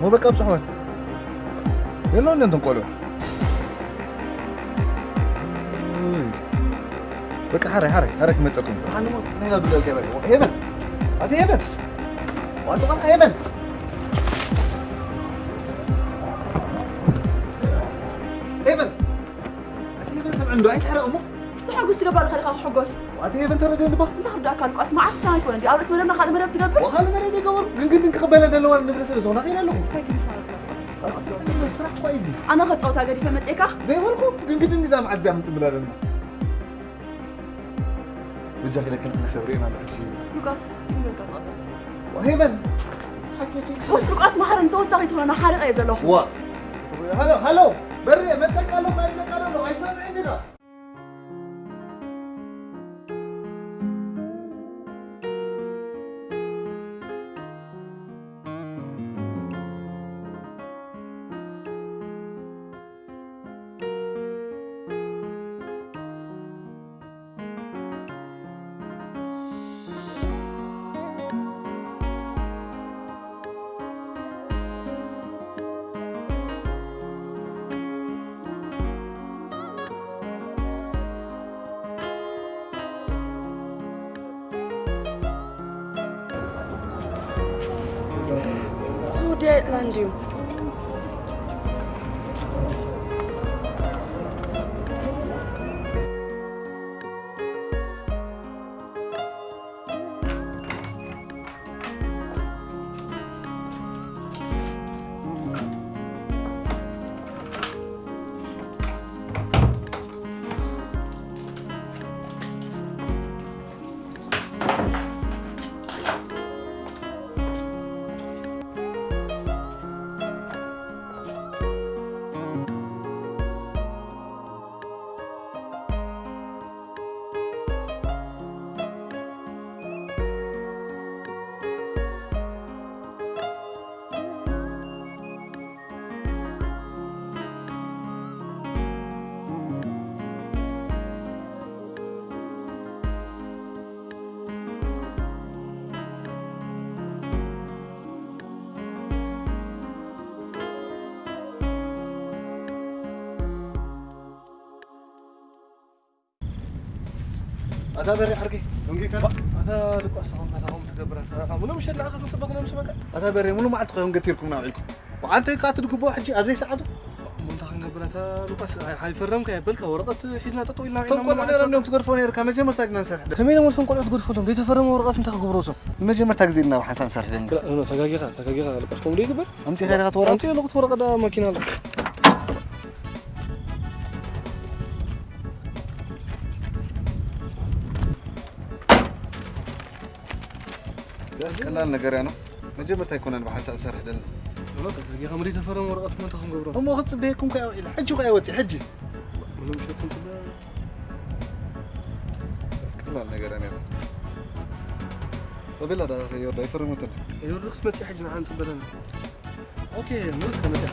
ሞ በቃ ብፅሕወን የለውን እንትን ቆልዑ። በቃ ሓራይ ሓራይ ሓራይ ክመፀኩም። ሄበን ኣቲ ሄበን ዋጡ ቃል ሄበን ሄበን ኣቲ ሄበን ስምዕ እንዶ ኣይትሕረቕ እሞ። ዝሐጉስ ትገብር ኣለኻ ዲኻ ክሕጎስ? ኣቲ ሄበን ተረድእኒ እባ። እንታይ ክርዳእካ ሉቃስ? መዓት ስና ኣይኮነን ድዩ ኣብ ርእሲ መደብና ካልእ መደብ ትገብር? ወኻሊ መደብ ይገበሩ ግን ግድን ክቕበለ ደለዋ ንብረት ስለ ዝኾና ከይደ ኣለኹ። እንታይ ግን ይሳረብ ትመጽእ? ኣነ ከጻወታ ገዲፈ መጽኤካ? ዘይበልኩ ግን ግድን እዛ መዓት እዚኣ ምጽብላ ደለና። በጃኺ ለክን ክሰብር ኢና ንሕጂ። ሉቃስ ይመልካ ጻበ። ሄበን ሉቃስ ማሕረን ተወሳኺ ዝኾነ ሓሪቐ እየ ዘለኹ። ዋ ሃሎ ሃሎ በርየ መጸቃ ኣለኹ ኣይብለካ ኣለኹ ኣይሰምዕን ዲኻ? ሳውዲ ኣይጥላን ድዩ? ኣታ በሬ ዓርከይ፣ ደንጊካ? ኣታ ልቋስ፣ ኣታ ከምኡ ትገብር፣ ኣታ፣ ኣታ ምንም ሸላ፣ ኣታ ክንስበክ ነው ምስበካ? ኣታ በሬ፣ ሙሉ መዓልቲ ኮይኑ ገቲርኩም ናውዒልኩም። ብዓንተ እኳ ትድግቦ ሕጂ ኣብ ዘይሰዓቱ? እሞ እንታይ ክንገብር፣ ኣታ ልቋስ፣ ኣይ-፣ ኣይፈረምካ የበልካ፣ ወረቐት ሒዝና ጠጠው ኢልና እቶም ዊዕና ቆልዑ ምናምን ነይሮም፣ እዮም ትገድፎ ነይርካ። መጀመርታ ግና ንሰርሕ ዶ? ከመይ ኢሎም እቶም ቆልዑ ትገድፎ ኣለዎም? ዘይተፈረመ ወረቐት እንታይ ክገብሮ እዞም? መጀመርታ ግዜ ኢልና ብሓንሳብ ንሰርሕ ዶ? ክላ-፣ ኖ፣ ተጋጊኻ፣ ተጋጊኻ፣ ልቋስ፣ ከምኡ ዶ ይግበር? ኣምጺኻ ኢኻ እቲ ወረቐት? ኣምጺ ኣለኹ፣ እቲ ወረቐት ዳ መኪና ኣሎ። ያስ ቀላል ነገር እያ ነው። መጀመርታ ኣይኮነን ብሓንሳብ ዝሰርሕ ደለና። ኖ፣ ተጋጊኻ፣ ምሪ ተፈረመ ወረቐት መን ተኽንገብሮ? እሞ ክጽበየኩም ከ ኢለ፣ ሕጂ ከ ኣይወጽእ፣ ሕጂ። ምንም ሸት እንጽበ። ያስ ቀላል ነገር እያ ነይራ። ወቤላ ዳ ከየወርዳ ይፈርሙትን። የወርዱ ክትመጽእ ሕጂ ንዓ ንጽበ ኣለና። ኦኬ፣ ምርጥ ተመሲያ።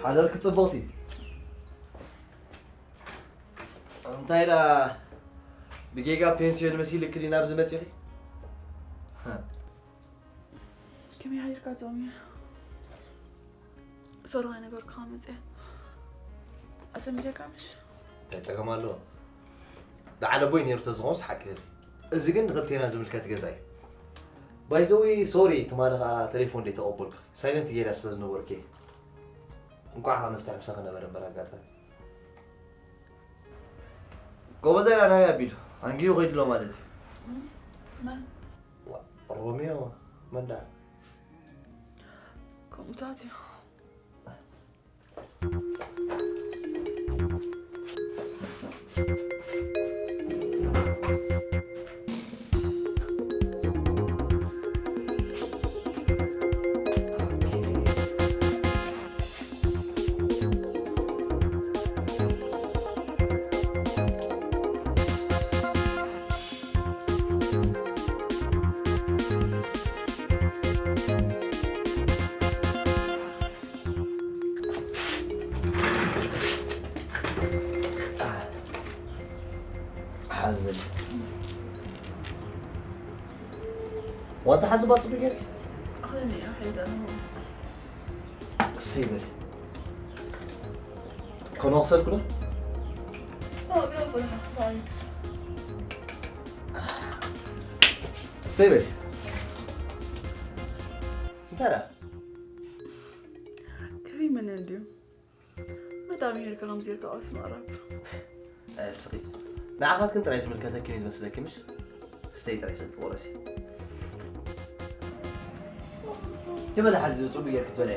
ሓደርኪ ጽብቕቲ። እንታይ ደኣ ብጌጋ ፔንስዮን መሲልኪ ድዩ ናብዚ መጺኺ? ከመይ ሓዲርካ ጾምያ? ሶሪ ከይነገርኩኻ መጽየ። ኣሰሚደካ ምሽ? እንታይ ጸገም ኣለዎ? ደዓል ኣቦይ ነይሩ ተዝኾንስ ሓቂ ይብል። እዚ ግን ንኽልቴና ዝምልከት ገዛ እዩ። ባይ ዘ ወይ ሶሪ፣ ትማሊ ኸኣ ቴሌፎን ደይተቐበልኩ። ሳይለንት ጌርያ ስለ ዝነበርኩ እየ። እንቋዕ ኸኣ መፍትሒ ምሳኺ ነበረ እምበር ኣጋጣሚ። ጎበዛይ ደኣ ናበይ ኣቢሉ? ኣንጊሁ ከይዱ ኣሎ ማለት እዩ። መን? ዋ፣ ሮሚዮ መን ደኣ? ከምኡታት እዩ። ሓዝ በል። ዋንታ ሓዚ ባጽዱ ገይረ። ኣኽለኒ እያ ሒዛ ነው። እሰይ በል። ከኖ ክሰልኩ ዶ? እሰይ በል። እንታይ ደኣ? ከመይ መን እንድዩ? መጣ ብሄርካ ከምዚ ኢልካ ቀስ ምቕራብ። ኣይ፣ እስኺ ንዓኻትክን ጥራይ ዝምልከተክን እዩ ዝመስለኪ፣ ምሽ? ስተይ ጥራይ ሰብ ፍቑረሲ። ትበላ ሓዚ ጽቡቅ ጌርክ ትበላ።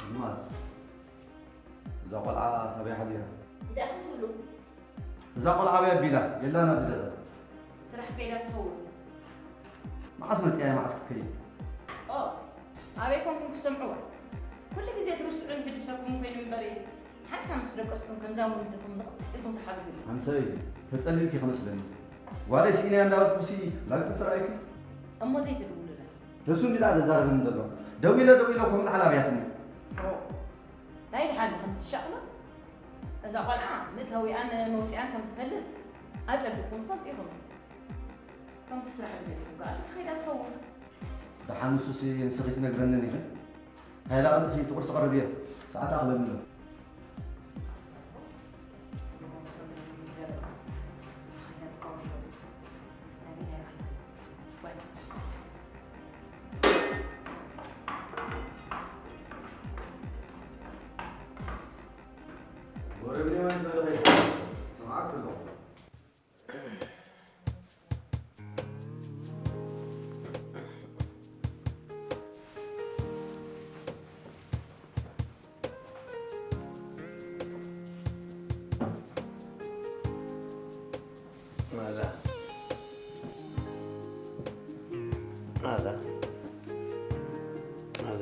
ኣልማዝ፣ እዛ ቆልዓ ኣበይ ሓዲራ? እንታይ ኢኹም ትብሉ? እዛ ቆልዓ ኣበይ ኣቢላ? የላን ኣብዚ ገዛ። ስራሕ ከይዳ ትኸውን። መዓስ መጺኣ እያ፣ መዓስ ክትከይድ? ኦ፣ ኣበይ ኮንኩም ክትሰምዕዋ? ኩሉ ግዜ ትርስዑን ይሕድሰኩም ኮይኑ እምበር፣ ሓንሳብ ምስ ደቀስኩም ከምዛ ሙሉትኩም ንቕጽ ኢልኩም ትሓድጉ። ኣንሰይ፣ ተጸሊልኪ ክመስለኒ። ጓለይ ስኢነያ እንዳበልኩሲ ላግጺ ትረኣይኪ? እሞ ዘይትድውሉላ? ንሱ እንዲላ ዘዛርብኒ ዘሎ። ደዊለ፣ ደዊለ ከምኡ ላዕላ ኣብያትኒ። ኦ፣ ናይ ደሓን ዲኹም ትሻቕሉ? እዛ ቆልዓ መእተዊኣን መውፅኣን ከም ትፈልጥ ኣፀቢቕኩም ትፈልጡ ኢኹም። ከምቲ ስራሕ ድሌትኩም ከዓ ስራሕ ከይዳ ትኸውን። ደሓን ንሱሲ ንስኺ ትነግረንን ኢኺ። ሃይላ ቅልጥፊ፣ እቲ ቁርሲ ቀርብ እየ። ሰዓት ኣኽለኒ ኣሎ። ማዛ። ማዛ። ማዛ።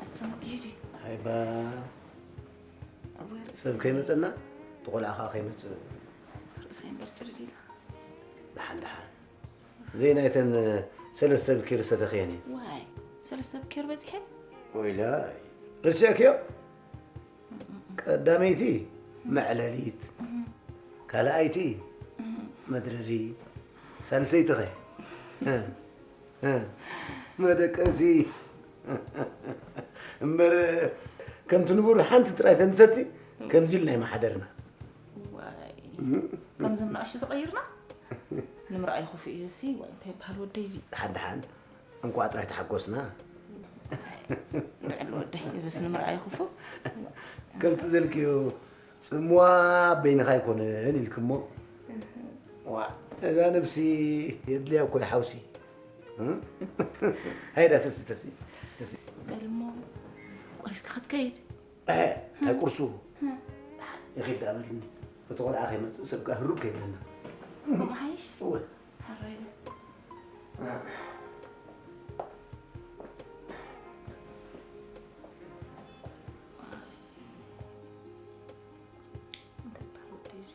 ኣታ ጌዲ። ኣይባ። ኣቦይ ርእሲ ሰብ ከይመጸና፣ እቲ ቆልዓ ኸኣ ከይመጽእ። ርእሰይ እምበር ጭርዲዳ። ደሓን፣ ደሓን። ዘይ ናይተን ሰለስተ ብኬር ዝተተኽየን እዩ። ዋይ፣ ሰለስተ ብኬር በጺሐ? ወይላይ፣ ርስዕክዮ? ቀዳመይቲ መዕለሊት፣ ካልኣይቲ መድረሪ፣ ሳልሰይቲ ኸ? እ፣ እ፣ መደቀሲ። እምበር ከምቲ ንቡር ሓንቲ ጥራይ ተንሰቲ ከምዚ ኢልና ይመሓደርና። ዋይ፣ እም። ከምዚ ንኣሽቱ ተቐይርና? ንምርኣይ ክፉእ እዩ እዚሲ፣ ዋይ፣ እንታይ ይበሃል ወደይ እዚ? ደሓን ደሓን፣ እንኳዕ ጥራይ ተሓጎስና። ልዕሊ ወደይ፣ እዚስ ንምርኣይ ክፉእ። ከምቲ ዘልክዮ፣ ጽምዋ በይንኻ ኣይኮነን ኢልክሞ። ዋ፣ እዛ ነብሲ የድልያ እኮ እዩ ሓውሲ። እም? ሃይዳ ተሲ፣ ተሲ፣ ተሲ። በል እሞ፣ ቆሪስካ ክትከይድ? ኣይ፣ እንታይ ቁርሱ? እህ። ይኺድ ዳኣ በልኒ። እቲ ቆልዓ ከይመጽእ ሰብ ከኣ ህሩብ ከይብለና። ከምኡ ሓይሽ? እወ። ሕራይ በል። እንታይ በሃል ወደይ እዚ?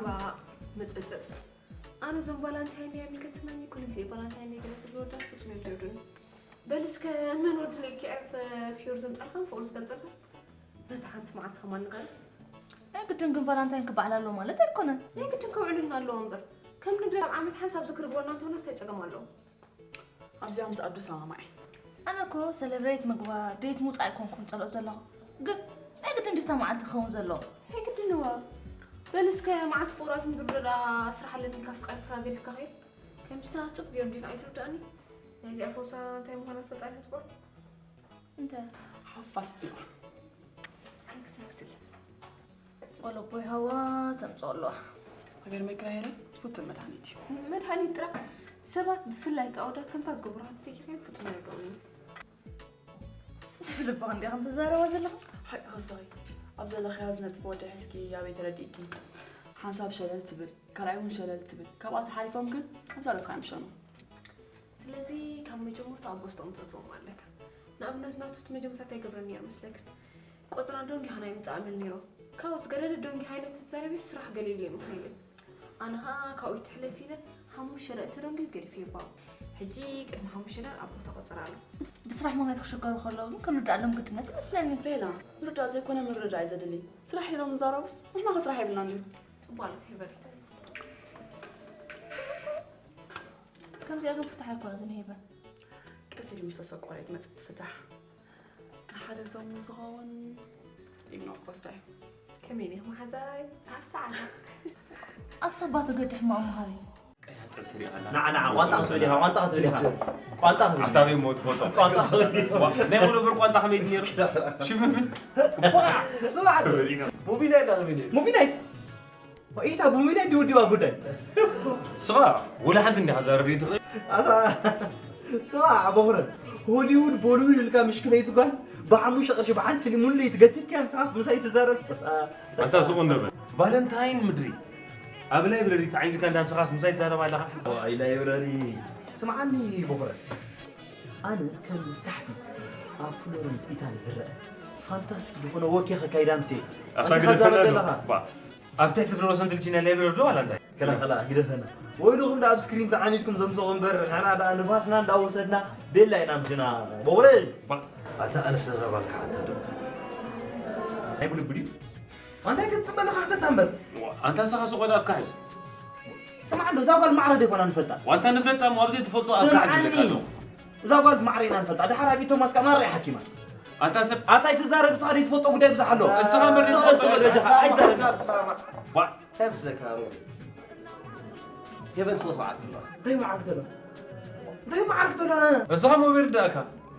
ዋእ፣ መጸጸጽ። ኣነ እዞም ቫላንታይን ደይ ኣይምልከተናን እዩ። ኩሉ ግዜ ቫላንታይን ደይ ገለ ዝብሉ ወዳት ፍጹም እዮም ዘይርዱኒ። በል እስከ መን ወዲ ኢልኪ ዕርፈ ፊዮር ዘምጻልካን ፍቕሩ ዝገልጸልካን? በታ ሓንቲ መዓልቲ ከማን ንገሪ። ናይ ግድን ግን ቫላንታይን ክበዓል ኣለዎ ማለት ኣይኮነን። ናይ ግድን ከውዕሉልና ኣለዎ እምበር፣ ከም ንግዲ ኣብ ዓመት ሓንሳብ ዝክሪ ግበሩልና እንተኾነስ እንታይ ጸገም ኣለዎ? ኣብዚኣ ምስ ኣዱ ሰማማዕ እየ። ኣነ እኮ ሰለብሬት ምግባር፣ ዴት ምውጻእ ኣይኮንኩን ጸልኦ ዘለኹ። ግን ናይ ግድን ድፍታ መዓልቲ ክኸውን ዘለዎ። ናይ ግድን እዋ። በል እስከ መዓልቲ ፍቑራት ምድሪ ዶ ደኣ ስራሕ ኣለኒ ኢልካ ኣፍቃሪትካ ገዲፍካ ከይድ። ከምዚታት ጽቡቕ ጌሩ ዲና ኣይትርድኣኒ። ናይዚኣ ፈውሳ እንታይ ምዃና ትፈልጣ ዲኻ ትቑር? እንታይ? ሓፋስ ቢሮ። ኣይክሳክትል። ወለቦይ ሃዋ ተምጽኦ ኣለዋ። ሃገር መክራ ሄለን ፍቱን መድሃኒት እዩ። መድሃኒት ጥራሕ ሰባት ብፍላይ ከኣ ኣወዳት ከምታ ዝገብሩኻ ተሰኪርካዮም ፍጹም ኣይርድኦም እዩ። ብልብኻ እንዲኻ ትዛረባ ዘለኻ። ሓቂ ክስኺ ኣብ ዘለኽያ ዝነጥፍ ወዲ ሒዝኪ ኣበይ ተረዲእኪ? ሓንሳብ ሸለል ትብል፣ ካልኣይ እውን ሸለል ትብል። ካብኣ ተሓሊፎም ግን ኣብ ርእስኻ እዮም ዝሸኑ። ስለዚ ካብ መጀመርታ ኣብ ቦስተኦም ተእትዎም ኣለካ። ንኣብነት ናቱ እቲ መጀመርታ እንታይ ይገብረኒ ነይሩ መስለክን? ቆጽራ ደንጊ ኸና ይምጻእ ምን ነይሩ። ካብኡ ዝገደደ ደንጊ ሃይለ ትዛረቢ ስራሕ ገሊሉ እዮም ኸይብል። ኣነ ኸኣ ካብኡ ይትሕለፍ ኢለ ሓሙሽተ ረእቲ ደንጊ ገዲፈ ይባው። ሕጂ ቅድሚ ሓሙሽተ ደር ኣብ ቦታ ቆጽራ ኣሎ። ብስራሕ ምኽንያት ክሽገሩ ከለዉ ግን ክንርድኣሎም ግድነት ይመስለኒ። ሌላ ምርዳእ ዘይኮነ ምርዳእ እዩ ዘድሊ። ስራሕ ኢሎም ዝዛረቡስ ንሕና ከ ስራሕ የብልናን ድዩ? ጽቡቕ ኣሎ ይበል። ከምዚኣ ግን ፍታሕ ኣይኮነትን ሄበን። ቀስ ኢሉ ምስ ተሰቆረ እዩ ዝመጽእ እቲ ፍታሕ። ንሓደ ሰሙን ዝኸውን ይግኖ ኮስታ እዩ። ከመይ ዲኺ መሓዛይ? ኣብ ሰዓት። ኣብ ሰባቱ ገድሕ ማእሞ ሃበይ። ንዓ ንዓ ዋንጣ ክትብል ኢኻ ዋንጣ ክትብል ኢኻ። ዋንጣ ክትብል ኣታ ቤት ሞት ፎቶ። ዋንጣ ክትብል ኢኻ። ናይ ሙሉ ብር ቋንጣ ከመይ ነይሩ? ሽምምን? ስማዕ፣ ሙቪ ናይት ዳግም እዩ። ሙቪ ናይት? ኢታ ቡሚና ዲው ዲዋ ጉዳይ። ስኻ ወላ ሓንቲ እንዲኻ ዛረብ ይትኽእል። ኣታ ስማ ኣቦኽረ ሆሊውድ ቦሊውድ ኢልካ ምሽክለይት ጓል ብሓሙሽተ ቅርሺ ብሓንቲ ፊልም ሙሉ ይትገትት ከያ ምሳስ ምሳይ ትዛረብ። ኣታ ስቑ እንደበል። ቫለንታይን ምድሪ ኣብ ላይብረሪ ተዓይንካ እንዳ ምሳኻስ ምሳይ ትዛረብ ኣለኻ። ኣይ ላይብረሪ ስምዓኒ ቦኽረ ኣነ ከም ሳሕቲ ኣብ ፍሎረንስ ኢታሊ ዝረአ ፋንታስቲክ ዝኾነ ወኬ ከካይዳ ምሴ ኣታ ግደፈና ዶ? ባ ኣብ ትሕቲ ፍሎረሰንት ልቺና ላይብረሪ ዶ ዋላ እንታይ? ከላ ከላ ግደፈና። ወይልኹም ደኣ ኣብ ስክሪን ተዓኒድኩም ዘምሰኹ እምበር ንሕና ደኣ ንፋስና እንዳወሰድና ቤላ ኢና ኣምሲና። ቦኽረ! ኣታ ኣነስ ነዛ ጓል ክሓታ ዶ? ናይ ብልቢ ድዩ? ኣንታይ ክትጽበ ኣለኻ? ሓተታ እምበር። ኣንታ ንስኻ ስቕ በል ኣብ ካሕዝ። ስማዕ ኣሎ፣ እዛ ጓል ማዕረ ደይኮና ንፈልጣ። ዋንታ ንፈልጣ እሞ ኣብ ዘይትፈልጦ ኣብ ካሕዝ ስምዓኒ። ኢለካ ኣለኹ። እዛ ጓል ብማዕረ ኢና ንፈልጣ። ድሓር ኣብ ኢድ ቶማስ ከኣ ማራ እያ ሓኪማ። ኣንታ ሰብ ኣታ ኣይትዛረብ፣ ንስኻ ዘይትፈልጦ ጉዳይ ብዙሕ ኣሎ። እስኻ እምበር ስቕ ዘይትፈልጦ በል ጉዳይ። በጃኻ፣ ኣይትዛረብ። ባ እንታይ መስለካ ሮቤል? ሄቨን ትፈትዋ ዓርኪ ኣለዋ። እንታይ መዓርኪ ተሎ? እንታይ መዓርኪ ተሎ? እስኻ ሞቤል ዳእካ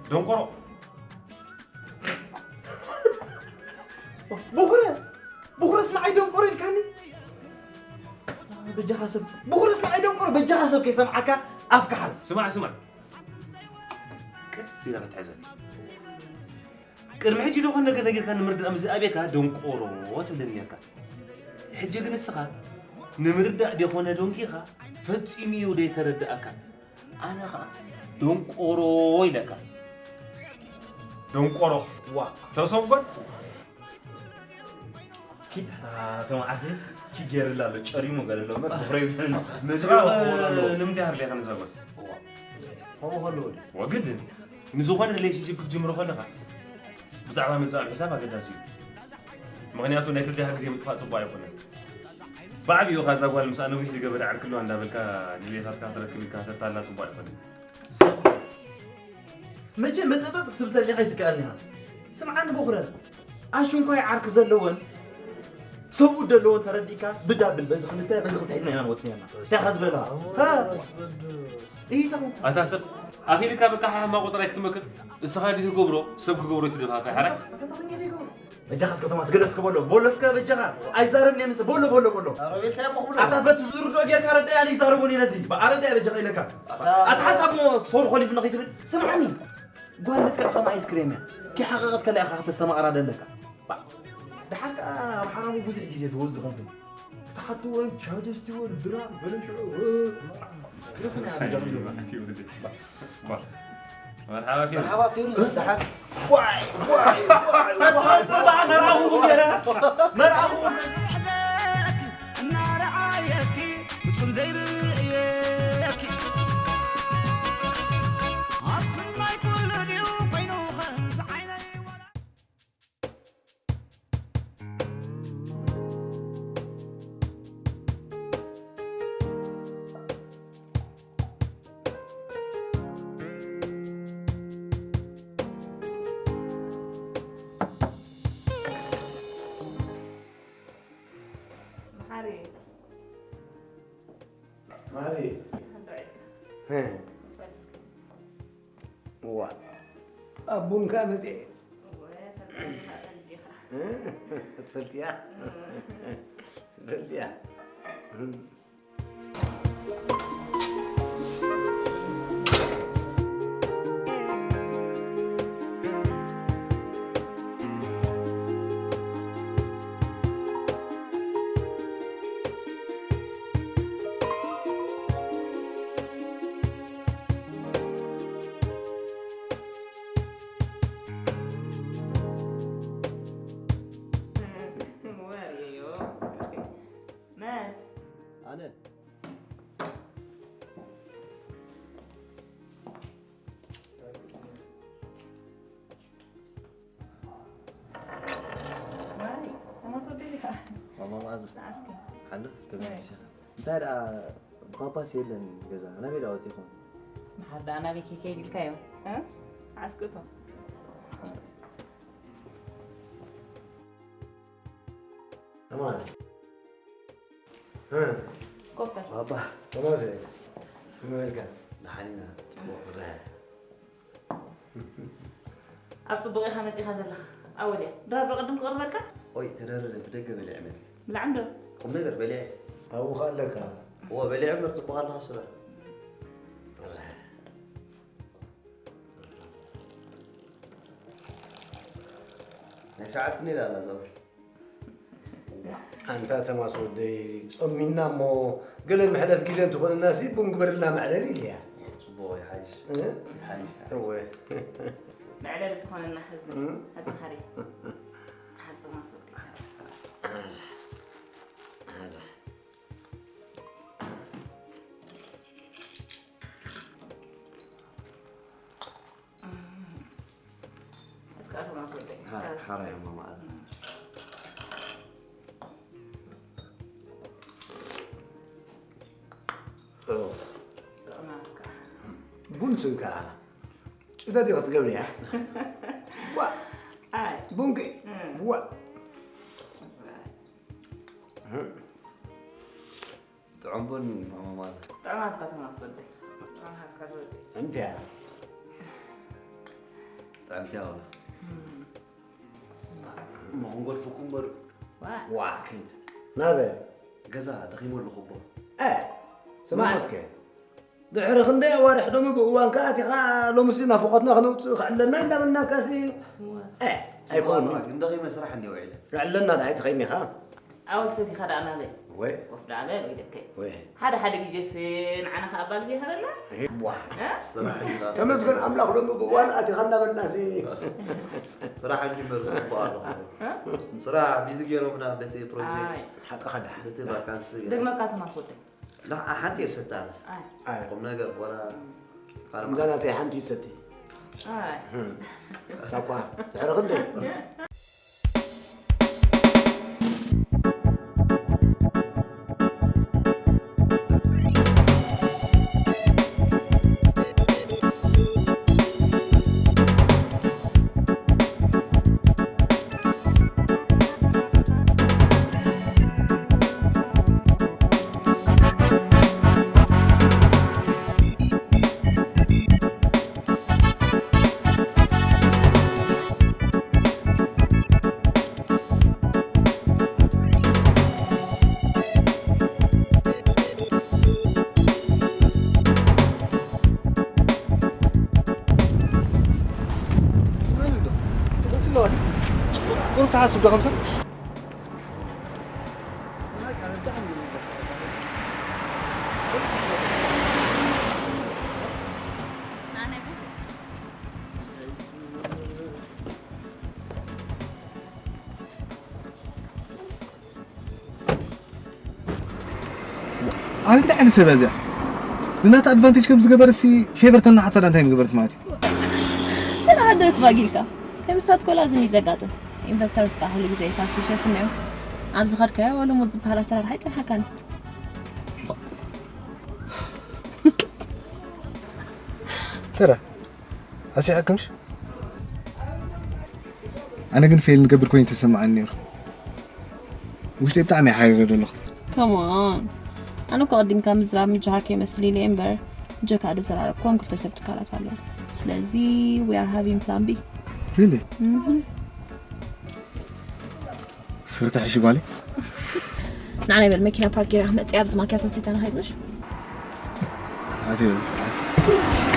ደንቆሮ። ብኹረ ብኹረስ ንዓይ ደንቆሮ ኢልካኒ? በጃኻ ሰብ ብኹረስ ንዓይ ደንቆሮ በጃኻ ሰብ ከይሰምዓካ ኣፍካ ሓዝ። ስማዕ ስማዕ፣ ቀስ ኢላ ክትሕዘኒ። ቅድሚ ሕጂ ዝኾነ ነገር ነጊርካ ንምርዳእ ምስ ዝኣብየካ ደንቆሮ ትብለኒ ነርካ። ሕጂ ግን ንስኻ ንምርዳእ ደኾነ ደንጊኻ ፈጺሙ እዩ ደይተረዳእካ። ኣነ ኸኣ ደንቆሮ ኢለካ። ደንቆሮ። ዋ። ተሰጓል። ኪድ ተማዓት ኪድ ገይርላ ኣሎ ጨሪሙ ገለ ኣሎ እምበር ብኽረይ ብሕን መዝገብ ክኸውን ኣለዎ። ንምንታይ ሃርሌ ከም ዘጎል? ከምኡ ከለዎ ድዩ? ወግድ ንዝኾነ ሪሌሽንሺፕ ክትጅምሮ ከለኻ ብዛዕባ ምንጻል ሕሳብ ኣገዳሲ እዩ። ምኽንያቱ ናይ ክልቲኻ ግዜ ምጥፋእ ጽቡቕ ኣይኮነን። ብዓቢኡ ካዛ ጓል ምስኣ ነዊሕ ዝገበረ ዓርኪ ኣለዋ እንዳበልካ ድሌታትካ ክትረክብ ኢልካ ተታላ ጽቡቕ ኣይኮነን። ሰብ መቸ መጸጸጽ ክትብል ተሊኻ ኣይትከኣልን ኢኻ። ስምዓኒ ቦኽረ፣ ኣሽንኳይ ዓርኪ ዘለወን ሰብኡት ዘለወን ተረዲእካ ብዳብል በዚ ክልተ በዚ ክልተ ሒዝና ኢና ንወጽእ ነርና። እንታይ ኢኻ ዝበላ? ሃ? ኢታ ኣታ ሰብ ኣኺልካ በቃ ሓማ ቁጥራይ ክትመክር እስኻ ድዩ ትገብሮ ሰብ ክገብሮ ትደፋፋ ሓራ በጃኻ እስከ ቶማስ ገለ እስከ በሎ በሎ እስከ በጃኻ ኣይዛረብን ምስ በሎ በሎ በሎ ሮቤል እንታይ እሞ ክብሎ ኣታ በቲ ዝርድኦ ጌርካ ረዳያ ኣነ ይዛረቦን እዩ ነዚ ኣረዳያ በጃኻ ኢለካ ኣታ ሓሳብ ሞ ክሰሩ ኮሊፍና ከይትብል ስምዓኒ ጓል ልክዕ ከም ኣይስክሬም እያ ኪሓቐቐት ከላ ኢኻ ከተስተማቕራ ደለካ ደሓር ከዓ ኣብ ሓራሙ ብዙሕ ግዜ ትወስዱ ከምኩም ክትሓትዎ ቻጀስቲዎ ድራ በለሽዑ መርሓባ ፊሩስ ደሓር ዋይ ዋይ ዋይ መርኣኹም ነይረ መርኣኹም እናረኣየኪ ፍጹም ዘይርእየኪ ኣብቲ ናይ ኩሉ ድዩ ኮይኑ ከምዚ ዓይነይ ዋ ኣብ ቡንካ መፅኤ ትፈልጥያ ትፈልጥያ ኣነ ማሪ፣ ተማስ ወደይ ዲኻ? ማማ መኣዝ ንዓስከ ሓሉ ከመይ ወይ። ሓሲኻ? እንታይ ደኣ ፓፓስ የለን ገዛ ናበይ ደኣ ወፂኹም? ድሓር ደኣ ናበይ ከይከይድ ኢልካዮም? እ? ዓስክቶም። ተማን ኮፍ በል። ባባ ተማስ ከመይ በልካ? ደሓን ኢና። ፅቡቕ ፍረ። ኣብ ፅቡቕ ኢኻ መፂኻ ዘለኻ። ኣወል እያ። ድራር ዶ ቅድም ክቕርበልካ? ኦይ ተደረደ ብደገ በሊዐ መፂ። ብላዕም ዶ? ቁም ነገር በሊዐ። ኣብኡ ከ ኣለካ? እዎ በሊዐ እምበር ፅቡቕ ኣለኻ ስለ። ናይ ሰዓት ክንዳ ኣላ ዛውሪ። ኣንታ ተማስ ወደይ ጸሚና እሞ ገለ መሕለፍ ግዜ እንትኾንና ሲ ቡን ግበርልና መዕለሊ ኢልያ ፅቡቕ ይሓይሽ እ? ይሓይሽ እወ መዕለሊ ትኾነና ህዝቢ እም? ህዝቢ ሃሪ ሓዝ ተማስ ወደይ እስከ ኣቶ ማስወደይ ሓራ እዮም ማማኣት ቡን ስንካ ጭዳ ዲኻ ትገብርያ ዋ ኣይ ቡንኪ ዋ ጥዑም ቡን ማማማት ጥዑማት ኣቶ ማስወደይ ጥዑም ሃካ ዝወደይ እንቲያ ጥዕምቲ ያው መኾንጎድፍኩም በሉ ዋ ዋ ክል ናበ ገዛ ደኺሙ ኣለኹ እቦ እ ስማዕ እስከ ድሕሪ ክንደይ ኣዋርሕ ደሞ ብእዋንካ ኣቲኻ ሎምሲ ናፍቖትና ክነውፅእ ክዕለና እንዳበልናካሲ እ ኣይኮኑ ግን ደኺመ ስራሕ እንዲ ውዒለ ክዕለና ደኣ ኣይትኸይኒ ኢኻ ኣወል ሰቲኻ ደኣ ናበይ ወይ ወፍ ደኣ በል ወይ ደከይ ወይ ሓደ ሓደ ግዜ ሲ ንዓና ከኣ ባል ዘይሃበና ዋ እ? ስራሕ እንዲ ተመስገን ኣምላኽ ሎሚ ብእዋን ኣቲኻ እንዳበልናሲ ስራሕ እንዲ መርስ ጽቡቕ ኣለኹ ስራሕ ቢዚ ገይሮምና በቲ ፕሮጀክት ኣይ ሓቅኻ ደሓን በቲ ቫካንሲ ደግመካ ቶማስ ወደይ ላ ሓንቲ የሰታለስ ኣይ ኣይ ቁም ነገር ወላ ካልእ እምዛ ናተይ ሓንቲ ይሰቲ ኣይ ታኳ ድሕሪ ክንደይ ቁሩብ ትሓስብ ዶ ከምሰብ? ኣነ እንታይ ዓይነት ሰብ እያ እዚኣ? ንናታ ኣድቫንቴጅ ከም ዝገበርሲ ፌቨር ተናሓታ ዳ እንታይ ምገበርት ማለት እዩ? ተናሃደት ባጊልካ ከም ሳት ኮላ ዝኒ ዘጋጥም ኢንቨስተርስ ከዓ ኩሉ ግዜ ሳስፒሽስ እዮም። ኣብዚ ኸድካዮ ልሙድ ዝበሃል ኣሰራርሓ ይፅንሓካን ተራ ኣስያቅምሽ ኣነ ግን ፌል ንገብር ኮይኑ ተሰማዓኒ ነይሩ። ውሽጠይ ብጣዕሚ ሓሪረ ዘለኹ። ከሞን ኣነ እኮ ቀዲምካ ምዝራብ ምጅሃር ከይመስል ኢለ እምበር ጀካ ዶ ዘራረብኩም ክልተ ሰብ ትካላት ኣለዉ። ስለዚ we are having plan B። ሪሊ እህ ስኽታ ሕሺ ጓለይ ንዓና ይበል መኪና ፓርክ ጌራ ክትመፅእ ኣብዚ ማኪያቶ ሰቲና ንኸይድ ምሽ ኣቲ በል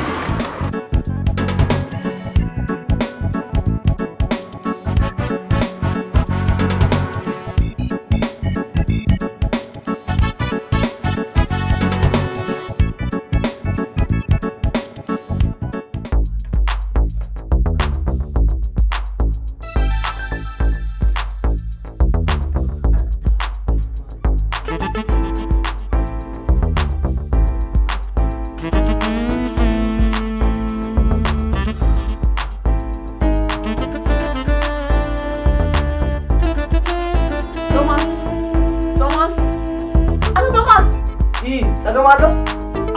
ጸገም ኣሎ?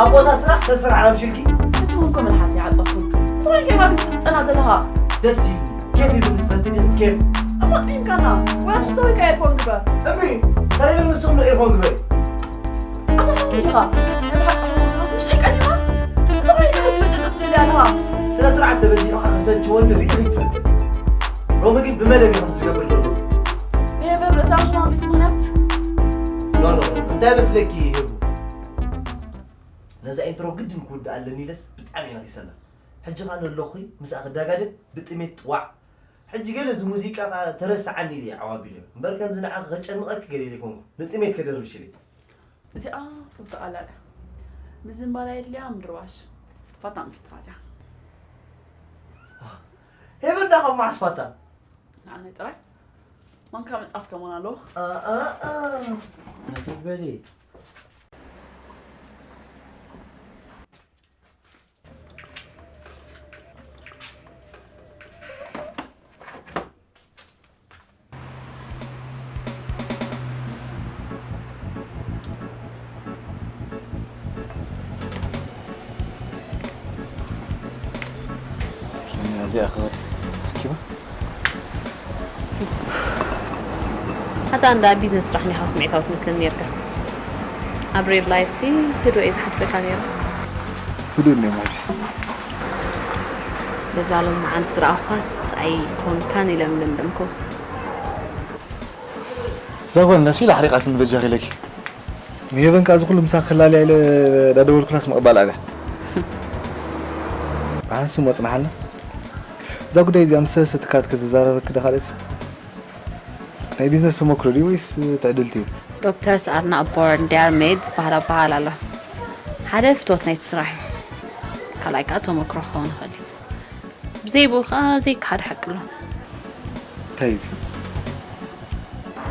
ኣብ ቦታ ስራሕ ተስራሕ ኣምሽልኪ? ሕጂ እውን እኮ መልሓስ ይዓጸኩም። እንታይ ጌርካ ግን ትጽጸና ዘለኻ? ደስ ይብል። ኬፍ ይብል ትፈቲ ዲኺ? ኬፍ። እሞ ጥዒምካና። ወይ ኣስተውዒልካ ኤርፎን ግበር። እምቢ። ተደልዩ ንስኹም ዶ ኤርፎን ግበሪ? ኣታ ከመይ ኢኻ? ናይ ብሓቂ ምስ ደይቀኒኻ? እንታይ ጌርካ ሕጂ ክትጥጥፍ ትደሊ ኣለኻ? ስነ ስርዓት ተበዚሕኻ ከሰልችወኒ ርኢኺ ትፈልጢ። ሎሚ ግን ብመደብ ኢኹም ዝገብር ዘለኹ። የበር ርእሳ ሕማም ቤት ምኽንያት። ኖ፣ ኖ፣ ኖ፣ እንታይ መስለኪ ህቡ? ነዛ ኢንትሮ ግድን ክውድኣ ኣለኒ ኢለስ ብጣዕሚ እየ ነኺሰላ። ሕጂ ኸኣ ነለኹ ምስኣ ክዳጋደግ ብጥሜት ጥዋዕ። ሕጂ ገለ እዚ ሙዚቃ ኸኣ ተረስዓኒ ኢለ እየ ዓዋቢለዮ። እምበር ከምዚ ንዓኺ ከጨንቐኪ ገለ ኢለ ኣይኮንኩ። ንጥሜት ከደርብሽ ኢለ። እዚኣ ፈውሲ ቃላ እያ። ምዝንባል ኣየድልያ ምድርባሽ። ፋታ ኣንፊትካ እያ። ሄበና ካብ መዓስ ፋታ? ንዓናይ ጥራይ። ማንካ መጽሓፍ ከማን ኣለዎ። ኣ፣ ኣ፣ ኣ። ነኺድ በሊ። እዚኣ ኸበድ። ኣታ እንዳ ቢዝነስ ስራሕ ኒኻ ስምዒታዊ ትመስለኒ ኔርካ። ኣብ ሪል ላይፍ ሲ ህዱእ እየ ዝሓስበካ ኔረ። ህዱእ እኔ ማለት። በዛ ሎማዓንቲ ዝረኣኹኻስ ኣይኮንካን ኢለ ምደምደምኩ። እዛ ጓል እንዳስ ኢላ ኣሕሪቓትኒ በጃኺ ኢለኪ። ንሄቨን ከኣ እዚ ኩሉ ምሳኺ ክላለያ ኢለ እንዳደወልኩላስ ምቕባል ኣብያ። ብሓንሱ መጽናሓልና። እዛ ጉዳይ እዚኣ ምስ ሰለስተ ትካላት ከዘዛረበኪ ዶ ካልእስ? ናይ ቢዝነስ ተመክሮ ድዩ ወይስ ትዕድልቲ እዩ? Doctors are not born, they are made ዝበሃል ኣበሃል ኣሎ። ሓደ ፍትወት ናይቲ ስራሕ እዩ። ካልኣይ ከኣ ተመክሮ ክኸውን ይኽእል እዩ። ብዘይ ብኡ ከኣ ዘይከሓድ ሓቂ ኣሎ። እንታይ እዩ እዚ?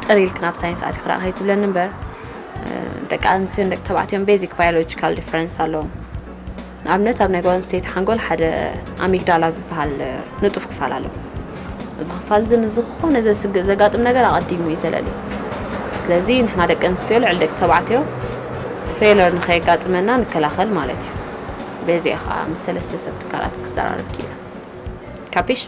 ጥር ኢልክ ናብ ሳይንስ ኣቲኽ ርኣ ከይትብለኒ እምበር፣ እ፣ ደቂ ኣንስትዮን ደቂ ተባዕትዮን ቤዚክ ባዮሎጂካል ዲፍረንስ ኣለዎም። ንኣብነት ኣብ ናይ ጓል ኣንስተይቲ ሓንጎል ሓደ ኣሚግዳላ ዝበሃል፣ እ፣ ንጡፍ ክፋል ኣሎ። እዚ ክፋል እዚ ንዝኾነ ዘስግእ ዘጋጥም ነገር ኣቐዲሙ እዩ ዘለሊ። ስለዚ ንሕና ደቂ ኣንስትዮ ልዕሊ ደቂ ተባዕትዮ ፌለር ንኸየጋጥመና ንከላኸል ማለት እዩ። በዚ እየ ኸዓ ምስ ሰለስተ ሰብ ትካላት ክዘራረብ ክኢለ። ካፒሽ?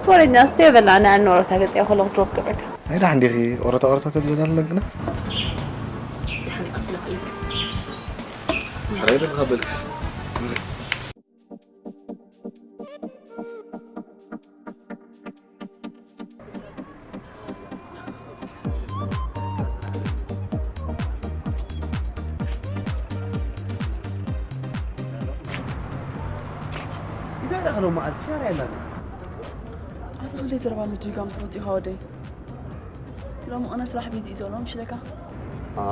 ወረኛ ስቴ በላ፣ ኣነ ኣነ ወረታ ገጽ ያው ሎንግ ድሮፕ ገበርካ። ኣይ፣ ደሓን ዲኺ? ኦረታ ኦረታ ተብለና ኣለና ግና። ደሓን ቀስ ኢልካ ኢልካ። ኧረ፣ ኢልካ በልክስ። እንታይ ደኣ ሎመዓልቲ ስራሕ የላን? ኣታ ክንደይ ዘረባ ምድጋም ትፈቱ ኢኻ ወደይ? ሎሚ ቅነ ስራሕ ቢዚ እዩ ዘሎ ምሽ ኢለካ። ኣ፣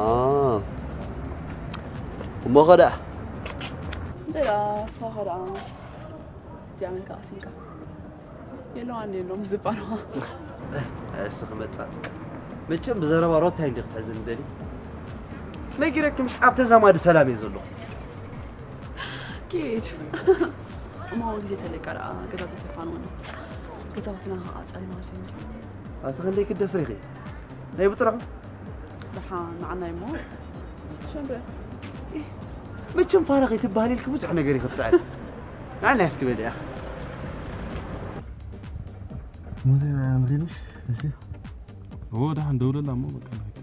እሞ ኸ ደኣ? እንታይ ደኣ ንስኻ ኸ ደኣ? እዚኣ መንካ ቀሲንካ። የለዋን የሎም ዝበልዋ። እስኺ መጻጽ። መቸም ብዘረባ ሮታይ እንዲኺ ትሕዝኒ ደሊ። ነጊረኪ ምሽ ኣብ ተዛማዲ ሰላም እየ ዘለኹ። ኪድ። እሞ ግዜ ተለቃ ደኣ ገዛ ዘይተፋንወኒ። ገዛውትና ኸዓ ጸልማት እዩ። ኣቲ ክንደይ ክትደፍሪ ኢኺ? ናይ ብጥርሑ? ደሓን ንዓናይ እሞ ሸምብረ። ኢህ፣ መቸም ፋራ ከይትበሃል ኢልኪ ብዙሕ ነገር ኢኺ ትጽዕሪ። ንዓናይ እስኪ በሊ ኢኺ። ሞተር ኣምሪሉሽ? እሺ። እዎ፣ ደሓን ደውለላ እሞ በቃ ንኸይድ።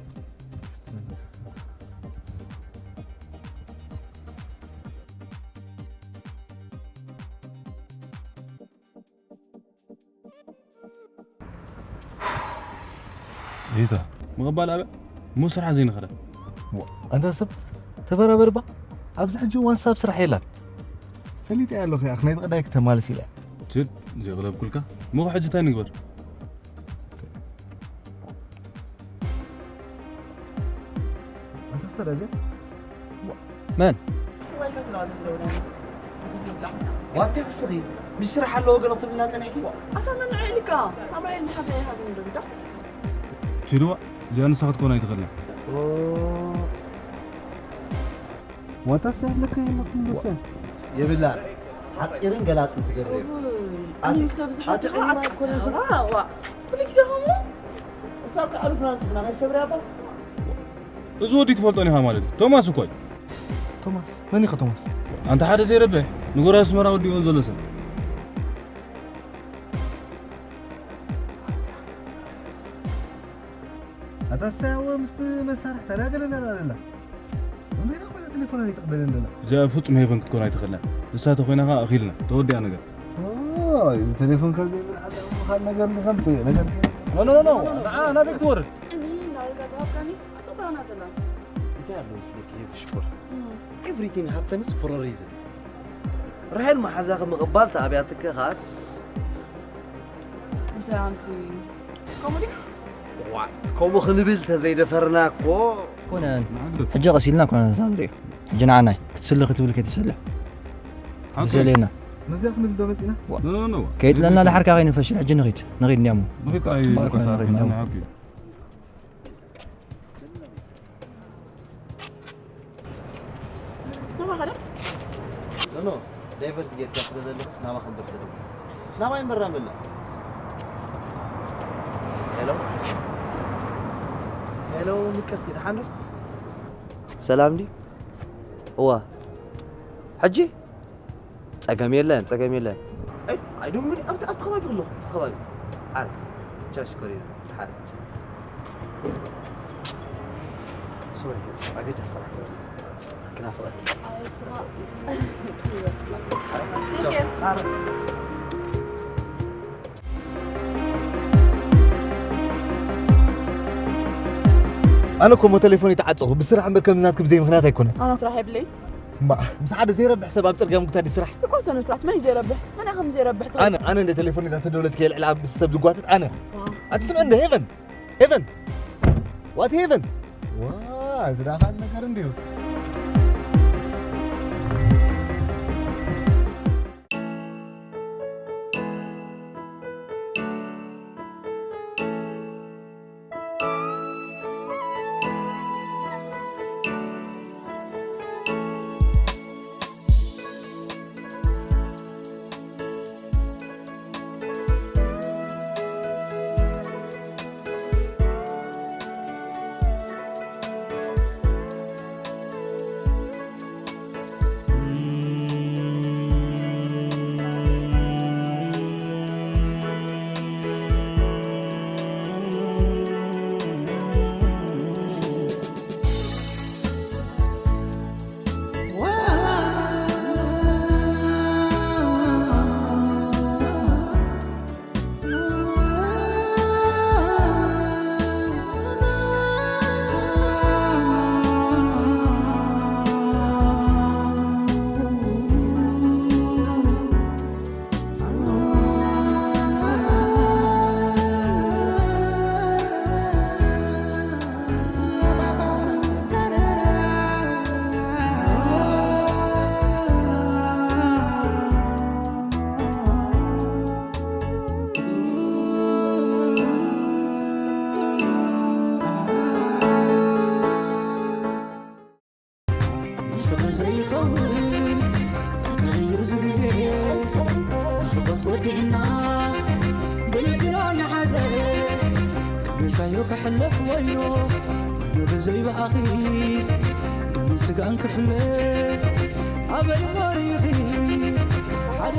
ኢታ ምቕባል ኣብያ እሞ ስራሕ ዘይንኸደ። ዋ፣ ኣንታ ሰብ ተበራበርባ። ኣብዚ ሕጂ እዋን ሳብ ስራሕ የላን። ፈሊጠ ኣለኹ፣ ያኽ ናይ ብቐዳይ ክተማልስ ኢለ። ችድ፣ ዘይቕለብኩልካ። እሞ ሕጂ እንታይ ንግበር? ኣንታ ሰረዘ? መን? ሞባይልካ ትለዋዘ ዝደውለኒ። ግዜ ይብላዕ። ዋቴ ክስኺ፣ ምስ ስራሕ ኣለዎ ገለ ክትብልና ጸኒሕኪ? ኣታ መን ንዑ ኢልካ? ኣምራይ እንድሓዘ ኢኻ ግን ዶ ግዳ? ችድዋ፣ እዚኣ ንስኻ ክትኮን ኣይትኽእልን። ኦ። ዋታ ሰብ ለካ የለኩም ደሰ። የብላን። ሓጺርን ገላጽን ትገብር እዩ። እውይ፣ ኣቲ-፣ እሚን ክተብዝሖ ኣቲ ዲኻ? ቅድሚ ኣትካ ኣይኮነ ተራ፣ ዋ። ኩሉ ግዜ ከምኡ? እሳብ ከኣሉ ፍራንስ ምና ናይ ሰብሪ ኣባ? ዋ፣ እዚ ወዲ ትፈልጦን ኢኻ ማለት እዩ። ቶማስ እኮ እዩ። ቶማስ? መን ኢኻ ቶማስ? ኣንታ ሓደ ዘይረብሕ፣ ንጎራ ኣስመራ ወዲእዎ ዘሎ ሰብ። ኣታ ሳያወ ምስቲ መሳርሒ ተናገረ እንዳላ ኣላ። እንታይ ደኣ ኮይና ቴሌፎና ይትቕበለን ደላ? እዚኣ ፍጹም ሄቨን ክትኮን ኣይትኽእልን። ንሳ ተኾይና ኸኣ ኣኺልና። ተወዲኣ ነገር። ኦ፣ እዚ ቴሌፎንካ ዘይብል ዓለም ምዃን ነገር ንኸምጽእ፣ ነገር ከይመጽእ። ኖ፣ ኖ፣ ኖ፣ ኖ። ንዓ ናበይ ክትወርድ? እኒ እናበልካ ዝሃብካኒ ኣጸብራና ዘላ። እንታይ ኣሎ መስለኪ ሄቭ ሽኮር? እም። Everything happens for a reason። ራሄል መሓዛኺ ምቕባል ተኣብያትኪ ኸኣስ። ምሰላምሲ ከምኡ ድዩ? ዋ፣ ከምኡ ክንብል ተዘይደፈርና እኮ። ኮነን፣ ሕጂ ቀስ ኢልና ኮነን እዛ ንሪኦ። ሕጂ ንዓናይ ክትስሊ ክትብል ከይትስሊ። ሓቂ። ትዘልየና። ነዚኣ ክንብል ዶ መጺና? ዋ። ኖ፣ ኖ፣ ኖ። ከይጥለና ድሓርካ ከይንፈሽል፣ ሕጂ ንኺድ። ንኺድ እንዲያሞ። ንኺድ ጥራይ እዩ ባርኮ ዝኮሳ፣ ንኺድ እንዲያሞ። ንሓቂ። ናባኻ ዶ? ኖ፣ ኖ፣ ዳይቨርት ጌርካ ስለ ዘለኽስ ናባኻ እምበር ስለ ናባይ እምበር ኣመላ። ሄሎ፣ ሄሎ፣ ምቅርቲ፣ ደሓን ዶ? ሰላም ድዩ? እዋ። ሕጂ? ጸገም የለን፣ ጸገም የለን። ኣይ፣ ኣይ፣ ዶንት ወሪ፣ ኣብቲ፣ ኣብቲ ከባቢ ኣለኹ፣ ኣብቲ ከባቢ። ሓረ፣ ቻሽ ኮሪና፣ ሓረ። ሶሪ፣ ኣገዳሲ ስራሕ። ክናፍቐኪ። ኣይ፣ ስማ። ሓረ፣ ቻው። ሓረ። ኣነ እኮ እሞ ቴሌፎን ይተዓጸኹ፣ ብስራሕ እምበር ከም ናትኪ ብዘይ ምኽንያት ኣይኮነን። ኣነ ስራሕ የብለይን። እምባ፣ ምስ ሓደ ዘይረብሕ ሰብ ኣብ ጽርግያ ምጉታት ድዩ ስራሕ? እኮ ሰነ ስራሕ፣ መን እዩ ዘይረብሕ? መን ኢኻ ዘይረብሕ ትብል? ኣነ፣ ኣነ እንደ ቴሌፎን ኢላ ተደውለት ከየልዕላ ምስ ሰብ ዝጓተት ኣነ። ዋ። ኣትስምዕ እንደ ሄቨን? ሄቨን? ዋት ሄቨን? ዋ፣ እዚ ደኣ ካልእ ነገር እንድዩ። ንፍቕሪ ዘይኸውን ተጋይዩ እዚ ግዜ፣ ናፍቖት ወዲእና ብልብና ንሓዘ። ከመይካዮ ክሕለፍ ወይኖ፣ ወይኖ ብዘይ ብኣኺ፣ ደምን ስጋን ክፍለ፣ ኣበይ እሞ ርኢኺ ሓደ